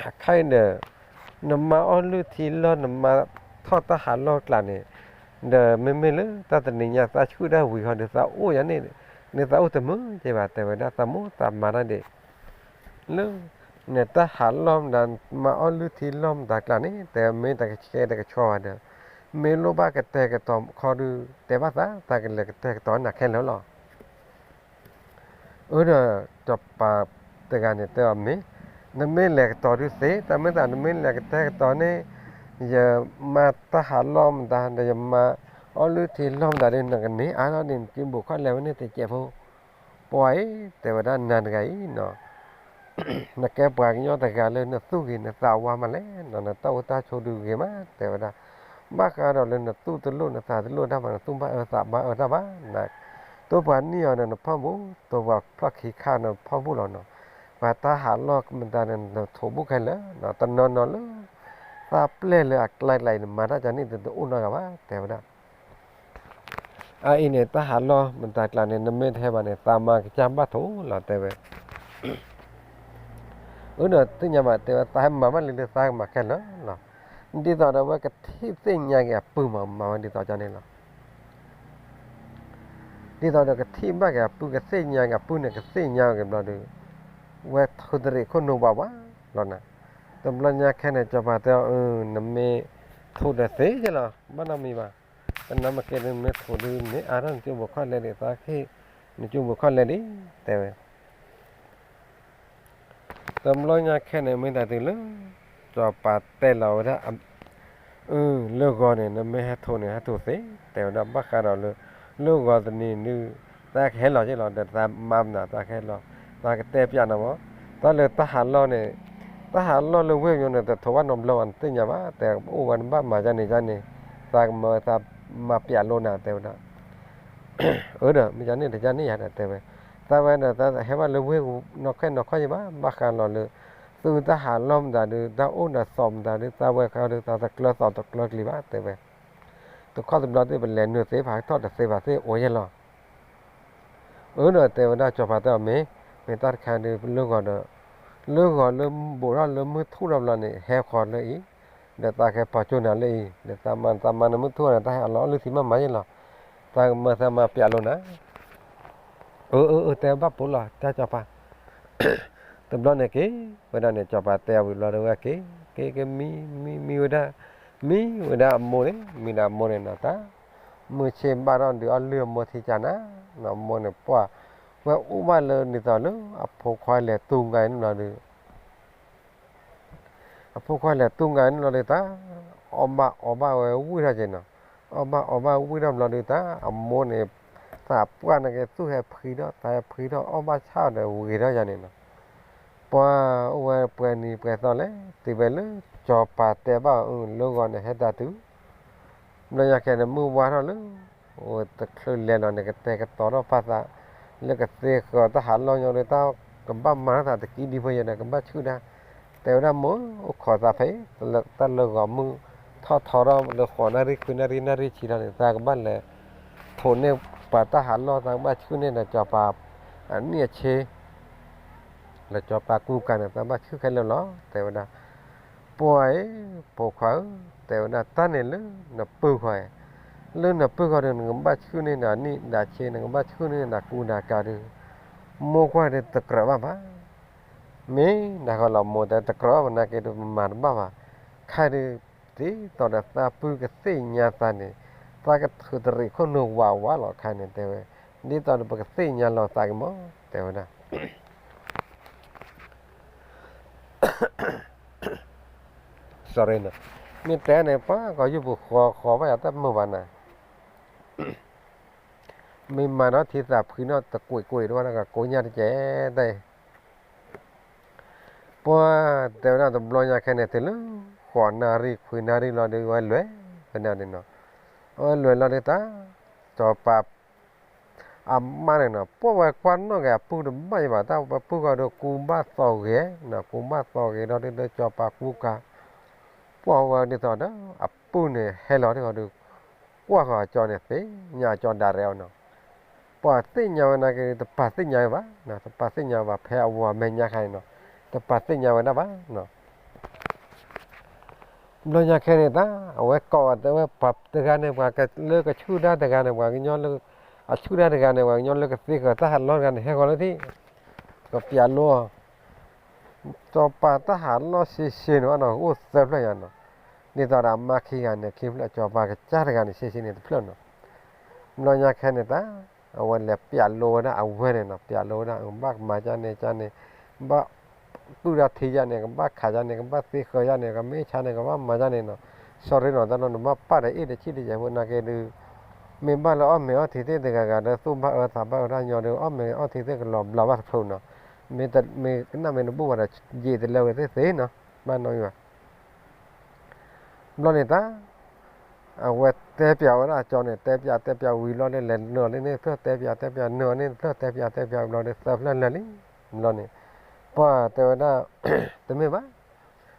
အခါအံၤဒီး နမါအီၣ်လုၢ်ထံလီၢ် နမါထီၣ်တၢ်ဟးလီၢ်ကျးန့ၣ်, ဒီးမ့မ့ၢ်လၢတၢ်တနံၤညါ သးဆူၣ်တၢ်ဝံၤဃီဒီး သးအိၣ်ယၤန့ၣ်, န့ၣ်သးအိၣ်တမုာ်က့ၤဘၣ် တဲဝဲဒၣ် သးမိၢ်သးမါတၢ်ဒ့ၣ် လၢ နတၢ်ဟးလီၢ်မတၤ မါအီၣ်လုၢ်ထံလီၢ်မတၤကျးန့ၣ် တဲမ့ၢ်တၢ်ကဆှဲတၢ်ကဆှီဘၣ်ဒီး မ့ၢ်လိၣ်ဘၣ်ကတဲာ်ကတီၤခီဒုး တဲဘၣ်သး သးကလဲၤကတဲာ်ကတီၤနၤခဲလၢာ်လီၤ. အၢ ဒီးစီၤပၤတဂၤန့ၣ်တဲအီၤ မ့ၢ် နမ့ၢ်လဲၤကတီၤဒုးသ့, တၢ်မ့ၢ်သးနမ့ၢ်လဲၤကတဲာ်ကတီၤန့ၣ် ယမါတၢ်ဟးလီၢ်မတၤ ဒီးယမါအီၣ်လုၢ်ထံလီၢ်မတၤဒုး နကန့ၢ်အါထီၣ်ဒ်နစုပူၤခီၣ်လဲၤဝဲန့ၣ်တစဲးဖိ ပှၤအံၤ တဲဝဲဒၣ်နၤတဂၤအံၤနီၤ, နကဲပှၤကညီတဂၤလၢနသူၣ်ဂ့ၤနသးဝါမးလဲၣ်နီၤ, နတၢ်အိၣ်တၢ်ဆိးဒုးဂ့ၤမး တဲဝဲဒၣ်, ဘၣ်ဃးဒီးလၢနသူၣ်တလိၣ်နသးတလိၣ်တၢ်ဘၣ် နသူၣ်ဘၣ်အၢသးဘၣ်အၢတၢ်ဘၣ်, န တိပှၤနံၣ်အီၤဒီးနဖီၣ်ဘူး, တိပှၤဖျီၣ်ခံခါနဖီၣ်ဘူးလီၤနီၤ, ပှၤတၢ်ဟးလီၢ်မတၤန့ၣ် နထိးဘူးခဲလၢာ်နီၤ, တနီၤနီၤလၢ သးပျဲၢ်လၢအကျါကျါအံၤ နမၤတၢ်ကန့ၣ်တအိၣ်နီတဂၤဘၣ် တဲဝဲဒၣ် အအံၤန့ၣ် တၢ်ဟးလီၢ်မတၤကျးန့ၣ် နမ့ၢ်တဟဲဘၣ်န့ၣ် သးမါကစၢ်ဘၣ်ထိၣ်လီၤ တဲဝဲ. အၢ ဒီးသ့ၣ်ညါဘၣ် တဲဝဲ သးဟဲမၤဘၣ်လၢလၢသးကမၤခဲလၢာ်လီၤ. ဒ်သိးဒီးဝဲကထံၣ်သ့ၣ်ညါက့ၤအပုၢ်မး မၤဝဲဒ်သိးကန့ၣ်လီၤ. ဒ်သိးဒီးကထံၣ်ဘၣ်က့ၤအပုၢ် ကသ့ၣ်ညါက့ၤအပုၢ်န့ၣ် ကသ့ၣ်ညါက့ၤဘျီဒီး ဝဲထိၣ်တရံးခိၣ်နူာ်ဘၣ်ဝါလီၤနၤ. တဘျီညါခဲန့ၣ် စီၤပၤတဲအီၤ အၢ နမ့ၢ်ထိၣ်ဒီးသ့က့ၤလီၤ ဘၣ်နီတမံၤဘၣ်. တနၤမ့ၢ်ကဲဒီး နမ့ၢ်ထိၣ်ဒုး မ့ၢ်အါထီၣ်နစုပူၤခီၣ်လဲၤဒံး သးကဟ့ၣ်နစုပူၤခီၣ်လဲၤဒံး တဲဝဲ တဘျီညါခဲန့ၣ် မ့ၢ်တၢ်တုၤလၢ စီၤပၤတဲလီၤဝဲဒၣ် အၢ လၢဂီၤန့ၣ် နမ့ၢ်ဟဲထိၣ်န့ၣ် ဟဲထိၣ်သ့ တဲဝဲဒၣ် ဘၣ်ဃးဒီးလၢ လၢဂီၤတနံၤဒုး သးကဟဲလီၤက့ၤလီၤ ဒီးသးမါမနုၤ သးကဟဲလီၤ သးကတဲပျးနၤမး တၢ်လၢတၢ်ဟးလီၢ်န့ၣ် တၢ်ဟးလီၢ်လၢဝ့ၢ်ပူၤန့ၣ် တထိၣ်ဘၣ်နီတဘျီဘၣ် နသ့ၣ်ညါဘၣ် တဲအိၣ်ဝဲနဘၣ်မၤဒ်န့ၣ်ဒ်န့ၣ် သးကမၤ သးမၤပျးလိာ်နၤ တဲဝဲဒၣ် အၢ ဒီးမ့ၢ်ဒ်န့ၣ်တဒ်န့ၣ်ယၤဒီး တဲဝဲ သးဝဲဒီး သးဟဲဘၣ်လၢဝ့ၢ်ပူၤနီၢ်ခဲနီၢ်ခီယံၤဘၣ် ဘၣ်ဃးလီၤလၢ သုတၢ်ဟးလီၢ်မတၤဒုး တၢ်အိၣ်ဒီးသီၣ်မတၤဒုး သးဝဲဃီဒုး သးတကျၢၤသီၣ်တကျၢၤကျံၤဘၣ် တဲဝဲ တခီတဘျီသ့ၣ် ပလဲၤနုာ်သ့ ပဟးထီၣ်တသ့ဘၣ်သ့ၣ်အိၣ်ယဲၢ်လီၤ အၢ ဒီးတဲဝဲဒၣ်စီၤပၤတဲအီၤ မ့ၢ် မ့ၢ်တၢ်တခါဒုး လၢဂီၤဒီး လၢဂီၤလၢဘူးထီၣ်လၢမုၢ်ထူၣ်ဒီးဘျီန့ၣ် ဟဲဃီၤလၢအံၤ ဒီးသးကဲပီၤကၠိနၤလၢအံၤ ဒီးသးမါ သးမါနမုၢ်ထူၣ်ဒီး တၢ်ဟဲအလီၢ်အီလုၢ်သံမးမးယဲၢ်လီၤ သးကမၤ သးမၤပျးလိာ်နၤ အၢ အၢ အၢ တဲဘၣ်ပိာ်လီၤ တၢ်စီၤပၤ တဘျီန့ၣ်က့ၤ ဝဲဒၣ်န့ၣ် စီၤပၤတဲအီၤဝံၤဘျီဒီးဝဲက့ၤ က့ၤ က့ၤ မံ မံ မံဝဲဒၣ် မံဝဲဒၣ်အမိၢ်န့ၣ် မံဒၣ်အမိၢ်န့ၣ်နီၤ တၢ် မုၢ်ဆ့ၣ်ဘၣ်ထီၣ်ဒုးအီၣ်လုၢ်အမိၢ်ထံကနၤ နီၤ အမိၢ်န့ၣ်ပှၢ် ဝဲအိၣ်ဘၣ်လၢဒ်သိးလၢအဖိခွါလဲၤတူၢ်ငါန့ၣ်ဘျီဒီး အဖိခွါလဲၤတူၢ်ငါန့ၣ်ဘျီဒီးတၢ် အီၣ်ဘၣ်အီဘၣ်ဝဲဝံၣ်ထီၣ်က့ၤနီၤ အီၣ်ဘၣ်အီဘၣ်ဝံၣ်ထီၣ်ဘျီဒီးတၢ် အမိၢ်န့ၣ် သးပှၢ်န့ၣ်က့ၤသူၣ်ဟဲဖှံထီၣ် သးဟဲဖှံထီၣ် အီၣ်ဘၣ်ဆၣ်ဒီးဝံၤထီၣ်ယၤန့ၣ်နီၤ ပှၤအိၣ်ဝဲပှဲၤနံၤပှဲၤသီလဲၣ် တုၤဝဲလၢစီၤပၤတဲဘၣ်အီၤ အၢ လၢဂီၤန့ၣ်ဟဲတၢ်တုၤ ဘျီညါခဲန့ၣ် မုၢ်ဝါထီၣ်လၢ အိၣ်တချုးလဲၤလီၤန့ၣ် ကတဲာ်ကတီၤထီၣ်ပာ်သး လၢကသ့ဃီၤတၢ်ဟးလီၢ်ညီဒီး တၢ်ကဘၣ်မၤထီၣ်သးတကံဒံဖိယဲဒီး ကဘၣ်ဆူၣ်ဒၣ် တဲဝဲဒၣ်မိၢ် အိၣ်ခိးသးဖဲအံၤ တၢ်လၢဂီၤမုၢ်ထီၣ်ထီထီၣ်လၢဃိးနၣ်ရံၣ်ခွံနၣ်ရံၣ်နၣ်ရံၣ်ဆံထီၣ်န့ၣ် သးကဘၣ်လဲၤ ထိးန့ၢ်ပှၤတၢ်ဟးလီၢ် သးကဘၣ်ဆူၣ်န့ၢ်ဒီးစီၤပၤ အနံၣ်အဆ့ လၢစီၤပၤကူကၤန့ၣ် သးဘၣ်ဆူၣ်ခဲလၢာ်လီၤ တဲဝဲဒၣ် ပှၤအံၤ ပိာ်ခွါဧၢ တဲဝဲဒၣ် တၢ်န့ၣ်လၢနပုၢ်ဃီ လၢနပုၢ်ဃီဒီး နကဘၣ်ဆူၣ်န့ၢ်နၤနံၣ်နၤဆ့ နကဘၣ်ဆူၣ်န့ၢ်နၤကူနၤကၤဒီး မိၢ်ကွၢ်ဒီးတကြၢးဘၣ်ဘၣ်, မ့ၢ်နဃီလီၤမိၢ်တဲတကြၢးဘၣ်နာ်က့ဒီး မၤတဘၣ်ဘၣ်, ခဲအံၤဒုး ဒ်သိးဒီးသးပုၢ်ကသ့ၣ်ညါသးန့ၣ်, သးကထုးတရံးခိၣ်နူာ်ဝးဝးလီၤခဲအံၤန့ၣ် တဲဝဲ, ဒ်သိးဒီးပကသ့ၣ်ညါလီၤသးက့ၤမး တဲဝဲဒၣ် sorry နီၤ, မ့ၢ်တဲန့ၣ် ပှၤကီၢ်ယူၢ်ပူၤဃီဃီဘၣ်ယၤတမုာ်ဘၣ်နၤ, မ့ၢ်မၤဒီးထံသးဖှံနီၣ်တကွံးကွံးတဝဲဒၣ်ကကိးညါတကဲးတၢ်အံၤ, ပှၤတဲဝဲဒၣ်တဘျီညါခဲန့ၣ် တုၤလၢ ဃိးနၣ်ရံၣ်ခွံနၣ်ရံၣ်လီၤဒီး အဝဲလဲၤဝဲဒၣ်န့ၣ်နီၤ, အဝဲလဲၤလီၤဒီးတၢ် စီၤပၤ အမါန့ၣ်နီၤ ပှၤဝဲကွၢ်နီၣ်က့ၤအပုၢ်တဘၣ်အံၤဘၣ် တၢ်ဝဲပုၢ်ဃီဒီးကူဘၣ်သီဂ့ၤနီၤ ကူဘၣ်သီဂ့ၤဒီးဒ်သိးစီၤပၤကူကၤ, ပှၤဝဲဒ်သိးဒီး အပုၢ်န့ၣ်ဟဲလီၤဒ်သိးဒီး ကွၢ်ဃီၤအကၠီန့ၣ်သ့ၣ်ညါအကၠီဒၣ်ရဲၣ်အီၤနီၤ, ပှၤသ့ၣ်ညါဝဲနာ်က့ တပာ်သ့ၣ်ညါဝဲဘၣ်, တပာ်သ့ၣ်ညါဝဲဘၣ် ဖဲအဝၤမဲာ်ညါခါအံၤနီၤ, တပာ်သ့ၣ်ညါဝဲဒၣ်ဘၣ်နီၤ ဘျီညါခဲန့ၣ်တၢ် အဝဲကိးဝဲတၢ်ဝဲပှၤတဂၤန့ၣ် ပှၤလၢကဆူၣ်တၢ်တဂၤန့ၣ် ပှၤကညီလၢ အဆူၣ်တၢ်တဂၤန့ၣ် ပှၤကညီလၢကသ့ဃၢၤတၢ်ဟးလီၢ်တဂၤန့ၣ် ဟဲဃီၤလၢထံၣ်, ကပျးလိအီၤ, စီၤပၤတၢ်ဟးလီၢ်ဆ့ဆ့န့ၣ်နီၤ အိၣ်သၢဖျၢၣ်ညါနီၤ, ဒ်သိးဒီးအမါခံဂၤန့ၣ် ခံဖျၢၣ် စီၤပၤကစၢ်တဂၤန့ၣ် ဆ့ဆ့န့ၣ်တဖျၢၣ်နီၤ ဘျီညါခဲန့ၣ်တၢ် အဝဲလဲၤပျးလိဝဲဒၣ်အဝဲန့ၣ်နီၤ ပျးလိဝဲဒၣ် ကဘၣ်မၤဒ်န့ၣ်ဒ်န့ၣ်, ဘၣ် သူၣ်တၢ်ထံယၤန့ၣ် ကဘၣ်ခးယၤန့ၣ် ကဘၣ်သ့ဃၢၤယၤန့ၣ် ကမ့ၢ်ဆါန့ၣ် ကဘၣ်မၤယၤန့ၣ်နီၤ, sorry နီၤ တၢ်လီၤနဘၣ်ပာ်ဒီးအ့ၣ်တဆံတယဲၢ်ဖိ နာ်က့ဒုး မ့ၢ်ဘၣ်လၢအီၣ်မ့ၤအီထံသ့ၣ်တဂၤဂၤဒီး သူၣ်ဘၣ်အၢသးဘၣ်အၢတၢ်ညီဒီး အီၣ်မ့ၤအီထံသ့ၣ်ကလီၤဘျးဘၣ်တဖျိနီၤ, မ့ၢ်ကနၣ်မ့ၢ်တဘူၣ်ဘၣ်ဒီး ယံာ်တလၢဝဲသ့ၣ်သ့ၣ်နီၤ, ဘၣ်နီၣ်ယွၤ ဘျီန့ၣ်တၢ် အဝဲတဲပျးဝဲဒၣ်အကၠီန့ၣ် တဲပျးတဲပျးဝံၤဘျီဒီး လဲၤနုာ်အီၤလၢန့ၣ်တဖျၢၣ် တဲပျးတဲပျးနုာ်အီၤန့ၣ်တဖျၢၣ် တဲပျးတဲပျးဘျီဒီး သၢဖျၢၣ်လၢာ်လံ, ဘျီန့ၣ် ပှၤတဲဝဲဒၣ် တမ့ၢ်ဘၣ်,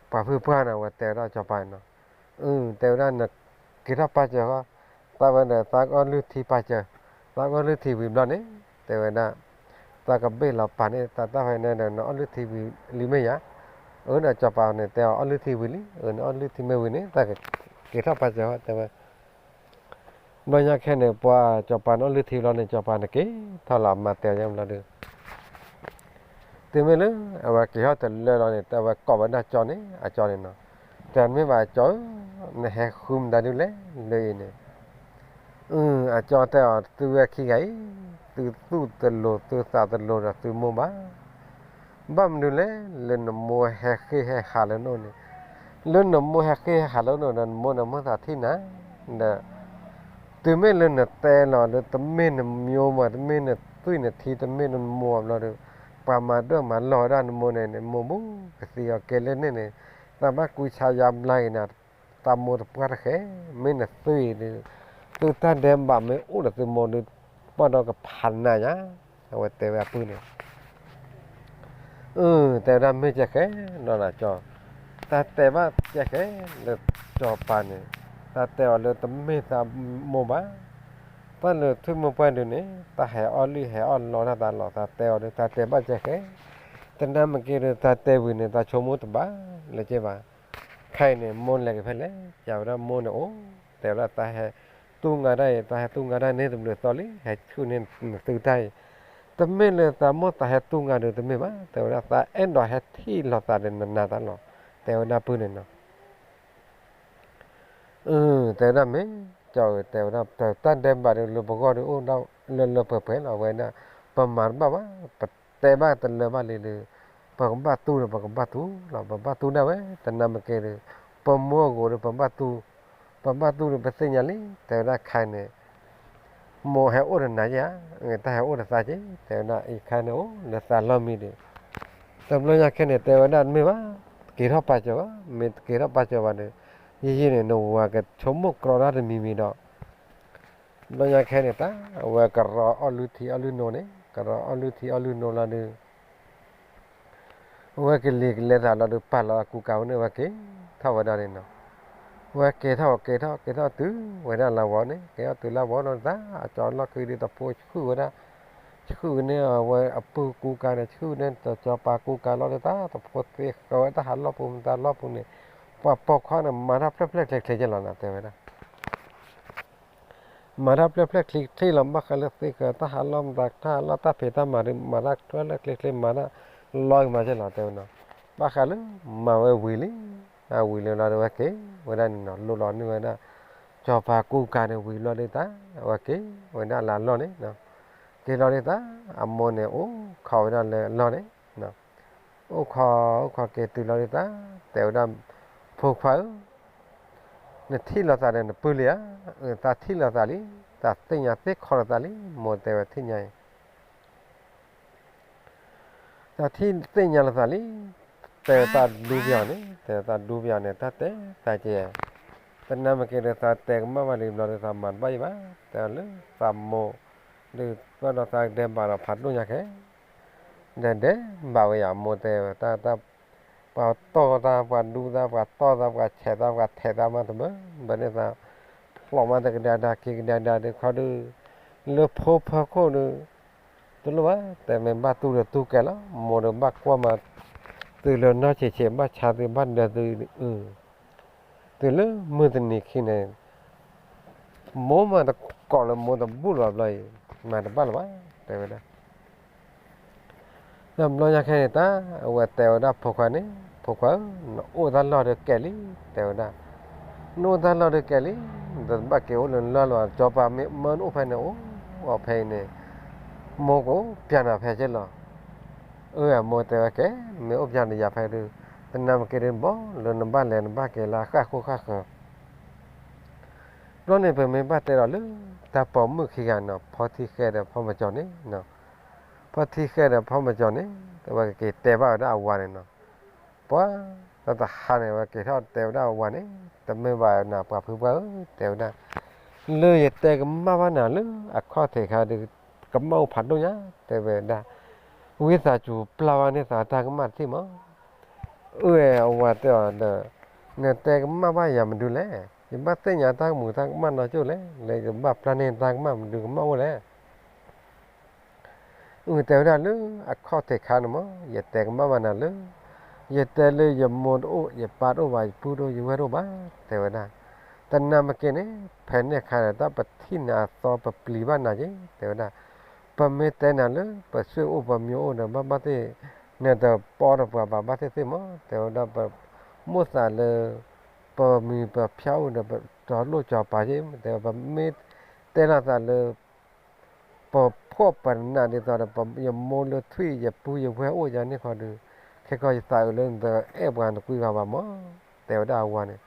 ပှၤဖုပှၢ်န့ၣ် အဝဲတဲဝဲဒၣ်စီၤပၤနီၤ, အၢ တဲဝဲဒၣ်နက့ၤထီၣ်ပာ်စၢၤဃီ, သးဝဲဒီးသးကအီၣ်လုၢ်ထံပာ်စၢၤ, သးကအီၣ်လုၢ်ထံဝံၤဘျီန့ၣ် တဲဝဲဒၣ် သးကဘ့ၣ်လီၤပာ်န့ၢ်သးတၢ်ဖဲန့ၣ်ဒီး နအီၣ်လုၢ်ထံဝံၤလံမ့ၢ်ယါ, အၢ ဒီးစီၤပၤန့ၣ်တဲအီၤ အီၣ်လုၢ်ထံဝံၤလံ, အၢ နအီၣ်လုၢ်ထံမ့ၢ်ဝံၤန့ၣ် သးကက့ၤထီၣ်ပာ်စၢၤဃီ တဲဝဲ ဘျီညါခဲန့ၣ် ပှၤစီၤပၤန့ၣ်အီၣ်လုၢ်ထံဘျီန့ၣ် စီၤပၤန့ၣ်က့ၤထီၣ်လီၤအမါတဲယါဘျီဒီး တုၤမ့ၢ်လၢ အဝဲက့ၤထီၣ်တလၢလီၤန့ၣ် အဝဲကိးဝဲဒၣ်ကၠီန့ၣ် အကၠီန့ၣ်နီၤ, တမ့ၢ်ဘၣ်ကၠီဧၢ, နဟဲဃုမတၤဒုလဲၣ် လၢအံၤန့ၣ်, အကၠီတဲအီၤ သုဝဲခံဂၤအံၤ သုသူၣ်တလိၤ သုသးတလိၤဒီးသုမိၢ်ဘၣ် ဘၣ်မနုၤလဲၣ် လၢနမိၢ်ဟဲဃ့ၢ်ဟဲဟးလၢနအိၣ်န့ၣ်, လၢနမိၢ်ဟဲဃ့ၢ်ဟဲဟးလၢနအိၣ်ဒီး နမိၢ်န့ၣ်မုာ်သးထံၣ်နၤ, ဒီး တုၤမ့ၢ်လၢနတဲလီၤဒီး တမ့ၢ်နမိၢ်မး တမ့ၢ်နသွံၣ်နထံ တမ့ၢ်နမိၢ်ဘျီဒီး ပှၤမၤဒၢၣ်မၤလီၢ်ဝဲဒၣ်နမိၢ်န့ၣ် နမိၢ်ဘူးကသံအီၤကဲလၢန့ၣ်န့ၣ်, သးဘၣ်ကူဆါယါဘျါအံၤနၤ, သးမိၢ်တပှၢ်တဃဲ, မ့ၢ်နသွံၣ်ဒီး သုတၢ်ဒဲးဘးမ့ၢ်အိၣ်ဒီးသုမိၢ်ဒီး ပှၢ်ဒီးကဖးနၤယါ, အဝဲတဲဝဲအပုၢ်န့ၣ် အၢ တဲဝဲဒၣ်မ့ၢ်ကဲဃဲနီၤနၤကၠီ, တၢ်တဲဘၣ်ကဲဃဲလၢစီၤပၤန့ၣ်, တၢ်တဲအီၤလၢတမ့ၢ်သးမိၢ်ဘၣ်, တၢ်လၢထွံၣ်မိၢ်ပှၢ်ဒုန့ၣ် တၢ်ဟဲအီၣ်လုၢ်ဟဲအီၣ်လီတၢ်သးလီၤ, တၢ်တဲအီၤဒီးတၢ်တဲဘၣ်ကဲဃဲ, တနၤမ့ၢ်က့ၤဒီးတၢ်တဲဝံၤန့ၣ် တၢ်ဆိကမိၣ်တဘၣ်လၢၤက့ဘၣ်, ခဲအံၤန့ၣ် မိၢ်လဲၤက့ၤဖဲလဲၣ်, ယဝဲဒၣ်မိၢ်န့ၣ်အိၣ်, တဲဝဲဒၣ်သးဟဲတူၢ်ငါတၢ်အံၤ တၢ်ဟဲတူၢ်ငါတၢ်န့ၣ်တဘျုးသီလံ, ဟဲဆူၣ်န့ၢ်နသုတၢ်အံၤ, တမ့ၢ်လၢသးမိၢ်သးဟဲတူၢ်ငါဒုးတမ့ၢ်ဘၣ်, တဲဝဲဒၣ်သးအဲၣ်ဒိးဟဲထံၣ်လိာ်သးဒီးနနၤတၢ်လီၤ, တဲဝဲဒၣ်ပုၢ်န့ၣ်နီၤ အၢ တဲဝဲဒၣ်မ့ၢ်ကၠီဧၢ, တဲဝဲဒၣ် တၢ်ဒဲးဘးဒုးလၢပဂီၢ်ဒုးအိၣ်ဒၣ်လၢလၢပှဲၤပှဲၤလီၤ, အဝဲဒၣ် ပမၤတဘၣ်ဘၣ်, ပတဲဘၣ်တလၢဘၣ်လံဒီး ပကဘၣ်တူၢ်ဒီးပကဘၣ်တူၢ်လီၤ, ပဘၣ်တူၢ်ဒၣ်ဝဲ, တနၤမ့ၢ်က့ၤဒီး ပမိၢ်အဂီၤဒီး ပဘၣ်တူၢ်, ပဘၣ်တူၢ်ဒီးပသ့ၣ်ညါလံ, တဲဝဲဒၣ်ခဲအံၤန့ၣ် မိၢ်ဟဲအိၣ်ဒီးနၤဧါ, တၢ်ဟဲအိၣ်ဒီးသးက့, တဲဝဲဒၣ်အံၤခဲန့ၣ်အိၣ်လၢသးလီၢ်မံဒီး တဘျီညါခဲန့ၣ် တဲဝဲဒၣ်တမ့ၢ်ဘၣ်, က့ၤထီၣ်ပာ်စၢၤဘၣ်, မ့ၢ်တက့ၤထီၣ်ပာ်စၢၤဘၣ်ဒီး ယံာ်ယံာ်န့ၣ် နဝၤကဆိကမိၣ်ကြီတၢ်တမံၤမံၤဒီး ဘျီညါခဲန့ၣ် တၢ်အဝဲကရီအီၣ်လုၢ်ထံအီၣ်လုၢ်နိန့ၣ် ကရီအီၣ်လုၢ်ထံအီၣ်လုၢ်နိလီၤဒီး အဝဲကလံၤကလဲသးလီၤဒီး ပာ်လီၤအကူကၤဝဲန့ၣ် အဝဲက့ၤထီၣ်ဝဲဒၣ်န့ၣ်နီၤ, အဝဲက့ၤထီၣ်က့ၤထီၣ်က့ၤထီၣ်တုၤဝဲဒၣ်လၢဝီၤ, က့ၤထီၣ်တုၤလၢဝီၤလီၤတၢ် အကၠီလီၢ်ခံဒီး တဖိဆှုၣ်ဝဲဒၣ်, ဆှုၣ်န့ၢ်အဝဲအပုၢ်ကူကၤန့ၣ် ဆှုၣ်န့ၢ်တကၠီပၤကူကၤလီၤဒီး တၢ်တဖိသ့ဃၢၤဝဲတၢ်ဟးလီၢ်ပူၤ မတၤလီၢ်ပူၤန့ၣ်, ပှၤပိာ်ခွါန့ၣ် မၤတၢ်ဖျၢၣ်ဖျၢၣ်ချ့ချ့ကဲလီၤနၤ တဲဝဲဒၣ် မၤတၢ်ဖျၢၣ်ဖျၢၣ်ချံချံလီၤ, ဘၣ်ဃးလၢသ့ကတၢ်ဟးလီၢ်မတၤ တၢ်ဟးလီၢ်တၢ်ဖံးတၢ်မၤဒီး မၤတၢ်ဖျၢၣ်ဖျၢၣ်ချံချံ မၤတၢ်လီၤကမၤကဲလီၤ တဲဝဲနီၤ. ဘၣ်ဃးလၢမၤဝဲဝံၤလံ, အဝံၤလၢလီၤဒီး အဝဲက့ၤဝဲဒၣ်န့ၣ်နီၤ, လိၣ်လီၤန့ၢ်ဝဲဒၣ် စီၤပၤကူကၤန့ၣ်ဝံၤလီၤဒုးတၢ်, အဝဲက့ၤဝဲဒၣ်လၢအလီၢ်န့ၣ်, က့ၤလီၤဒုးတၢ်, အမိၢ်န့ၣ် အိၣ်ခိးဝဲဒၣ်လၢအလီၢ်န့ၣ် အိၣ်ခိး အိၣ်ခိးက့ၤတုၤလီၤဒုးတၢ်, တဲဝဲဒၣ်, ဖိခွါဧၢ, နထံၣ်လိာ်သးဒီးနပုၢ်လံဧါ. သးထံၣ်လိာ်သးလံ, သးသ့ၣ်ညါသ့ၣ်ခီလိာ်သးလံ, မိၢ်တဲဝဲထံၣ်ညါအံၤ သးထံၣ်သ့ၣ်ညါလိာ်သးလံ, တဲဝဲသးဒူပယီၤန့ၣ်, တဲဝဲသးဒူပယီၤန့ၣ် တၢ်တဲသးကဲ, တနၢ်မ့ၢ်က့ၤဒီး သးတဲကမၣ်ဘၣ်လံဘျီဒီး သးမၤတဘၣ်ယံၤဘၣ်, တဲလၢသးမိၢ်, ဒုးပၢၢ်ဒီးသးကဒဲးဘးဒီးဖးဒိၣ်ညါခဲ, ဒီးဒဲးဘးဝဲယၤ မိၢ်တဲဝဲတၢ်, ပှၤတီၢ်သး ပှၤဒူသး ပှၤတီၢ်သး ပှၤဆဲးသး ပှၤထဲးသးမးတဘၢ, ဘၣ်န့ၣ်သး ဖျိးမးတကဒါဒါ ခံကဒါဒါဒုးခီဒုး, လၢဖိဖၢခိၣ်ဒုး, တလိၣ်ဘၣ် တဲမ့ၢ်ဘၣ်တူၢ်ဒီးတူၢ်ကဲလီၤ, မိၢ်ဒီးဘၣ်ကွၢ်မး, သုလၢနီၢ်ဆံးဆံး ဘၣ်ဆါသုဘၣ်ဒၢသု, တုၤလၢမုၢ်တနံၤခံန့ၣ်, မိၢ်မးတကိးလၢမိၢ်တဘူၣ်လၢၤဘၣ်ဘျီအံၤ, မၤတဘၣ်လၢၤဘၣ်, တဲဝဲဒၣ် ဒီးဘျီညါခဲန့ၣ်တၢ်, အဝဲတဲဝဲဒၣ်ဖိခွါန့ၣ်, ဖိခွါဧၢ, နအိၣ်တၢ်လီၢ်ဒီးကဲလံ, တဲဝဲဒၣ်, နအိၣ်တၢ်လီၢ်ဒီးကဲလံ, နတဘၣ်က့ၤအိၣ်လၢနလီၢ်လၢၤဘၣ်, စီၤပၤမ့ၢ်မၢနအိၣ်ဖဲန့ၣ် အိၣ်အီၤဖဲအံၤန့ၣ်, မိၢ်ကအိၣ်ပျၢ်နၤဖဲက့လီၤ. အၢ အမိၢ်တဲဝဲကဲ, မ့ၢ်အိၣ်ပျၢ်နၤယၤဖဲဒုး, တနၢ်မ့ၢ်က့ၤဒုး ဘီလၢနဘၣ်လဲၤနဘၣ်က့ၤလၢအဃၣ်ဃိဃၣ်ဃၢၤ ဘျီန့ၣ် ပမ့ၢ်ဘၣ်တဲဒီးလၢ တၢ်ပိာ်မုၣ်ခံဂၤနီၤ, ဖီထံဃဲဒီးဖီမကၠီၤန့ၣ်, ဖီထံဃဲဒီးဖီမကၠီၤန့ၣ်, အဝဲကက့ၤတဲဘၣ်ဝဲဒၣ်အဝၤန့ၣ်နီၤ, ပှၤတၢ်တဟါန့ၣ် အဝဲက့ၤထီၣ်တဲဝဲဒၣ်အဝၤန့ၣ်, တမ့ၢ်ဘၣ်နၤပှၤဖုပှၢ်ဧၢ, တဲဝဲဒၣ်, လၢယတဲကမၣ်ဘၣ်နၤလၢအခီၣ်ထံးခါဒီး ကမၣ်အိၣ်ဖးဒိၣ်ညါ, တဲဝဲဒၣ်, ဝံသးစူၤပျၢ်ဘၣ်န့ၢ်သးတၢ်ကမၣ်တထံၣ်မး အၢ အဝၤတဲအီၤဒီး, နတဲကမၣ်ဘၣ်ယၤမနုၤလဲၣ်, ယဘၣ်သ့ၣ်ညါတၢ်ကမူးတၢ်ကမၣ်နီၢ်ကၠိၣ်လဲၣ်, လၢယကဘၣ်ပျၢ်န့ၢ်တၢ်ကမၣ်မနုၤကမၣ်အိၣ်လဲၣ်. အတဲဝဲဒၣ်လၢအခီၣ်ထံးခါန့ၣ်မး ယတဲကမၣ်ဘၣ်နၤလၢ, ယတဲလၢယမိၢ်တအိၣ် ယပၢ်တအိၣ်ဘၣ် ယပုၢ်တအိၣ် ယဝဲၢ်တအိၣ်ဘၣ်, တဲဝဲဒၣ်, တနၢ်မ့ၢ်က့ၤန့ၣ် ဖဲန့ၣ်အခါန့ၣ် တၢ်ပထံၣ်နၤအသီပပျံၤဘၣ်နၤက့ၤ တဲဝဲဒၣ်, ပမ့ၢ်တဲနၤလၢ ပဆွေအိၣ်ပမိၢ်အိၣ်ဒီး ဘၣ်ဘၣ်သ့ၣ်, နတပီတပှၤဘၣ် ဘၣ်သ့ၣ်သ့ၣ်မး တဲဝဲဒၣ်, ပမိၣ်သးလၢ ပမံၤပဖၠါအိၣ်ဒီး ပတီၤလိၣ်ကၠီၤပၤက့ၤ တဲဝဲ, ပမ့ၢ်တဲလိာ်သးလၢ ပဖှီၣ်ပနးဒ်သိးဒီး ယမိၢ်လၢထွံၣ် ယပုၢ်ယဝဲၢ်အိၣ်ယၤန့ၣ်ခီဒီး, ခဲကီၢ်ယသးအုးလၢနတအဲၣ်ပှၤနကွံဂၤဘၣ်မး, တဲဝဲဒၣ်အဝၤန့ၣ်,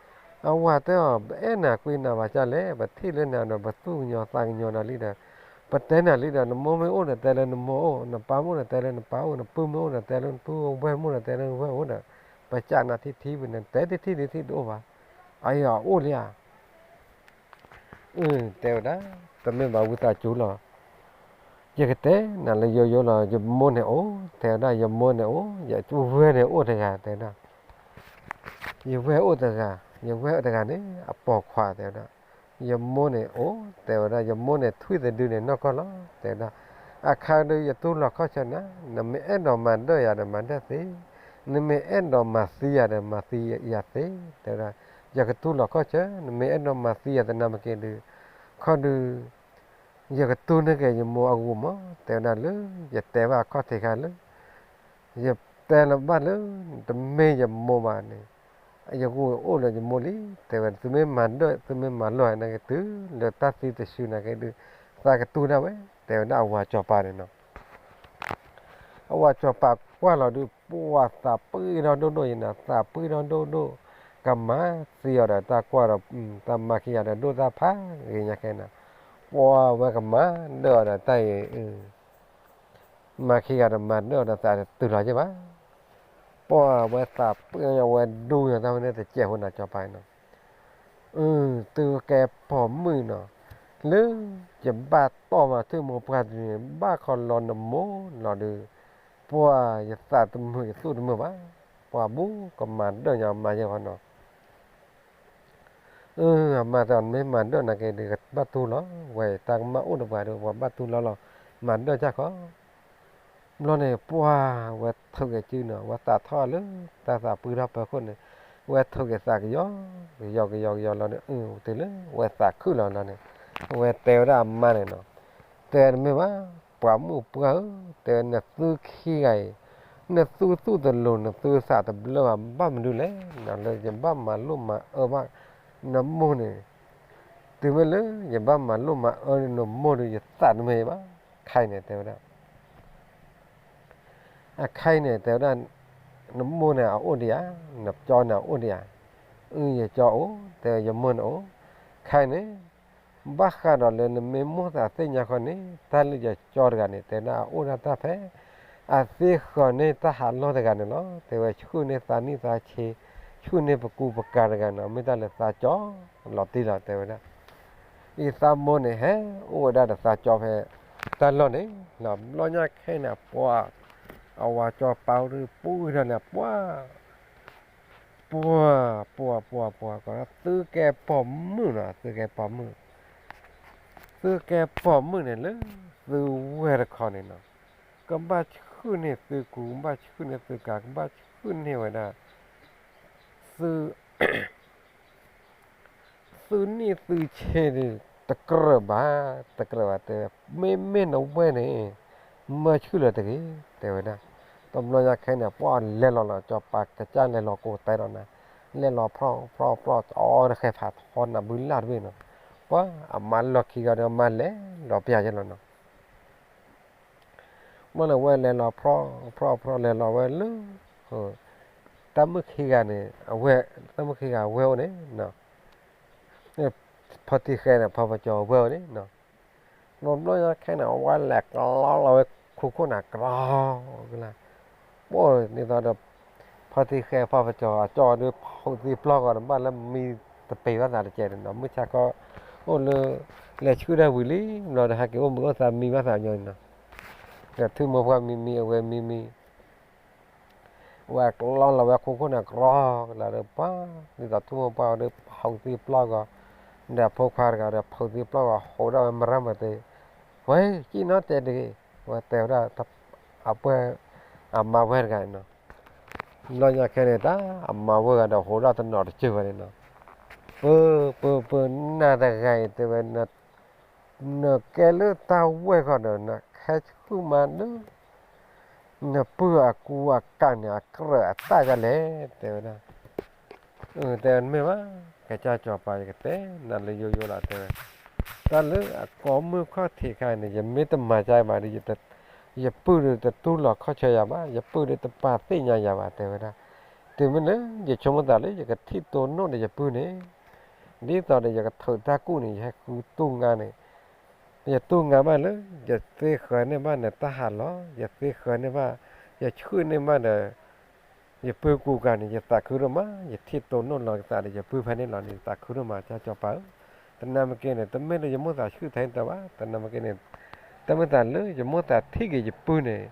အဝၤတဲအီၤ ပအဲၣ်နၤကွံနၤဘၣ်ကၢ်လဲၣ်, ပထံၣ်လၢနၤဒီး ပသူၣ်ကညီၤသးကညီၤနၤလံဒီး, ပတဲနၤလံဒီး နမိၢ်မ့ၢ်အိၣ်ဒီး တဲလၢနမိၢ်အိၣ်, နပၢ်မ့ၢ်အိၣ်ဒီး တဲလၢနပၢ်အိၣ်, နပုၢ်မ့ၢ်အိၣ်ဒီး တဲလၢနပုၢ်, ဝဲၢ်မ့ၢ်အိၣ်ဒီး တဲလၢနဝဲၢ်အိၣ်ဒီး, ပကးနၤထံထံဝံၤန့ၣ် တဲတထံၣ်ဒုးထံၣ်တအိၣ်ဘၣ်, အအံၤအအိၣ်လံဧါ အၢ တဲဝဲဒၣ်, တမ့ၢ်ဘၣ်ဝံသးစူၤလီၤ, ယကတဲနၤလၢယိယိလီၤ, ယမိၢ်န့ၣ်အိၣ်, တဲဝဲဒၣ်, ယမိၢ်န့ၣ်အိၣ်, ယဝဲၢ်န့ၣ်အိၣ်တဂၤ တဲဝဲဒၣ်, ယဝဲၢ်အိၣ်တဂၤ, ယဝဲၢ်အိၣ်တဂၤန့ၣ် အပိာ်ခွါ တဲဝဲဒၣ်, ယမိၢ်န့ၣ်အိၣ်, တဲဝဲဒၣ်, ယမိၢ်န့ၣ်ထွံၣ်တဒုန့ၣ်နီၢ်ကီၢ်လီၤ တဲဝဲဒၣ်, အခါဒုးယတူၢ်လိာ်ခီၣ်ဆၢနၤ, နမ့ၢ်အဲၣ်ဒိးမၤဒၢၣ်ယၤဒီးမၤဒၢၣ်သ့, နမ့ၢ်အဲၣ်ဒိးမၤသံယၤဒီးမၤသံယၤသ့, တဲဝဲဒၣ်, ယကတူၢ်လိာ်ခီၣ်ဆၢ, နမ့ၢ်အဲၣ်ဒိးမၤသံယၤတနၢ်မ့ၢ်က့ၤဒုး, ခီဒုး ယကတူၢ်န့ၢ်က့ၤယမိၢ်အဂီၢ်မး, တဲဝဲဒၣ်လၢ ယတဲဘၣ်အခီၣ်ထံးခါလၢ ယတဲလၢၤဘၣ်လၢ တမ့ၢ်ယမိၢ်ဘၣ်န့ၣ်, ယဂီၢ်အိၣ်လၢယမိၢ်လံ, တဲဝဲ သုမ့ၢ်မၤဒၢၣ် သုမ့ၢ်မၤလီၢ်နာ်က့ၤ တုၤလၢတၢ်သံတစုနာ်က့ၤဒုး, သးကတူၢ်ဒၣ်ဝဲ, တဲဝဲဒၣ်အဝၤစီၤပၤန့ၣ်နီၤ. အဝၤစီၤပၤကွၢ်လီၤဒုး ပှၤသးပှ့ၤထီၣ်ဒိၣ်ဒိၣ်ယနၤ, သးပှ့ၤထီၣ်ဒိၣ်ဒိၣ်, ကမၤသံအီၤဒီးတၢ်ကွၢ်ဒီး တၢ်မၤခံဂၤဒီးဒိၣ်တၢ်ဖးဂ့ၤညါခဲနၤ, ပှၤဝဲကမၤဒၢၣ်အီၤဒီးတၢ်အံၤ မၤခံဂၤဒီးမၤဒၢၣ်အီၤဒီးသးတတုၤလီၤက့ၤဘၣ်. ပှၤဝဲသးပှ့ၤညီဝဲဒူၣ်ညီတၢ်ဝဲန့ၣ်တစဲးဖိနၤစီၤပၤနီၤ. သုကဲပိာ်မုၣ်နီၤ, လၢယဘၣ်တီၢ်မၤထွံၣ်မိၢ်ပှၢ်တနံၤ ဘၣ်ခီလီၤနမိၢ်လီၤဒုး, ပှၤယသးတမုာ်ယသူၣ်တမုာ်ဘၣ်, ပှၤဘူးကမၤဒၢၣ်ညီမၤယဲၢ်ခီနီၤ. အၢ အမါတဲအီၤ နမ့ၢ်မၤဒၢၣ်နာ်က့ၤဒုး ကဘၣ်တူၢ်လီၤ, ဝဲတၢ်ကမၣ်အိၣ်တပှၤဒီး ပှၤဘၣ်တူၢ်လီၤလီၤ, မၤဒၢၣ်တၢ်ခီ. ဘျီန့ၣ် ပှၤဝဲထုးက့ၤစုနီၤ, ဝဲသးထီၣ်လၢတၢ်သးပှ့ၤထီၣ်ဖီခိၣ်န့ၣ်, ဝဲထုးက့ၤသးကယီကယီကယီကယီလီၤန့ၣ်, အၢ တုၤလၢဝဲသးခုၣ်လီၤလီၤန့ၣ်, အဝဲတဲဝဲဒၣ်အမါန့ၣ်နီၤ, တဲနမ့ၢ်ဘၣ်, ပှၤမုၣ်ပှၢ်ဧၢ, တဲနသုခံဂၤအံၤ, နသုသူၣ်တလိၤ နသုသးတဘျၢဘၣ် ဘၣ်မနုၤလဲၣ်, နလၢယဘၣ်မၤလိၣ်မၤအၢဘၣ် နမိၢ်န့ၣ်, တုၤမ့ၢ်လၢယဘၣ်မၤလိၣ်မၤအၢနမိၢ်ဒီး ယသးတမုာ်ဘၣ်, ခဲအံၤန့ၣ် တဲဝဲဒၣ် အခဲအံၤန့ၣ် တဲဝဲဒၣ်, နမိၢ်န့ၣ်အအိၣ်ဒံးဧါ, နကၠီန့ၣ်အအိၣ်ဒံးဧါ, အၢ ယကၠီအိၣ်, တဲယမိၢ်န့ၣ်အိၣ်, ခဲအံၤန့ၣ်, ဘၣ်ဃးဒီးလၢနမ့ၢ်မိၣ်သးသ့ၣ်ညါဃီန့ၣ် တၢ်လၢယကၠီတဂၤန့ၣ် တဲဒၣ်အအိၣ်ဒၣ်တၢ်ဖဲ အသ့ဃီၤန့ၢ်တၢ်ဟးလီၢ်တဂၤန့ၣ်လီၤ, တဲဝဲဆူၣ်န့ၢ်သးနံၣ်သးဆံ, ဆူၣ်န့ၢ်ပကူပကၤတဂၤန့ၣ် မ့ၢ်တၢ်လၢသးကၠီလီၤတံၢ်လီၤ တဲဝဲဒၣ် အံၤသးမိၢ်န့ၣ် ဟဲအိၣ်ဝဲဒၣ်ဒီးသးကၠီဖဲတၢ်လီၢ်န့ၣ်လီၤ. ဘျီညါခဲအံၤန့ၣ် ပှၤ အဝၤကၠီပၤအိၣ်ဒီး ပူၤထီၣ်န့ၣ် ပှၤ ပှၤ ပှၤ ပှၤ ပှၤ ကီး သုကဲပိာ်မုၣ်နီၤ, သုကဲပိာ်မုၣ်, သုကဲပိာ်မုၣ်န့ၣ်လၢ သုဝဲၢ်တခီန့ၣ်နီၤ, ကဘၣ်ဆူၣ်န့ၢ်သုကူ, ကဘၣ်ဆူၣ်န့ၢ်သုကၤ, ကဘၣ်ဆူၣ်န့ၢ်ဝဲဒၣ် သု သုနံၣ်သုဆ့ဒီး တကြၢးဘၣ်, တကြၢးဘၣ်တဲ, မ့မ့ၢ်နဝဲၢ်န့ၣ် မၢဆူၣ်လၢၤတဂ့ၤ တဲဝဲဒၣ်. တဘျီညါခဲအံၤန့ၣ် ပှၤလဲၤလီၤလီၤ ကၠီပၤကစၢ်လဲၤလီၤကိးတဲဒီးနၤ, လဲၤလီၤဖြီၣ်ဖြီၣ်ဖြီၣ် အီနဃဲၤဖးထီနၢ်ဘုလၢ်တဘ့ၣ်နီၤ, ပှၤအမါလီၢ်ခံဂၤဒီး အမါလဲၤလီၤပျၢ်ယဲလီၤနီၤ. ဘျီန့ၣ် အဝဲလဲၤလီၤဖြီၣ်ဖြီၣ်ဖြီၣ် လဲၤလီၤဝဲလၢ တၢ်မုၣ်ခံဂၤန့ၣ် အဝဲ, တၢ်မုၣ်ခံဂၤအဝဲၢ်အိၣ်န့ၣ်, ဖီတံၢ်ဃဲန့ၣ် ဖီပကၠီအဝဲၢ်အိၣ်န့ၣ်, ဘျီဘျီညါခဲန့ၣ် အဝဲလဲၤကျီလီၤဝဲခိခိၣ်န့ၣ် ကြီကလါ, ဘၣ်န့ၣ်သိးဒီး ဖီတံၢ်ဃဲဖီပကၠီအကၠီဒီး ဖီၣ်သံပျီၢ်ဂီၤန့ၣ် ဘၣ်လၢမံတပ့ၤဘၣ်သးတကဲးန့ၣ်နီၤ, မုၢ်ဆါခီ အိၣ်လၢ လဲၤဆှုၣ်တၢ်ဝံၤလံ ဘျီဒီးဟဲက့ၤအိၣ်မုာ်အိၣ်သးမံဘၣ်သးညီန့ၣ်နီၤ, ဒီးထူမိၢ်ပှၢ်မံမံ အဝဲမံမံ ဝဲကျီလီၤဝဲခိခိၣ်န့ၣ်ကြီကလါဒီး ပှၤဒ်သိးထူမိၢ်ပှၢ်ဒီးဖီၣ်သံပျီၢ်ဂီၤ, ဒီးဖိခွါတဂၤဒီးဖီၣ်သံပျီၢ်ဂီၤ ဟူးဒၣ်ဝဲမရၢ်မတ့, ဝဲကံၣ်နီတဲတဂ့ၤ, ဝဲတဲဝဲဒၣ် အပှဲၢ် အမါဝဲၢ်တဂၤန့ၣ်နီၤ, ဘျီညါခဲန့ၣ် တၢ်အမါဝဲၢ်ဂၤဒီးဟူးဒၣ်တနီၤတစၢၢ်ဝဲန့ၣ်နီၤ, ပၢ ပၢ ပၢ နၤတဂၤအံၤတဲဝဲ နကဲလၢတၢ်ဝဲၢ်ဃီဒီး နဟဲဆူၣ်မးလၢ နပုၢ်အကူအကၤန့ၣ် အကြၢးအသၣ်ဒ်လဲၣ် တဲဝဲဒၣ်, တဲဝဲမ့ၢ်ဘၣ်, ကစၢ်စီၤပၤ ယကတဲနၤလၢယိယိလီၤ တဲဝဲ, တၢ်လၢအကိးမုၢ်ခီၣ်ထံးခါန့ၣ် ယမ့ၢ်တမၤကဘၣ်ဒီး ယပုၢ်ဒီးတတူၢ်လိာ်ခီၣ်ဆၢယၤဘၣ်, ယပုၢ်ဒီးတပာ်သ့ၣ်ညါယၤဘၣ် တဲဝဲဒၣ်, တုၤမ့ၢ်လၢ ယဆိကမိၣ်သးလၢယကထံၣ်တိၢ်နီၣ်ဒီးယပုၢ်န့ၣ် ဒ်သိးဒီးယကထုးတၢ်ကူၣ်န့ၣ် ယဟဲဃုတူၢ်ငါန့ၣ်, ယတူၢ်ငါဘၣ်လၢ ယသ့ဃၢၤန့ၢ်ဘၣ်န့ၣ် တၢ်ဟးလီၤ, ယသ့ဃၢၤန့ၢ်ဘၣ်, ယဆှုၣ်န့ၢ်ဘၣ်ဒီး ယပုၢ်ကူကၤန့ၣ် ယသးခုဒိၣ်မး, ယထံၣ်တိၢ်နီၣ်လီၤကသးဒီးယပုၢ်ဖဲန့ၣ်လီၤန့ၣ် ယသးခုဒိၣ်မး ကစၢ်စီၤပၤဧၢ, တနၤမ့ၢ်က့န့ၣ် တမ့ၢ်လၢယမိၣ်သးဆှုၣ်ထဲတၢ်ဘၣ်, တနၤမ့ၢ်က့န့ၣ် တမ့ၢ်သးလၢယမိၣ်သးထံၣ်က့ၤယပုၢ်န့ၣ်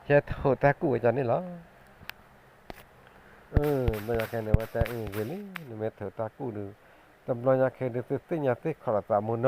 ယဟဲထုးတၢ်ကူၣ်ဝဲဒၣ်န့ၣ်လီၤ. ဘျီညါခဲန့ၣ် ဝဲတဲအဂ့ၤလံ, နမ့ၢ်ထုးတၢ်ကူၣ်ဒီး တဘျီညါခဲဒုး သုသ့ၣ်ညါသ့ၣ်ခီၣ်လီၤသးမိၢ်